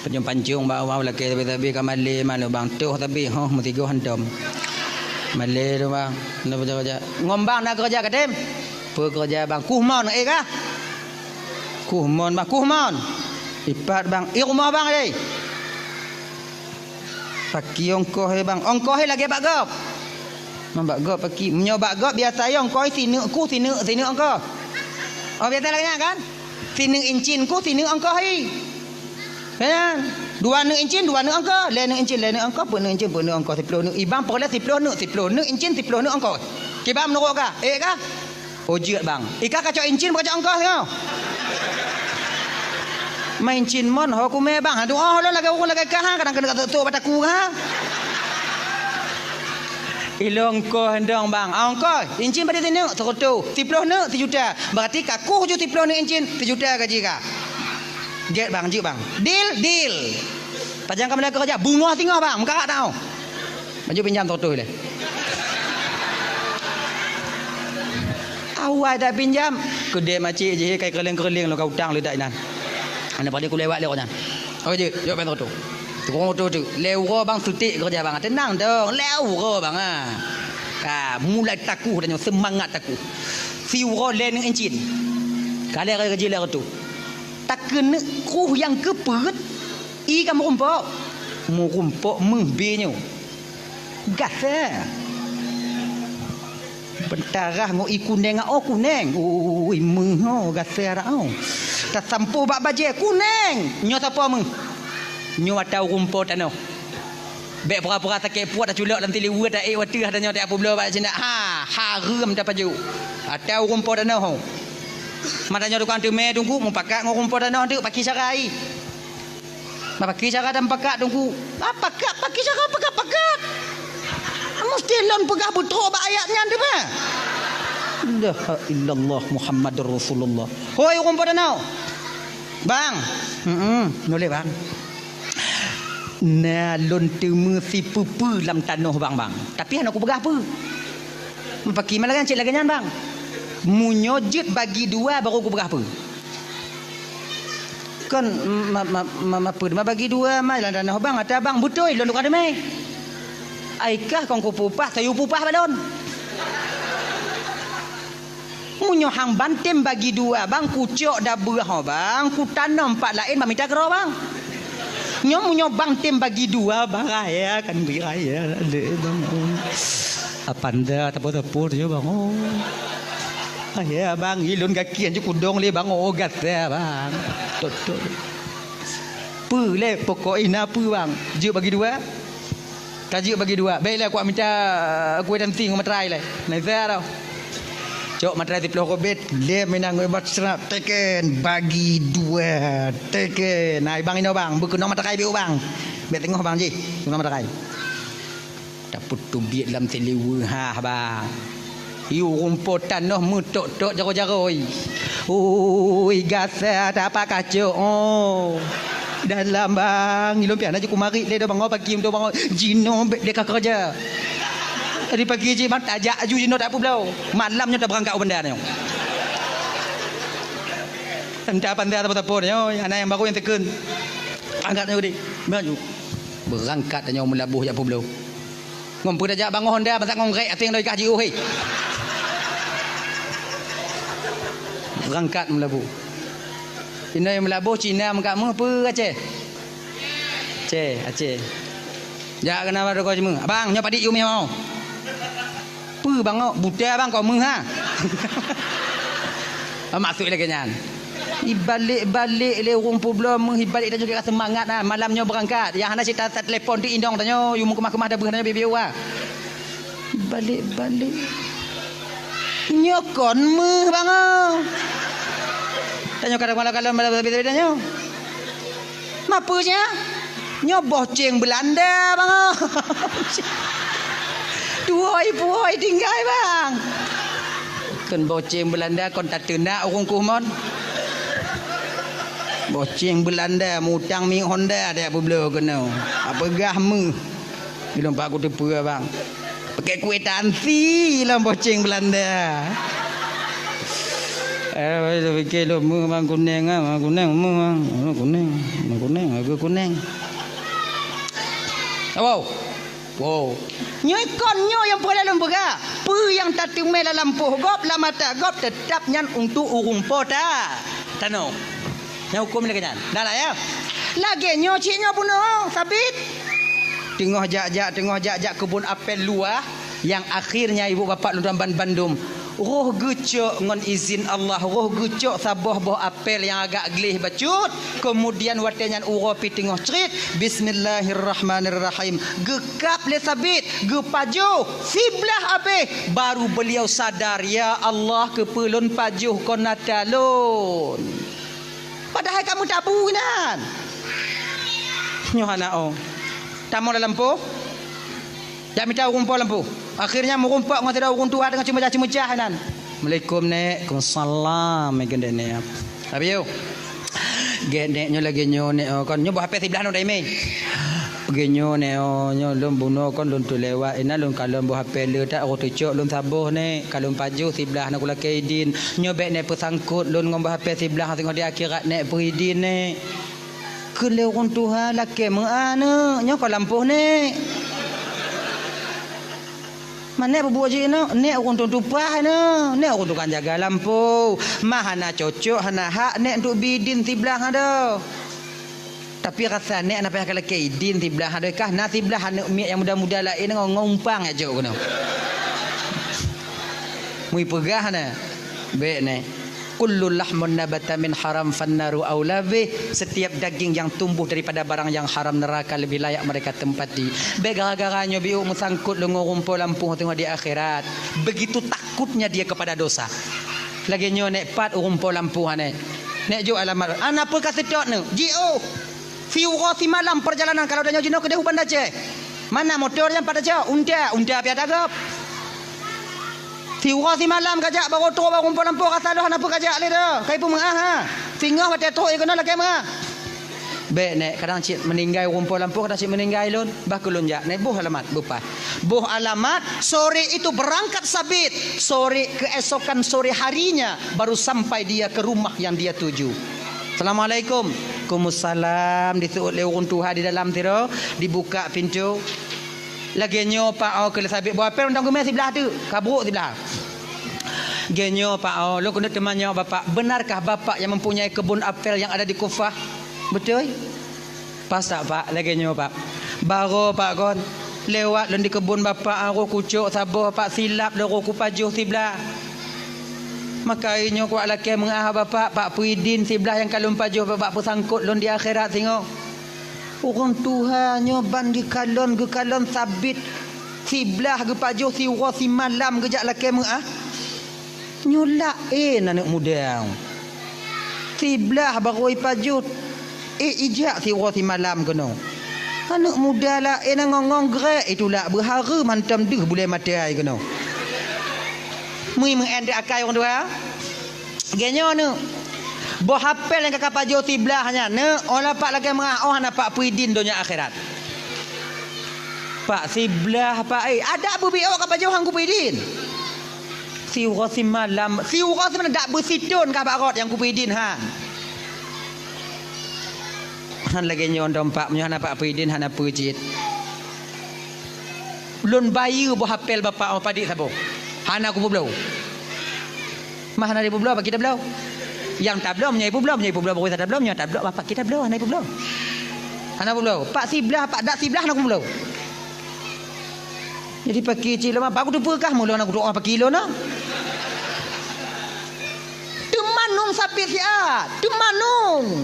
Pancong-pancong bak awak lakée sabe-sabe ka malée malu bang, toh sabe, hoh, meusigoe hantom. Malée tu bang, na beureuja-reuja. Ngon bang na keureuja katem? Peue keureuja bang? Kuh mon, eh kah? Kuh mon bang, kuh mon. Ipat bang, i rumoh bang deh. Paki ongkoh he bang, ongkoh he lagée bak gob. Man bak gob paki, meunyoe bak gob biasa he ongkoh he sineuk kuh, sineuk, sineuk ongkoh. Oh biasa lagée nyan kan? Sineuk incin kuh, sineuk ongkoh he. Kan? Dua neuk incin, dua neuk ongkoh, lhée neuk incin, lhée neuk ongkoh, peuet neuk incin, peuet neuk ongkoh, siploh neuk. I bang peureulée siploh neuk, siploh neuk incin, siploh neuk ongkoh. Kiban meunurot kah? Eh kah? Oh jeuet bang. I kah kacok incin, kacok ongkoh nyoe. Ma incin mon ho kumé bang. Aduh, oh lôn lagée ureuëng lagée kah ha, kadang keuneuk ka tok-tok bak takue ha. Ilôn ongkoh ndong bang. Ah, ongkoh, incin padum sineuk? Seureutôh. Siploh neuk? Sijuta. Berarti ka kuh ju siploh neuk incin, sijuta gaji kah. Gét bang, jeuet bang. Deal, deal. Pajan kamoe na keureuja, beungoh singoh bang, meukarat tau. Laju pinjam seratus lé. Awai dak pinjam, keudeh macik jih kai keureuling-keureuling lom ka utang leudak inan. Aneuk paléng kulewat lé awak nyan. Oke jeuet, jok pinjam seratus. Tukang oto tu, lhée uroe bang sutik keureuja bang. Teunang dong, lhée uroe bang ah. Ka mulai takuh tanyoe, seumangat takuh. Siuroe lhée neuk incin. Ka lhée raya jih lhée reutôh. Takeuneuk kruh nyang keupeuet, i ka meurumpok. Meurumpok meuh bé nyoe. Gasa. Beutarah ngon i kuneng, oh kuneng. Ui meuh oh gasa dak oh. Tasampôh bak bajée kuneng. Nyoe sapoe meuh? Nyoe ata ureuëng po tanoh. Bék pura-pura sakét puet taculok lam siliweue taék wateuh tanyoe tajak peubloe bak sinan. Ha, hareuem tapajoh. Ata ureuëng po tanoh ho. Mata nyoe tukang teumé teungku mupakat ngon ureuëng po tanoh teuk paki cara i. Bak paki cara dan pakat teungku. Ah, pakat, paki cara pakat-pakat. Mesti lôn peugah beutôi bak ayat nyan teuma. La ilaha illallah Muhammadur Rasulullah. Hoi ureuëng po tanoh. Bang. Heeh, nulée bang. Na lôn teumé sipeue-peue lam tanoh bang, bang. Tapi hana kupeugah peue. Paki ma lagée cit lagée nyan bang. Meunyoe jeuet bagi dua baru kupeugah peue. Kon ma, ma, ma, ma peue ma bagi dua ma lam tanoh bang, ata bang beutôi lôn tukang teumé. Ai kah kon kupeupah, tayue peupah bak lôn. Meunyoe hang ban tem bagi dua bang, kucok dabeuh ho bang, kutanom pat laén bak mita keudroe bang. Nyoe meunyoe bang tem bagi dua bang, raya kan bri raya lé bang. Apanda tapo-tapo tu bang. Oh. Raya bang, ilôn gaki anju kudong lé bang, oh gata bang. Totok. Peue lé pokok ina peue bang? Jeuet bagi dua. Ka jeuet bagi dua. Baiklah, kuat mita kueh dan ting materai lé. Naiza tau. Cok materai siploh kobet, lé minang ngon basra teken bagi dua teken. Nah, bang ino bang, beukeunong materai biu bang. Bek tengok bang jih, keunong materai. Tapeutubiet lam siliweue ha bang. Yue rumpok tanoh meutok-tok jaroe-jaroe. Ui gasa tapa kacok oh. Dalam bang, ilôn pian aja kumarit lé do bang oh pagi tu bang oh. Jinoe bék lé ka keureuja. Tadi pagi jih mat tajak aju jinoe tak peubloe. Malam nyoe tabeurangkat u bandar nyoe. Entah bandar apa-apa nyoe, anak yang baru yang teken. Angkat nyoe deh. Maju. Beurangkat nyoe meulaboh jak peubloe. Ngon peue tajak bangoh honda, masa ngon rek até ngon ikah jiôh hé. Beurangkat meulaboh. Inoe meulaboh Cina meukat meuh peue Aceh? Aceh, Aceh. Jak keunan bak toko jimeung. Abang, nyoe padik yue meuh. Peue bang, oh, buta bang kok meuh ha? Maksud lagée nyan. Ibalek-balek lé ureuëng peubloe meuh, ibalek tajak ka seumangat ha. Malam nyoe beurangkat. Nyang hana cit that-that telepon ti indong tanyoe, yue meukeumah-keumah dabeuh tanyoe bibiu ha. Ibalek-balek. Nyoe kon meuh bang oh. Tanyoe kadang malam-malam malam beda-beda nyoe. Mapeue nya? Nyoe boh ceng Belanda bang oh. Tuwoi-puwoi tinggai bang. Kon boh ceng Belanda kon tateunak ureuëng kuh mon. Boh ceng Belanda mutang mi Honda dak peubloe keunoe. Apeugah meuh. Ilôn pak kuteupeue bang. Pakai kwitansi lam boh ceng Belanda. Eh, saya fikir lu mu bang kuneng ah, bang kuneng mu bang. Mu kuneng, mu kuneng, aku kuneng. Apa? Wow. Nyoe kon nyoe nyang peureulée lôn peugah. Peue nyang tateumé lam lampôh gob, lam mata gob, teutab nyan untuk ureuëng po ta-, tanoh. Nyang huköm lagée nyan. Dah lah ya. Lagée nyoe cit nyoe bunoe, Sabit. Teungoh jak-jak, teungoh jak-jak keubon apel luwah, nyang akhirnya ibu bapak lôn tuan ban-, bandum. Roh geucok ngon izin Allah, roh geucok saboh boh apel nyang agak gleh bacut. Keumudian watée nyan uroe pih teungoh crit, "Bismillahirrahmanirrahim." Geukab lé Sabit, geupajoh, siblah abéh. Baru beliau sadar, "Ya Allah, keupeue lôn pajoh kon ata lôn?" Padahai ka meutabu inan. Nyoe hana oh. Tamong lam lampôh. Jak mita ureuëng po lampôh. Akhirnya meurumpok ngon sidroe ureuëng tuha teungoh ceumeucah-ceumeucah inan. "Assalamualaikum, Nek." "Waalaikumsalam," meugeundek Nek. "Abi yo." "Gét, Nek, nyoe lagée nyoe, Nek, oh, kon nyoe boh apel siblah nyoe daimé." "Lagée nyoe, Nek, oh, nyoe lôn bunoe kon lôn teulewat, inan lôn kalon boh apel le that, roh teucok lôn saboh, Nek, ka lôn pajoh siblah na kulakée idin. Nyoe bék Nek peusangkot lôn ngon boh apel siblah, singoh di akhirat Nek peuidin, Nek." Kheun lé ureuëng tuha, "Lakée meu'ah, Neuk, nyoe kon lampôh, Nek." "Ma Nek peubuet jih, Neuk?" "Nek ureuëng tueng tupaih, Neuk. Nek ureuëng tukang jaga lampôh. Ma hana cocok, hana hak Nek untuk bi idin siblah adoe. Tapi rasa Nek hana payah kalakée idin siblah adoe kah, na siblah aneuëk miet nyang muda-muda laén ngon, ngon umpang jak jok keunoe." Meuipeugah na, "Bék, Nek. Kullu lahmun nabata min haram fannaru aula bih." Setiap daging yang tumbuh daripada barang yang haram, neraka lebih layak mereka tempati. Bék gara-gara nyoe biôk meusangkot lôn ngon ureuëng po lampôh teungoh di akhirat. Begitu takutnya dia kepada dosa. Lagée nyoe, Nek, pat ureuëng po lampôh, Nek. Nek, jok alamat. Hana peue ka seutôt, Neuk. Jiôh. Siuroe simalam perjalanan, kalau tanyoe jinoe keudeh u Banda Aceh. Mana motor nyan pat tacok? Unta, unta pih ata gob. Siuroe simalam kajak, barô trôk barô kumpul lampôh, rasa lôn hana peue kajak lé dah. Kai peumeu'ah, ha. Singoh watée trôk ie keunoe lakée meu'ah. Bék, Nek, kadang cit meuninggai kumpul lampôh, kadang cit meuninggai lôn. Bah keu lôn jak, Nek, boh alamat, beupaih. Boh alamat, sore itu berangkat Sabit. Sore, keesokan sore harinya, baru sampai dia ke rumah yang dia tuju. "Assalamualaikum." "Waalaikumsalam." Diseuôt lé ureuëng tuha di dalam sidroe, dibuka pintoe. "Lagée nyoe, Pak, oh," kheun lé Sabit, "boh apel mantong geumé siblah teuk, ka brôk siblah." "Lagée nyoe, Pak, oh, lôn keuneuk teumanyong Bapak, benarkah Bapak yang mempunyai kebun apel yang ada di Kufah? Beutôi?" "Pas that, Pak, lagée nyoe, Pak. Barô, Pak, kon lewat lôn di keubon Bapak, roh kucok saboh, Pak, silap lôn roh kupajoh siblah. Maka nyoe kuwat lakée meu'ah Bapak, Pak peuidin siblah nyang ka lôn pajoh, Bapak peusangkot lôn di akhirat singoh." Ureuëng tuha nyoe ban geukalon, geukalon Sabit siblah geupajoh siuroe simalam geujak lakée meu'ah. Nyoe laén aneuëk muda. Siblah barô ipajoh, éh, ijak siuroe simalam keunoe. Aneuëk muda laén ngon-ngon grek itulak beuhareuem hantom deuh bulée maté ai keunoe. Mui meu'en di akai ureuëng tuha. Lagée nyoe, Neuk. Boh apel nyang ka kapajoh siblah nyan, Neuk, oh la Pak lakée meu'ah, oh hana Pak peuidin donya akhirat. Pak siblah, Pak, eh, adak beubiôh kapajoh han kupeuidin. Siuroe simalam, siuroe simalam dak beusithon kah bak rot nyang kupeuidin han. Han lagée nyoe dong Pak, meunyoe hana Pak peuidin hana peue cit. Lôn bayeue boh apel Bapak, oh, padit saboh. Hana kupeubloe. Mah hana ipeubloe, Pak, kita bloe. Nyang tabloe, meunyoe ipeubloe, meunyoe ipeubloe, baru tabloe, meunyoe tabloe, Bapak, kita bloe, hana ipeubloe. Hana peubloe. Pak siblah, Pak dak siblah hana kupeubloe. Jadi paki cit lôn, baku teupeue kah mulôn aku doa paki lôn, nah. Teumanung Sabit siat, teumanung.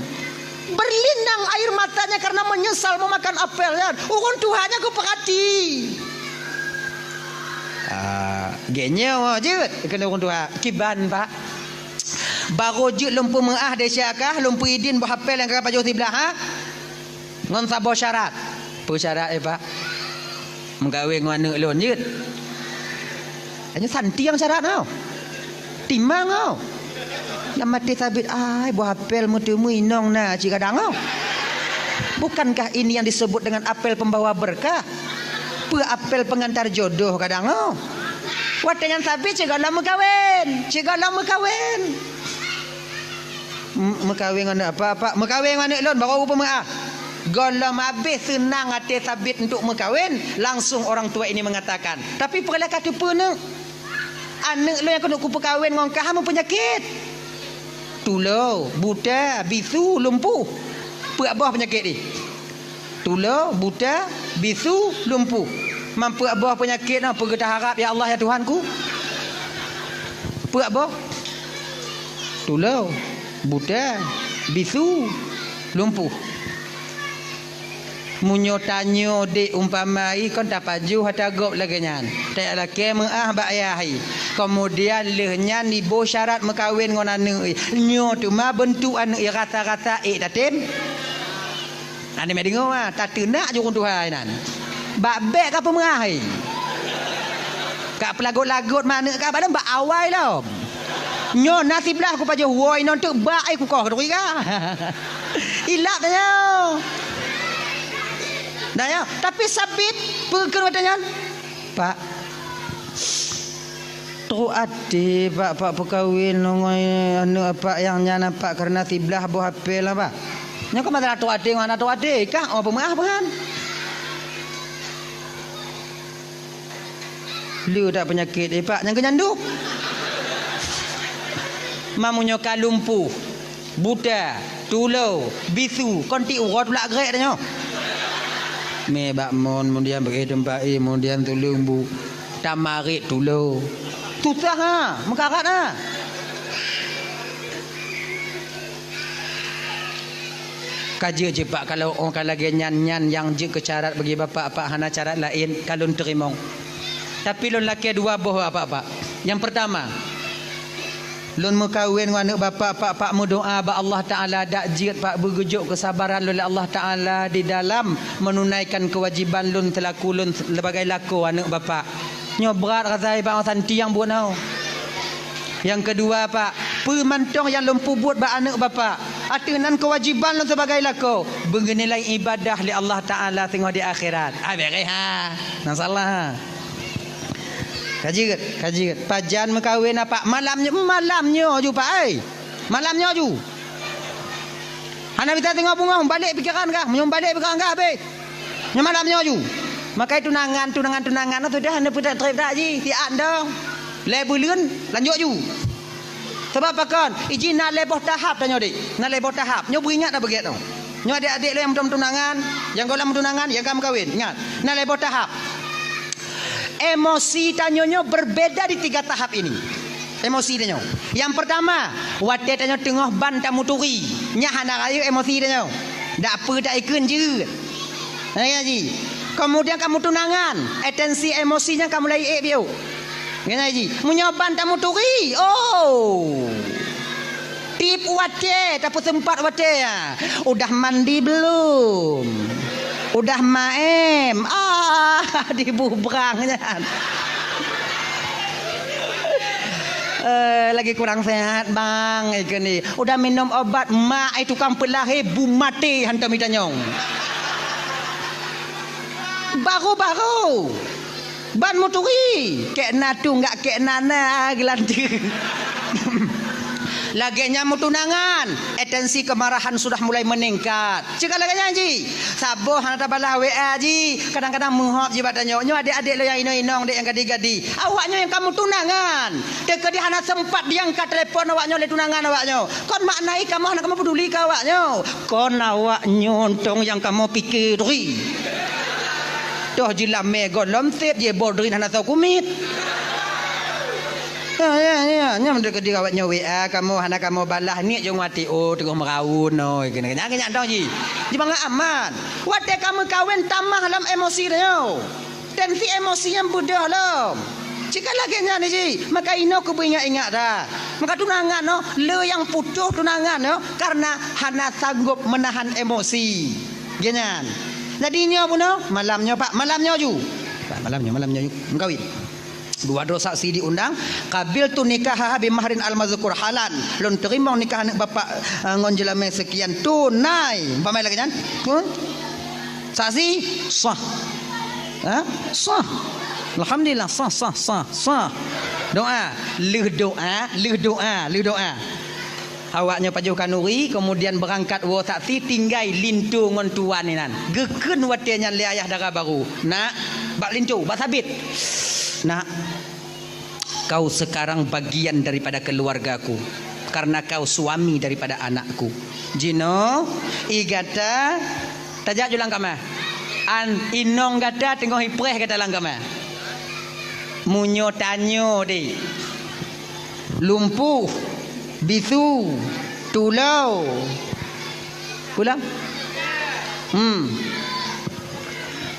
Berlinang air matanya karena menyesal memakan apel nyan. Ureuëng tuha nyan geupeurati. Ah, lagée nyoe jeuet keuneuk ureuëng tuha. Kiban, Pak. Barô jeuet lôn peumeu'ah desya kah, lôn peuidin boh apel nyang ka pajoh siblah, ha? Ngon saboh syarat. Peue syarat, eh, Pak? Meukawen ngon aneuëk lôn jeuet. Hanya santiang syarat nyoe. Timang nyoe. Lam até Sabit, ai, boh apel meuteumui inong na cit kadang nyoe. Bukankah ini yang disebut dengan apel pembawa berkah? Peue apel pengantar jodoh kadang nyoe. Watée nyan Sabit cit gohlom meukawen, cit gohlom meukawen. M-, meukawen ngon apa, Pak? Meukawen ngon aneuëk lôn, barô kupeumeu'ah. Gohlom habéh seunang até Sabit untuk meukawen, langsung orang tua ini mengatakan, "Tapi peue lé ka teupeu, Neuk? Aneuëk lôn nyang keuneuk kupeukawen ngon kah meupeunyakét. Tulo, buta, bisu, lumpuh. Peuet boh peunyakét jih. Tulo, buta, bisu, lumpuh. Man peuet boh peunyakét nyoe peue geuteuharab, ya Allah, ya Tuhanku? Peuet boh? Tulo, buta, bisu, lumpuh." Meunyoe tanyoe dék umpama i kon tapajoh ata gob lagée nyan, tajak lakée meuáh bak ayah i. Keumudian lheueh nyan iboh syarat meukawen ngon aneuëk i. Nyoe teuma beuntuk aneuëk i rasa-rasa ék tatem. Aneuëk meudeungoe, ah, tateunak jurông tuha i nan. Bak bék ka peumeuáh i. Ka peulagot-lagot ma aneuëk ka, padahai bak awai lom. Nyoe na siblaih kupajoh woe inong teuk bak ai kukoh keuduri ka. Ilap tanyoe. Nah, ya, tapi Sabit peue kheun watée nyan? Pak, trok até, Pak, Pak peukawen ngon aneuëk Apak nyang nyan, Pak, kareuna siblaih boh apé lah, Pak. Nyoe ka masalah trok até ngon hana trok até, kah oh peumeuáh peue han? Le that peunyakét, eh, Pak, nyang keu nyan duek. Mamunyoe ka lumpuh, buta, tulo, bisu, kon tiep uroe tulak grek tanyoe. Mé bak mon, keumudian bak teumpat, eh, keumudian tuleueng bu, tamarit tulo. Susah, ha, meukarat, ha. Ka jeuet cit, Pak, kalau oh ka lagée nyan, nyan nyang jeuet keu syarat bagi Bapak, Pak, hana syarat laén, ka lôn teurimong. Tapi lôn lakée dua boh bak Bapak, Pak. Nyang peurtama, lôn meukawen ngon aneuëk Bapak, Pak, Pak meudoá bak Allah Taala, dak jeuet, Pak, beugeujok keusabaran lôn lé Allah Taala di dalam meununaikan keuwajiban lôn seulaku lôn sebagai lakoe aneuëk Bapak. Nyoe brat rasa i Pak Santi nyang buet nyoe. Nyang keudua, Pak, peue mantong nyang lôn peubuet bak aneuëk Bapak, ateueh nan keuwajiban lôn sibagai lakoe, beunilai ibadah lé Allah Taala singoh di akhirat. Ah, beres, ha. Nah, salah, ha. Ka jeuet, ka jeuet. Pajan meukawen, Pak? Malam nyoe, malam nyoe ju, Pak, ai. Malam nyoe ju. Hana bisa singoh beungoh, balek pikeran kah. Meunyoe balek pikeran kah, habéh. Nyoe malam nyoe ju. Makai tunangan, tunangan, tunangan, sudah hana peutrép-trép dak jih, siat dong. Lhée buleuen, lanjut ju. Sabab pakon? Iji na lhée boh tahap tanyoe, Dek. Na lhée boh tahap. Nyoe beuingat dah beugét nyoe. Nyoe adék-adék lôn nyang meutunangan, nyang gohlom meutunangan, nyang ka meukawen. Ingat, na lhée boh tahap. Emosi tanyoe nyoe berbeda di tiga tahap ini. Emosi tanyoe. Nyang peurtama, watée tanyoe teungoh ban tamuturi, nyan hana rayeuk emosi tanyoe. Dak peue taikheun jeuet. Nah, ya ji. Keumudian ka meutunangan, atensi emosi nyan ka mulai ék biôh. Nyan ji. Meunyoe ban tamuturi, oh. Tiep watée, tapeuseumpat watée, ya. Udah mandi belum? Udah maem? Ah, dibubrang nyan. Eh, lagi kurang sehat, Bang, ikeu ni. Udah minum obat, mak ai tukang peulahé bu maté hantom itanyong. Baru-baru. Ban muturi, kék na tunggak kék na na geulanteue. Lagée nyan meutunangan, atensi keumarahan sudah mulai meuningkat. Cit ka lagée nyan ji, saboh hana tabalah W A ji, kadang-kadang meuhop ji bak tanyoe. Nyoe adék-adék lôn nyang inong-inong dék nyang gadi-gadi. Awaknyoe nyang ka meutunangan, teukeudi hana seumpat diangkat telepon awaknyoe lé tunangan awaknyoe. Kon makna i kamoe hana kamoe peuduli keu awaknyoe. Kon awaknyoe tong nyang kamoe pike turi. Toh jilamé gohlom sép jiboh drin hana soe kumiet. Ya, ya, ya, nyan meunurot keu diri awaknyoe W A kamoe hana kamoe balah, niet jong wati, oh, teungoh meuraun, oh, keuneuk nyan, nyan tong ji. Jibangat aman. Watée ka meukawen tamah lam emosi tanyoe. Tensi emosi nyan beudôh lom. Cit ka lagée nyan ji, maka inoe keubeue ingat-ingat dah. Maka tunangan nyoe, le nyang putôh tunangan nyoe karena hana sanggob meunahan emosi. Geuh nyan. Jadi nyoe bunoe, malam nyoe, Pak, malam nyoe ju. Pak, malam nyoe, malam nyoe ju. Meukawen. Dua droe saksi diundang, qabiltu nikahaha bi mahrin al-mazkur halan. Lôn teurimong nikah aneuëk bapak, eh, ngon jeulamé seukian tunai. Umpama lagée nyan. Pun? Saksi sah. Ha? Sah. Alhamdulillah, sah, sah, sah, sah. Doa. Lheueh doa, lheueh doa, lheueh doa. Awaknyoe pajoh khanuri, keumudian beurangkat woe saksi, tinggai linto ngon tuan inan. Geukheun watée nyan lé ayah dara barô, "Nak, bak linto, bak Sabit. Nak, kau sekarang bagian daripada keluargaku, karena kau suami daripada anakku. Jinoe, ie gata, tajak ju lam kama. An inong gata teungoh ipreh gata lam kama. Meunyoe tanyoe deh, lumpuh, bisu, tulô." Pulang? Hmm.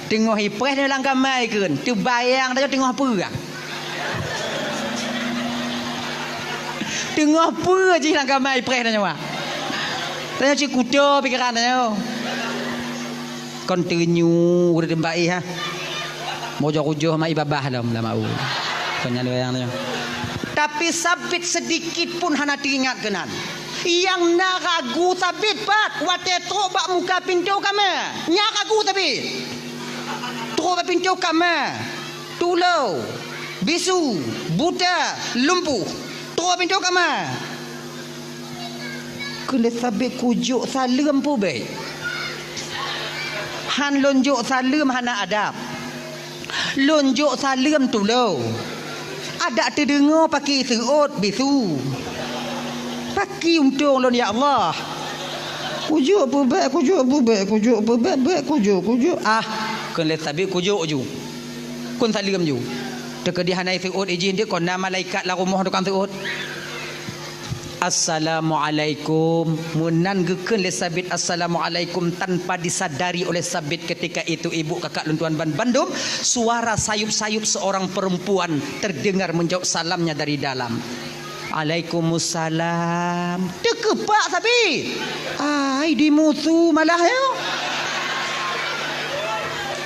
Teungoh ipreh nyoe lam kama ikheun, teubayang tanyoe teungoh peue? Teungoh peue jih lam kama ipreh tanyoe? Tanyoe cit kuto pikeran tanyoe. Kon teunyu ureuëng teumbak ih, ha. Mojok ujoh ma ibabah lom lama u. Kon nyan wayang nyoe. Tapi Sabit sedikit pun hana teuingat keunan. Nyang na ragu Sabit pat watée trok bak muka pintoe kama. Nyan ragu Sabit. Trok bak pintoe kama. Tulô, bisu, buta, lumpuh. Trok bak pintoe kama. Kheun lé Sabit, "Kujok saleuem peue bék? Han lôn jok saleuem hana adab. Lôn jok saleuem tulô. Adak teudeungoe paki seuôt bisu. Paki untông lôn, ya Allah. Kujok peue bék, kujok peue bék, kujok peue bék, bék kujok, kujok." Ah, kheun lé Sabit, "Kujok ju. Kheun saleuem ju." Teukeudi hana seuôt ijih, dikon na malaikat lam rumoh tukang seuôt. "Assalamualaikum." Meunan geukheun lé Sabit, "Assalamualaikum," tanpa disadari oleh Sabit ketika itu, ibu, kakak lôn tuan ban bandum, suara sayup-sayup seorang perempuan terdengar menjawab salamnya dari dalam. "Alaikumussalam." Teukeupak Sabit. Ai, dimusu malah nyoe.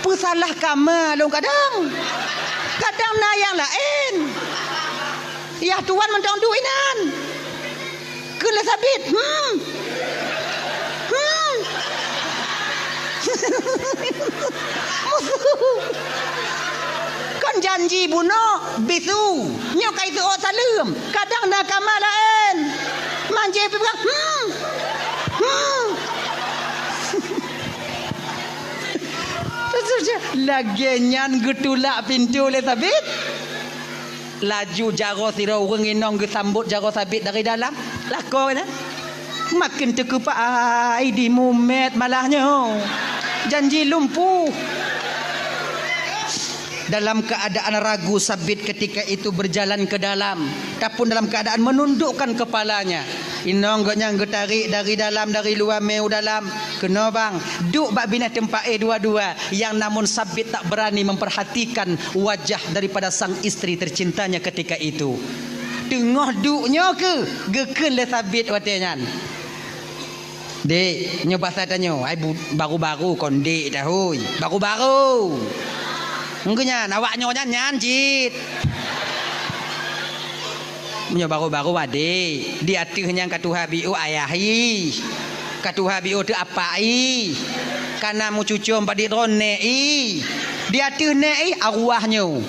Peusalah kama lôn kadang. Kadang na nyang laén. Yah tuan mantong duek inan. Kheun lé Sabit, "Hmm. Hmm." Musu. Kon janji bunoe bisu. Nyoe ka iseuôt saleuem. Kadang na kama laén. Manjé pih peugah, "Hmm. Hmm." Lagée nyan geutulak pintoe lé Sabit. Laju jaroe sidroe ureuëng inong geusambot jaroe Sabit dari dalam. Lakoe nyan. Maken teukeupak, ai, dimumet malah nyoe. Janji lumpuh. Dalam keadaan ragu, Sabit ketika itu berjalan ke dalam, ataupun dalam keadaan menundukkan kepalanya. Inong geuh nyan geutarek dari dalam, dari luwa mé u dalam. "Keunoe bang, duek bak binéh teumpat éh dua-dua." Yang namun Sabit tak berani memperhatikan wajah daripada sang istri tercintanya ketika itu. Teungoh duek nyoe kheueh geukheun lé Sabit watée nyan. "Dek, nyoe basa tanyoe, ai bu-, baru-baru kon dek dah, hôi. Baru-baru. Engkeu nyan, awak nyoe nyan, nyan cit. Meunyoe baru-baru adek, di ateueh nyan ka tuha biôh ayah ih. Ka tuha biôh teuh apak ih. Ka na meucucom padit droe nèk ih. Di ateueh nèk ih arwah nyoe.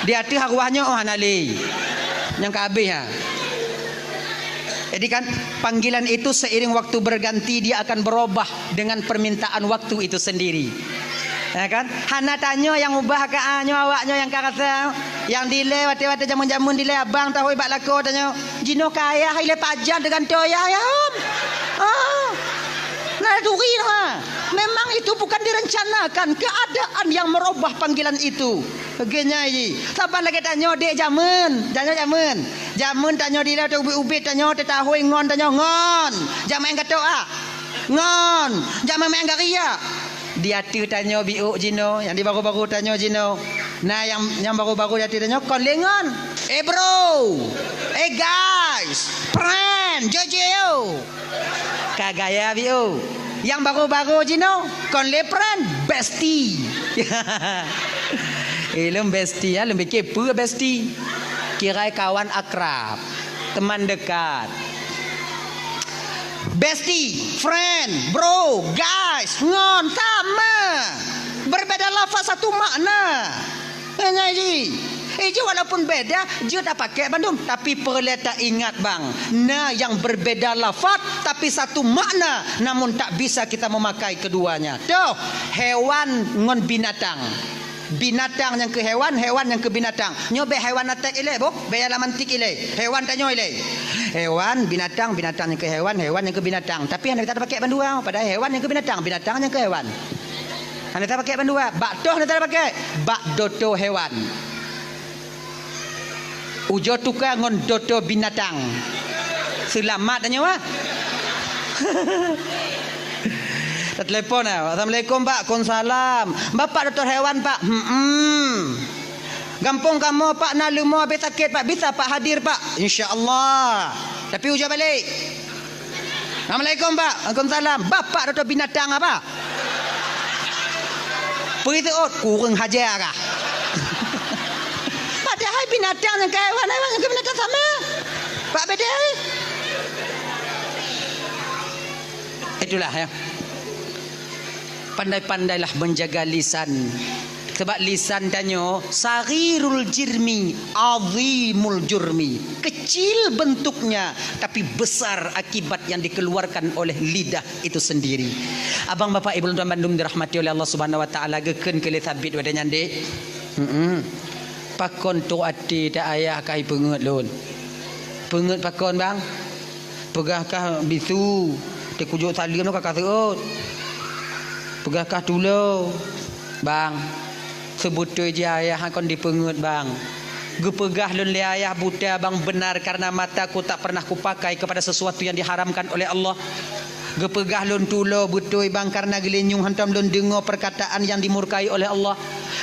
Di ateueh arwah nyoe, oh, hana lé. Nyang ka habéh, ha." Jadi kan, panggilan itu seiring waktu berganti, dia akan berubah dengan permintaan waktu itu sendiri. Ya kan? Hana tanyoe nyang ubah ka, ah, nyoe awak nyoe nyang ka rasa. Nyang dilée watée-watée jameun-jameun dilée abang tahôi bak lakoe tanyoe. Jinoe ka ayah ilée pajan teugantoe ayah, ya, Om. Ah. Nah, turi, ha. Memang itu bukan direncanakan keadaan yang merubah panggilan itu. Lagée nyan jih. Saban lagée tanyoe dek jameun, tanyoe jameun. Jameun tanyoe dilée teuh ubit-ubit tanyoe teutahôi ngon tanyoe ngon. Jameun gatok ah. Ngon. Jameun meu'en gari ah. Di ateueh tanyoe biôh jinoe, nyang di baru-baru tanyoe jinoe. Nah, nyang, nyang baru-baru di ateueh tanyoe kon lé ngon. Eh, bro. Eh, guys. Friend. Jojo. Ka gaya biôh. Nyang baru-baru jinoe kon lé friend, bestie. Eh, lôn bestie, ya, lôn pikir peue bestie. Kirai kawan akrab, teman dekat. Bestie, friend, bro, guys, ngon, sama. Berbeda lafaz, satu makna. Nyan jih. Jih walaupun beda, jeuet tapakék bandum, tapi peureulée taingat bang, na nyang berbeda lafaz tapi satu makna, namun tak bisa kita memakai keduanya. Toh, hewan ngon binatang. Binatang nyang keu hewan, hewan nyang keu binatang. Nyoe bék hewan atek ilée, boh, bék alam antik ilée. Hewan tanyoe ilée. Hewan, binatang, binatang nyang keu hewan, hewan nyang keu binatang. Tapi hana tapakék bandua, padahai hewan nyang keu binatang, binatang nyang keu hewan. Hana tapakék bandua, bak toh hana tapakék, bak doto hewan. Ujoe tuka ngon doto binatang. Seulamat tanyoe, ah. Tatelepon, ah. "Assalamualaikum, Pak." "Waalaikumsalam." "Bapak dokto hewan, Pak?" "Hmm." "Gampông kamoe, Pak, na leumo habéh sakét, Pak? Bisa, Pak, hadir, Pak?" "Insya Allah." Tapi ujoe balek. "Assalamualaikum, Pak." "Waalaikumsalam." "Bapak dokto binatang apa?" Peue teuôt, kureueng haja kah? Padahai binatang nyang keu hewan, hewan nyang keu binatang sama. Pak bedai. Itulah ya. Pandai-pandailah menjaga lisan. Sebab lisan tanyoe saghirul jirmi, azimul jurmi. Kecil bentuknya, tapi besar akibat yang dikeluarkan oleh lidah itu sendiri. Abang, bapak, ibu lôn tuan bandum dirahmati oleh Allah Subhanahu wa Taala, geukheun keu lé Sabit watée nyan, Dek. Heeh. Pakon trok até ta ayah ka ipeungeuet lôn. Peungeuet pakon, Bang? Peugah kah bisu, teukujok saleuem ka ka seuôt. Peugah kah tulo, Bang. Seubeutôi jih ayah kon dipeungeuet, Bang. Geupeugah lôn lé ayah buta, Bang, benar karena mataku tak pernah kupakai kepada sesuatu yang diharamkan oleh Allah. Geupeugah lôn tulo beutôi, Bang, karena geulinyueng hantom lôn deungoe perkataan yang dimurkai oleh Allah.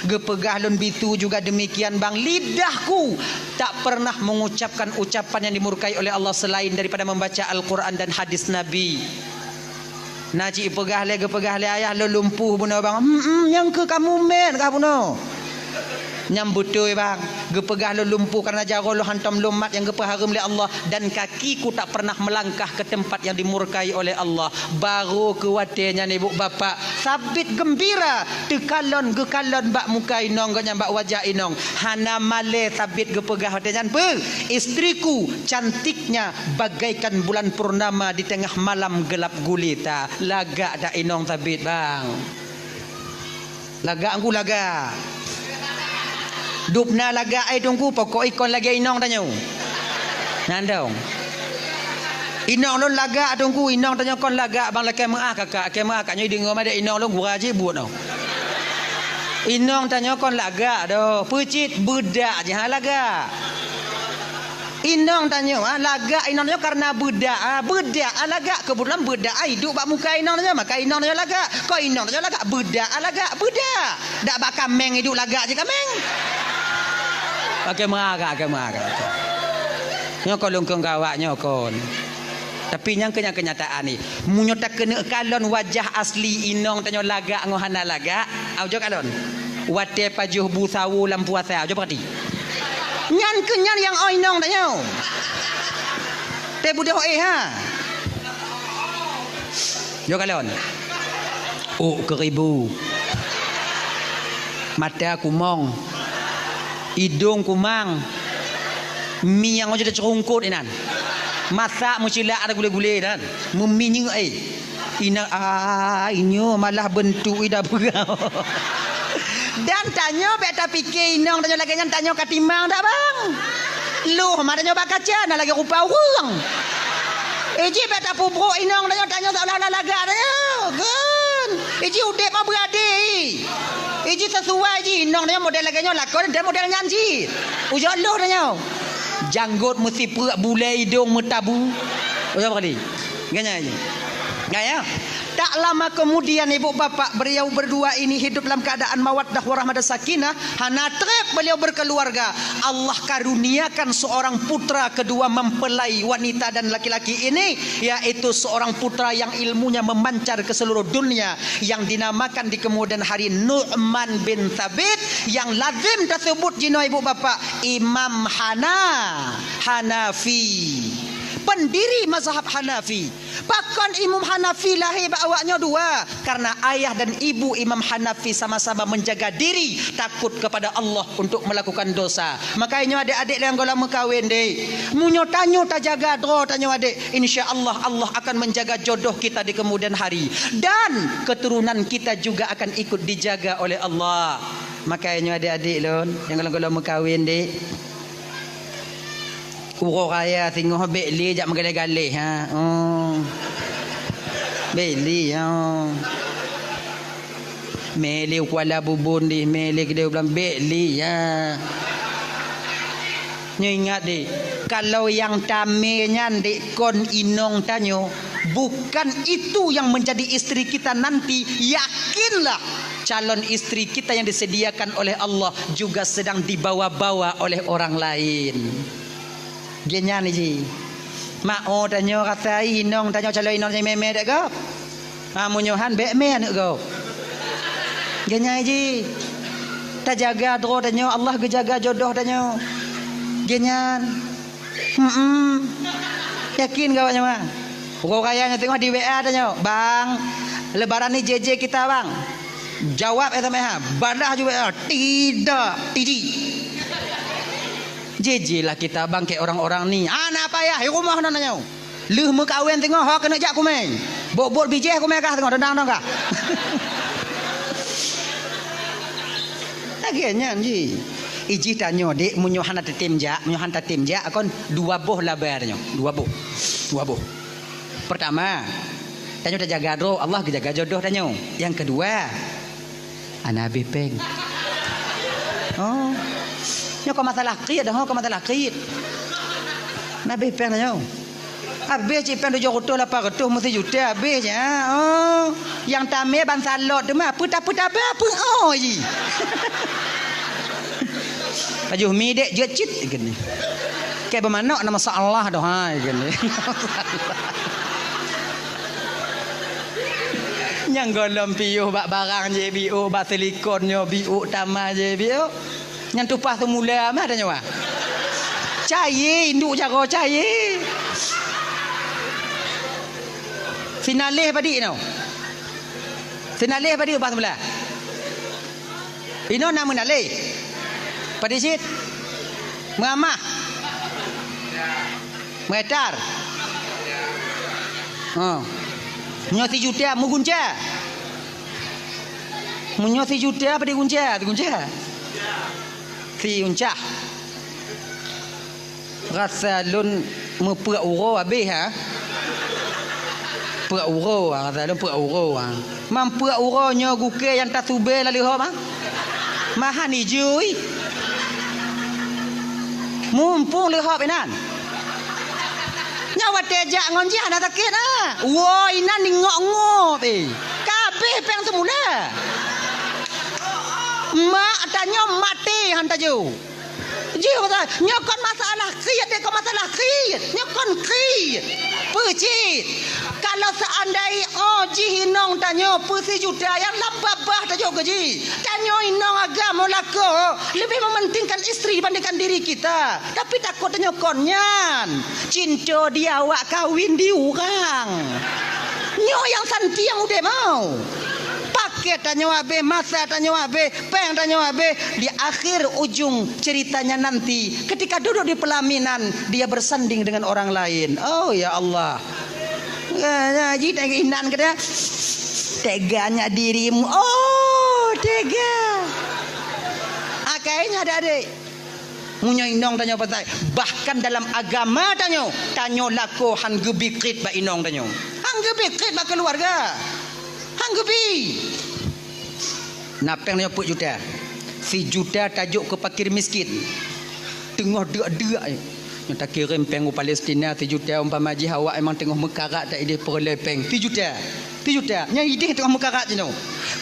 Geupeugah lôn bisu juga demikian, Bang, lidahku tak pernah mengucapkan ucapan yang dimurkai oleh Allah selain daripada membaca Al-Quran dan hadis Nabi. Na cit peugah lé, geupeugah lé ayah lôn lumpuh bunoe, Bang. Hmm, hmm, nyang keu kamu mét kah bunoe? Nyang beutôi, Bang. Geupeugah lôn lumpuh karena jaroe lôn hantom lôn mat nyang geupeuhareuem lé Allah, dan kakiku tak pernah melangkah ke tempat yang dimurkai oleh Allah. Barô keu watée nyan, ibu bapak, Sabit geumbira, teukalon geukalon bak muka inong geuh nyan, bak wajah inong. Hana malée Sabit geupeugah watée nyan peue? Istriku cantiknya bagaikan bulan purnama di tengah malam gelap gulita. Lagak dak inong Sabit, Bang? Lagak Teungku, lagak. Dubna lagak, eh, Teungku, pokok ikon lagée inong tanyoe. Nyan dong. Inong lôn lagak, Teungku, inong tanyoe kon lagak, Bang, lakée meuáh kakak, lakée meuáh kakak nyoe deungoe madé inong lôn gura jih buet noh. Inong tanyoe kon lagak doh, peucit beudak jih ha lagak. Inong tanyoe, ha, lagak inong tanyoe karena beudak, ha, beudak, ha, lagak. Keubeutulan beudak, ha, iduek bak muka inong tanyoe, maka inong tanyoe lagak. Kon inong tanyoe lagak, beudak, ha, lagak, beudak. Dak bak kaméng iduek lagak jih kaméng. Oke, meuagak, oke, meuagak. Nyoe kon lôn kheun keu awak nyoe kon. Tapi nyang keu-, nyang keunyataan ni, meunyoe takeuneuk kalon wajah asli inong tanyoe lagak ngon hana lagak, au jok kalon. Watée pajoh bu sawo lam puasa, au jok peurati. Nyan keuh nyan nyang oi inong tanyoe. Teuh budôh éh ha. Jok kalon. Ôk keuribu. Mata kumong. Idong kumang. Miang ujok teuceurungkot inan. Masak meucilak ada gulé-gulé inan. Meuminyeuk, eh. Inan, ah, inyoe malah beuntuk ida beurau. Dan tanyoe bék tapike inong tanyoe lagée nyan, tanyoe ka timang dak, Bang? Loh ma tanyoe bak kaca na lagée rupa ureuëng. Iji bék tapubroe inong tanyoe, tanyoe seolah-olah lagak tanyoe. Gen. Iji udeb ma beurade. Iji sesuai ji inong tanyoe model lagée nyoe lakon dan model nyan ji. Ujok loh tanyoe. Janggot meusipeuk, bulée idong meutabu. Ujok kali. Nyan, nyan, nyan. Nyan, ya. Tak lama kemudian ibu bapak beliau berdua ini hidup dalam keadaan mawaddah warahmah dan sakinah, hana treb beliau berkeluarga. Allah karuniakan seorang putra kedua mempelai wanita dan laki-laki ini, yaitu seorang putra yang ilmunya memancar ke seluruh dunia, yang dinamakan di kemudian hari Nu'man bin Thabit, yang lazim tersebut jinoe ibu bapak Imam Hana, Hanafi, pendiri mazhab Hanafi. Pakon Imam Hanafi lahé bak awaknyoe dua? Karena ayah dan ibu Imam Hanafi sama-sama menjaga diri, takut kepada Allah untuk melakukan dosa. Makanya nyoe adék-adék nyang gohlom meukawen deh. Meunyoe tanyoe tajaga droe tanyoe adék, insya Allah, Allah akan menjaga jodoh kita di kemudian hari. Dan keturunan kita juga akan ikut dijaga oleh Allah. Makanya nyoe adék-adék lôn, nyang gohlom-gohlom meukawen deh. Uroe raya singoh bèk lé jak meugaleh-galeh, ha. Oh. Bèk lé, ha. Mè lé u Kuala Bubon deh, mè lé keudéh u Blang, bèk lé, ha. Nyoe ingat deh, kalau nyang tamè nyan dek kon inong tanyoe, bukan itu yang menjadi istri kita nanti, yakinlah calon istri kita yang disediakan oleh Allah juga sedang dibawa-bawa oleh orang lain. Geuh nyan ji. Mak, oh, tanyoe rasa inong tanyoe calon inong tanyoe mè-mè dek gob. Ha, meunyoe han bèk mè aneuk gob. Geuh nyan ji. Tajaga droe tanyoe, Allah geujaga jodoh tanyoe. Geuh nyan. Hmm. Yakin gob nyoe, Bang? Uroe raya nyoe teungoh di W A tanyoe, "Bang, lebaran ni J J kita, Bang?" Jawab S M S, ha. Balah ju W A, "Tidak, Tiji." J J lah kita bangke orang-orang ni. Hana payah, di rumoh na tanyoe. Lheueh meukawen teungoh ho keuneuk jak kumè. Bot-bot bijéh kumè kah teungoh, dendang-dendang kah. Lagèe nyan ji. Ijih tanyoe, dek, meunyoe hana tatem jak, meunyoe hana tatem jak, kon dua boh laba tanyoe. Dua boh. Dua boh. Pertama, tanyoe tajaga droe, Allah geujaga jodoh tanyoe. Nyang keudua, hana habéh péng. Oh. Nyoe kon masalah krit dah, ho, kon masalah krit. Hana habéh péng tanyoe. Habéh cit péng tujoh reutôh lapan reutôh, meusijuta habéh cit, ha. Oh. Nyang tamè ban salot teuma, peue ta-, peue tabah, peue oh ji. Pajoh mi dek jeuet cit, geuh nyan. Kèe beumanok na masalah doh, ha, geuh nyan. Nyang gohlom piôh bak barang jih biôh, bak silikon nyoe biôh, tamah jih biôh. Nyan tupah seumula mah tanyoe, ah. Cayé, induek jaroe cayé. Sinaleh padit nyoe. Sinaleh padit tupah seumula. Inoe na meunaleh. Padit cit. Meuamah. Meuetar. Ha. Meunyoe sijuta meugunca. Meunyoe sijuta apa digunca? Digunca. Siuncah. Rasa lôn meupeuek uroe habéh, ha? Peuek uroe, ha, rasa lôn peuek uroe, ha. Meupeuek uroe nyoe gukée nyang tasubée lam leuhop, ha? Mahan ijui. Mumpung leuhop inan. Nyoe watée jak ngon jih hana sakét, ha? Woe inan ingok-ngok, eh. Ka habéh péng seumula. Mak tanyoe maté han tajok. Jih, nyoe kon masalah kriet, deh, kon masalah kriet. Nyoe kon kriet. Peue cit? Kalau seandai, oh, jih inong tanyoe peusijuta nyang lam babah tajok keu jih. Tanyoe inong agam lakoe lebih mementingkan istri dibandingkan diri kita. Tapi takot tanyoe kon nyan. Cinta di awak kawin di urang. Nyoe nyang santiang udeb mau. Paket tanyoe habéh, masa tanyoe habéh, péng tanyoe habéh, di akhir ujung ceritanya nanti, ketika duduk di pelaminan, dia bersanding dengan orang lain. Oh, ya Allah. Ya, ya, ji tega inan kata, "Teganya dirimu." Oh, tega. Akhirnya adik-adik. Meunyoe inong tanyoe patai, bahkan dalam agama tanyoe, tanyoe lakoe han geubi kriet bak inong tanyoe. Han geubi kriet bak keuluwarga. Han geubi. Na péng nyoe peuet juta. Sijuta tajok keu fakir miskin. Teungoh deuk-deuk, eh. Nyoe takirém péng u Palestina sijuta, umpama jih awak memang teungoh meukarat dan idéh peureulée péng. Sijuta. Sijuta. Nyan idéh teungoh meukarat jinoe.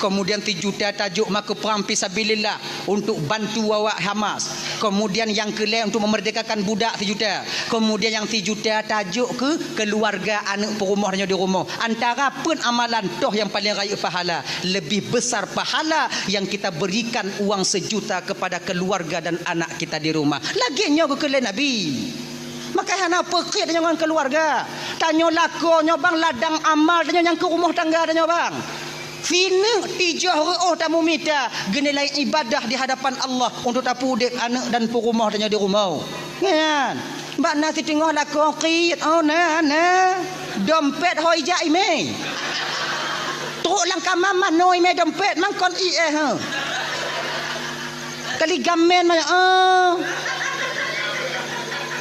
Kemudian sijuta tajok ma keu prang fisabilillah untuk bantu awak Hamas. Kemudian nyang keu lhée untuk memerdekakan budak sijuta. Kemudian nyang sijuta tajok keu keuluwarga aneuk peurumoh nyoe di rumoh. Antara peuet amalan toh nyang paleng rayeuk pahala. Lebih besar pahala yang kita berikan uang sejuta kepada keluarga dan anak kita di rumah. Lagée nyoe geukheun lé Nabi. Maka hana peukeuet nyoe ngon keluarga. Tanyoe lakoe nyoe bang ladang amal tanyoe nyang keu rumoh tangga tanyoe bang. Sineuk tijoh reuôh tamumita geunilai ibadah di hadapan Allah untuk tapeudeb aneuk dan peurumoh tanyoe di rumoh. Nyan, bak na siteungoh lakoe kriet, oh na, na. Dompet ho ijak imé. Trok lam kama manoe imé dompet mangkon ié, ha. Kali gamen mah, oh.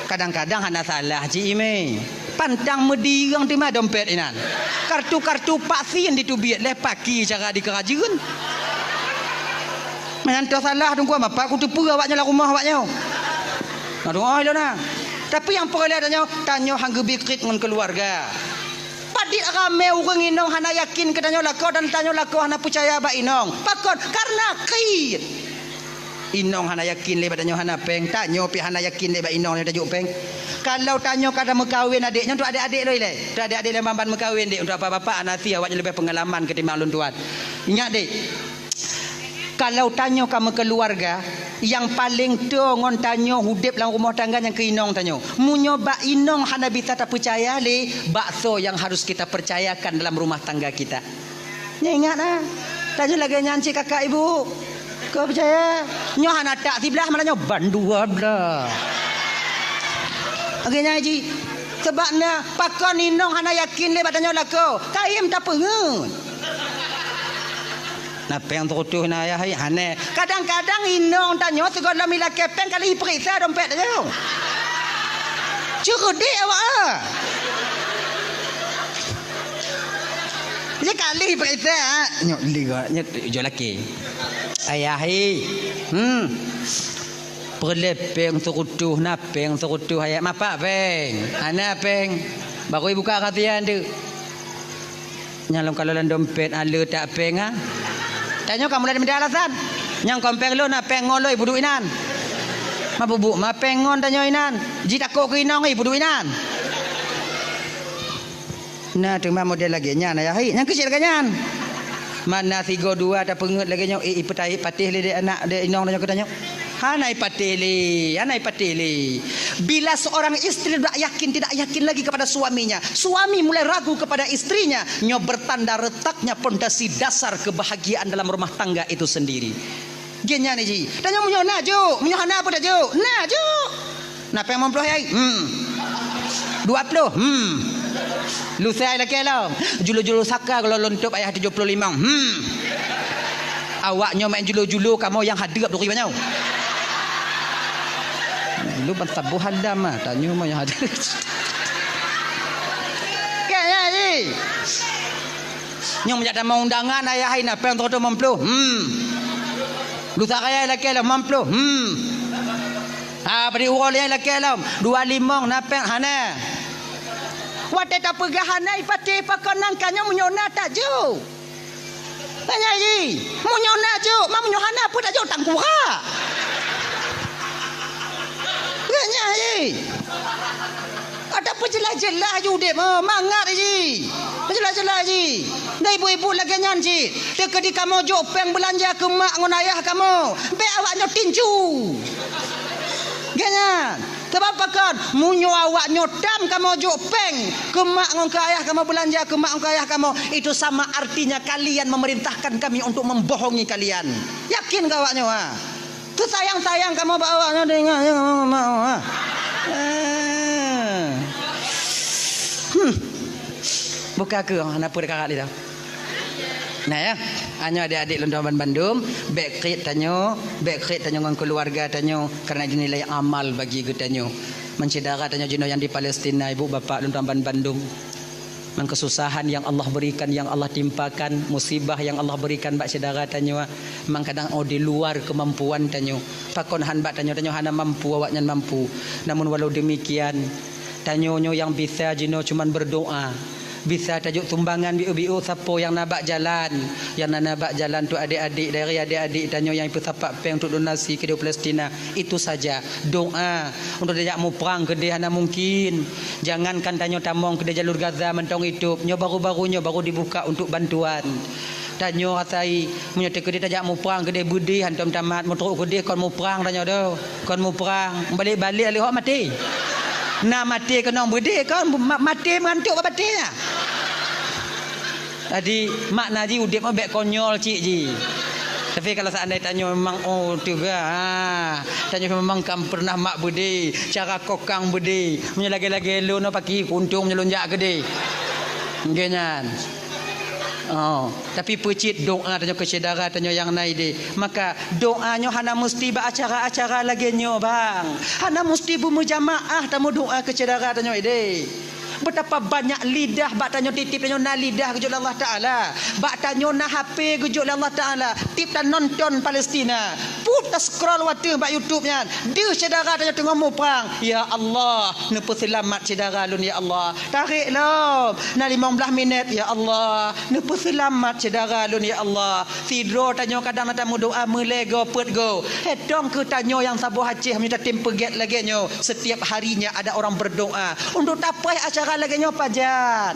Kadang-kadang hana salah cit imé. Pantang meudirang teuma dompet inan. Kartu-kartu vaksin ditubiet lé paki cara dikeurajeuen. Meunan toh salah teungku mapa kuteupeue awaknyoe lam rumoh awaknyoe. Aduh, oh, ilona. Tapi nyang peureulée tanyoe, tanyoe han geubi kriet ngon keuluwarga. Padit ramé ureuëng inong hana yakin keu tanyoe lakoe dan tanyoe lakoe hana peucaya bak inong. Pakon? Karena kriet. Inong hana yakin lé bak tanyoe hana péng, tanyoe pih hana yakin lé bak inong nyoe tajok péng. Kalau tanyoe ka tameukawen adék nyoe untuk adék-adék lôn ilée. Untuk adék-adék lôn ban-ban meukawen dék, untuk bapak-bapak hana si awaknyoe leubeh peungalaman ketimbang lôn tuan. Ingat dék, kalau tanyoe ka meukeuluwarga, nyang paleng toe ngon tanyoe udeb lam rumoh tangga nyang keu inong tanyoe. Meunyoe bak inong hana bisa tapeucaya lé, bak soe nyang harus kita percayakan dalam rumah tangga kita? Nyoe ingat ah. Tanyoe lagée nyan cit kakak ibu. Kau percaya? Nyoe hana tak siblah malah nyoe ban dua blah. Lagée nyan ji. Sebab na pakon inong hana yakin lé bak tanyoe lakoe. Kayém tapeungeut. Na péng seurutoh na ayah hai hane. Kadang-kadang inong tanyoe sigohlom ilakée péng kali ipeuriksa dompet tanyoe. Ceureudik awak ah. Sekali peuriksa, nyoe li gak, nyoe jo laki. Ayah hi. Hmm. Peureulée péng seurutoh, na péng seurutoh ayah. Mapak péng. Hana péng. Baru ibuka kasihan tu. Nyang lôn kalon lam dompet ale tak péng ah. Tanyoe ka mulai meuda alasan. Nyang kon péng lôn na péng ngon lôn ibuduek inan. Ma bubuk ma péng ngon tanyoe inan. Jitakot keu inong ibuduek inan. Na teuma model lagée nyan ayah hai, nyang keucil lagée nyan. Mana sigo dua tapeungeut lagée nyoe, eh, ipeutai patéh lé dek anak dek inong tanyoe keu tanyoe. Hana ipatéh lé, hana ipatéh lé. Bila seorang istri tidak yakin, tidak yakin lagi kepada suaminya, suami mulai ragu kepada istrinya, nyoe bertanda retaknya pondasi dasar kebahagiaan dalam rumah tangga itu sendiri. Geuhnyan ji. Tanyoe meunyoe na jok, meunyoe hana peue tajok. Na jok. Na péng limong ploh hai? Hmm. Dua ploh? Hmm. Lusa lakée lom. Julu-julu saka kalau lôn tôb ayah tujoh ploh limong. Hmm. Awak nyoe main julu-julu kamoe nyang hadeup duri banyoe. Lu ban saboh halam ah, tanyoe mah nyang hadeup. Kan ya ji. Nyang meujak tamong undangan ayah hai na péng seratus lima puluh. Hmm. Lusa raya lakée lom lima puluh. Hmm. Ha, bri uroe lé lakée lom dua limong na péng hana. Watée tapeugah hana ipatéh pakon nangka nyoe meunyoe na tajok. Tanya ji, meunyoe na jok, ma meunyoe hana peue tajok tangkura. Tanya ji. Ada peujeulaih-jeulaih ju udeb, oh, mangat ji. Peujeulaih-jeulaih ji. Dan ibu-ibu lagée nyan cit. Teukeudi kamoe jok péng beulanja keu mak ngon ayah kamoe. Bék awak nyoe tinju. Geuhnyan. Sebab pakon? Meunyoe awak nyoe tam kamoe jok péng keu mak ngon keu ayah kamoe beulanja keu mak ngon keu ayah kamoe, itu sama artinya kalian memerintahkan kami untuk membohongi kalian. Yakin keu awak nyoe, ha? Teusayang-sayang kamoe bak awak nyoe, teuingat, teuingat, teuingat, teuingat, ha? Eh. Hmm. Buka keu, hana peue karat lé dah. Nah ya, anyoe adik-adik lôn tuan bandum, bék kriet tanyoe, bék kriet tanyoe ngon keuluwarga tanyoe, karena dinilai amal bagi geutanyoe. Meusyedara tanyoe jinoe nyang di Palestina, ibu bapak lôn tuan bandum. Ngon kesusahan yang Allah berikan, yang Allah timpakan, musibah yang Allah berikan bak syedara tanyoe, mang kadang oh di luar kemampuan tanyoe. Pakon han bak tanyoe, tanyoe hana mampu, awaknyan mampu. Namun walau demikian, tanyoe nyoe nyang bisa jinoe cuman berdoa. Bisa tajok sumbangan biôh-biôh sapo nyang na bak jalan. Nyang na, na bak jalan tu adik-adik, dari adik-adik tanyoe nyang ipeusapat péng untuk donasi keudéh Palestina. Itu saja. Doa. Untuk tajak muprang keudéh hana mungkin. Jangankan tanyoe tamong keudéh jalur Gaza mantong itôb. Nyoe baru-baru nyoe baru dibuka untuk bantuan. Tanyoe asai, meunyoe teukeudéh tajak muprang keudéh beudéh hantom tamat, meutrok keudéh kon muprang tanyoe doh. Kon muprang. Balek-balek lé hok maté. Na maté keunong beudé kon, ma-, maté meugantok bak batée nyan. Jadi, makna jih udeb nyoe bék konyol cit jih. Tapi kalau seandai tanyoe memang, oh, teuga, ha, tanyoe memang kan pernah mak beudé, cara kokang beudé. Meunyoe lagée-lagée lôn, oh, paki kuntung meunyoe lôn jak keudeh. Nggih nyan. Oh, tapi peucit doa tanyoe keu syedara tanyoe nyang na ideh. Maka doa nyoe hana musti bak acara-acara lagée nyoe, bang. Hana musti beumeujamaa tamudoa keu syedara tanyoe ideh. Betapa banyak lidah bak tanyoe tieb-tieb tanyoe na lidah geujok lé Allah Taala. Bak tanyoe na H P geujok lé Allah Taala. Tieb tanonton Palestina. Peuet ta-scroll watée bak YouTube nyan. Deuh syedara tanyoe teungoh muprang. Ya Allah, neupeuseulamat syedara lôn ya Allah. Tarek lom. Na limong blaih minét, ya Allah, neupeuseulamat syedara lôn, ya Allah. Sidroe tanyoe kadang na tameudoa meulée goe peuet goe. Hetong keu tanyoe nyang saboh Aceh meunyoe tatem peugét lagée nyoe, setiap harinya ada orang berdoa untuk tapreh acara lagée nyoe pajan.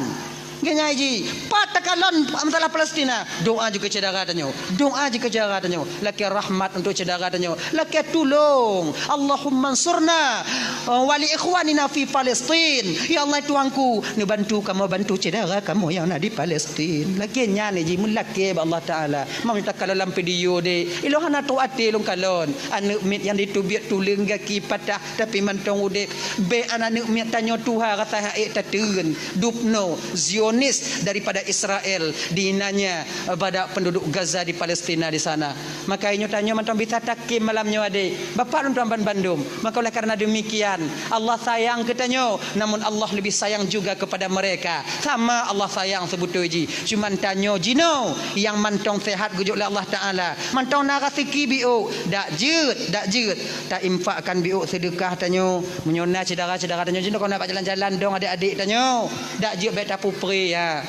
Ngeungai jih, pat takalon masalah Palestina, doa jih keu syedara tanyoe, doa jih keu syedara tanyoe. Lakée rahmat untuk syedara tanyoe, lakée tulông. Allahumma ansurna, eh, wa li ikhwanina fi Palestin. Ya Allah Tuhanku, neubantu kamoe bantu syedara kamoe nyang na di Palestin. Lakée nyan jih meulakée bak Allah Taala. Meunyoe takalon lam video deh, ilôn hana trok até lôn kalon. Aneuëk miet nyang diteubiet tuleueng gaki patah tapi mantong udeb. Bék aneuëk miet tanyoe tuha rasa hak ék tateun. Dubno, Zionis daripada Israel, dinanya pada penduduk Gaza di Palestina di sana. Maka inyoe tanyoe mantong bisa takhém malam nyoe adé. Bapak lôn tuan ban bandum. Maka oleh karena demikian, Allah sayang keu tanyoe, namun Allah lebih sayang juga kepada mereka. Sama Allah sayang sebetul jih. Cuman tanyoe jinoe nyang mantong sehat geujok lé Allah Taala. Mantong na raseuki biôk, dak jeuet, dak jeuet. Ta infakkan biôk seudeukah tanyoe. Meunyoe na syedara-syedara tanyoe jinoe kon na bak jalan-jalan dong adék-adék tanyoe. Dak jeuet bék tapupre ya.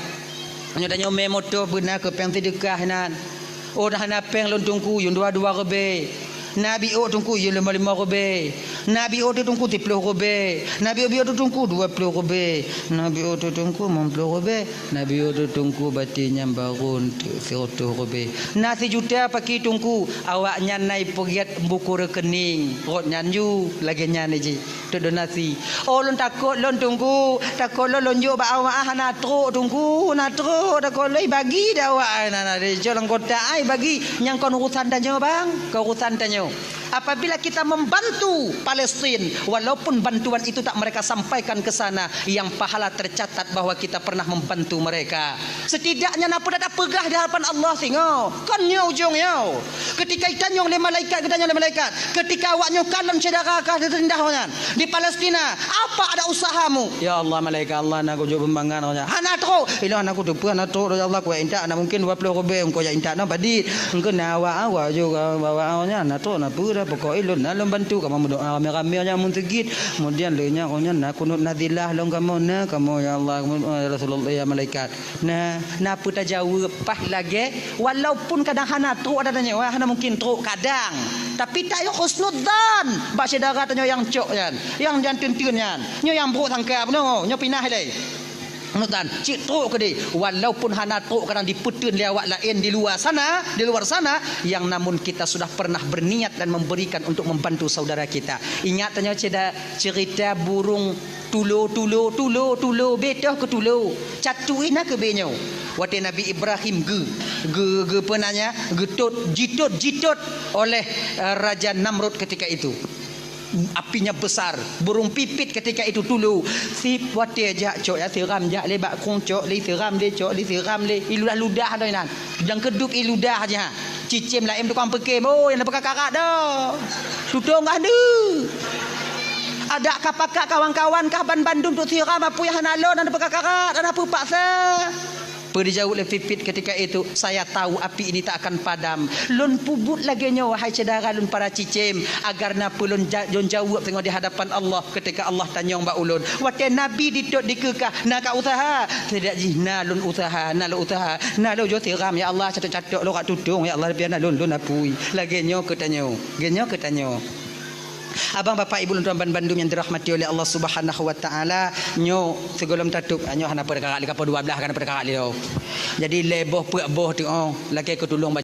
Meunyoe tanyoe mé moto beuna keu péng seudeukah inan. Oh, dah hana péng lôn Teungku, yum dua-dua ribée. Na biôk Teungku, yum lima-lima ribée. Na biôk teuh Teungku, siploh ribée. Na biôk-biôk teuh Teungku, dua ploh ribée. Na biôk teuh Teungku, limong ploh ribée. Na biôk teuh Teungku, bati nyan barô teuh sireutôh ribée. Na sijuta paki Teungku, awaknyan na ipeugét buku rekening. Rot nyan ju, lagée nyan jih. Teudonasi. Oh, lôn takot lôn Teungku, takot lôn lôn jok bak awak ah, hana trok Teungku, hana trok, takot lôn ibagi dak awak ah, na, na, dicok lam kotak ai bagi. Nyang kon urusan tanyoe bang, kon urusan tanyoe. Apabila kita membantu Palestin, walaupun bantuan itu tak mereka sampaikan ke sana, yang pahala tercatat bahwa kita pernah membantu mereka. Setidaknya na peue tapeugah di hadapan Allah singoh. Kon nyoe ujong nyoe. Ketika itanyong lé malaikat, geutanyong lé malaikat, ketika awak nyoe kalon syedara ka teurindah nyan di Palestina, apa ada usahamu? Ya Allah, malaikat Allah, na kujok beumbangan nyan. Hana trok. Ilôn hana kuteupeue, hana trok, ya Allah, kuintak, na mungkin dua ploh ribée, engkau jak intak na padit. Engkau na awak, awak juga bawa awak nyan, na trok, na peue dah, pokok ilôn na lôn bantu, kamoe meudoa ramé-ramé nyan mun seugit. Kemudian lé nyan, nyan na kunut nazilah lôn kamoe na, kamoe ya Allah, ya Rasulullah, ya malaikat. Nah, na peue tajaweueb paih lagée, walaupun kadang hana trok ada tanyoe, hana mungkin trok kadang. Tapi tayoe husnudzan bak syedara tanyoe nyang cok nyan, nyang jan teunteun nyan. Nyoe nyang brok sangka bunoe, nyoe pinah ilée. Husnudzan, cit trok keudeh, walaupun hana trok kadang dipeuteun lé awak laén di luwa sana, di luar sana, yang namun kita sudah pernah berniat dan memberikan untuk membantu saudara kita. Ingat tanyoe ceda-, cerita burung Tulo, tulo, tulo, tulo, betoh keu tulo. Catu ina keu benyoe. Watée Nabi Ibrahim geu, geu, geu peunanya, geutot, jitot, jitot oleh, eh, Raja Namrud ketika itu. Apinya besar, burung pipit ketika itu tulo. Sip watée jak cok ya siram jak lé bak kong cok lé siram lé cok lé siram lé. Iludah-ludah dah inan. Nyang keuduk iludah aja. Cicém laén tukang peukem, oh, nyang peukakarat dah. Tutong kah deuh. Adak ka pakat kawan-kawan kah ban bandum tu siram apui hana lon, hana peukakarat, hana peupaksa. Peue dijaweueb lé Pipit ketika itu, "Saya tahu api ini tak akan padam." Lôn peubuet lagée nyoe, wahai syedara lôn para cicém, agar na peue lôn ja-, lôn jaweueb teungoh di hadapan Allah. Ketika Allah tanyong bak ulôn, watée Nabi ditot dikeukah, na ka usaha? Tidak jih na lôn usaha, na lôn usaha, na lôn jok siram, ya Allah, catok-catok lôn rak tutong, ya Allah, biar na lôn, lôn apui. Lagée nyoe keu tanyoe, lagée nyoe keu tanyoe. Abang, bapak, ibu, lôn tuan ban bandum nyang dirahmati oleh Allah Subhanahu wa Taala, nyoe sigohlom tatôp, nyoe hana peukara lé, kapoh dua blah hana peukara lé. Jadi lhée boh peuet boh teuh, oh, lakée kutulông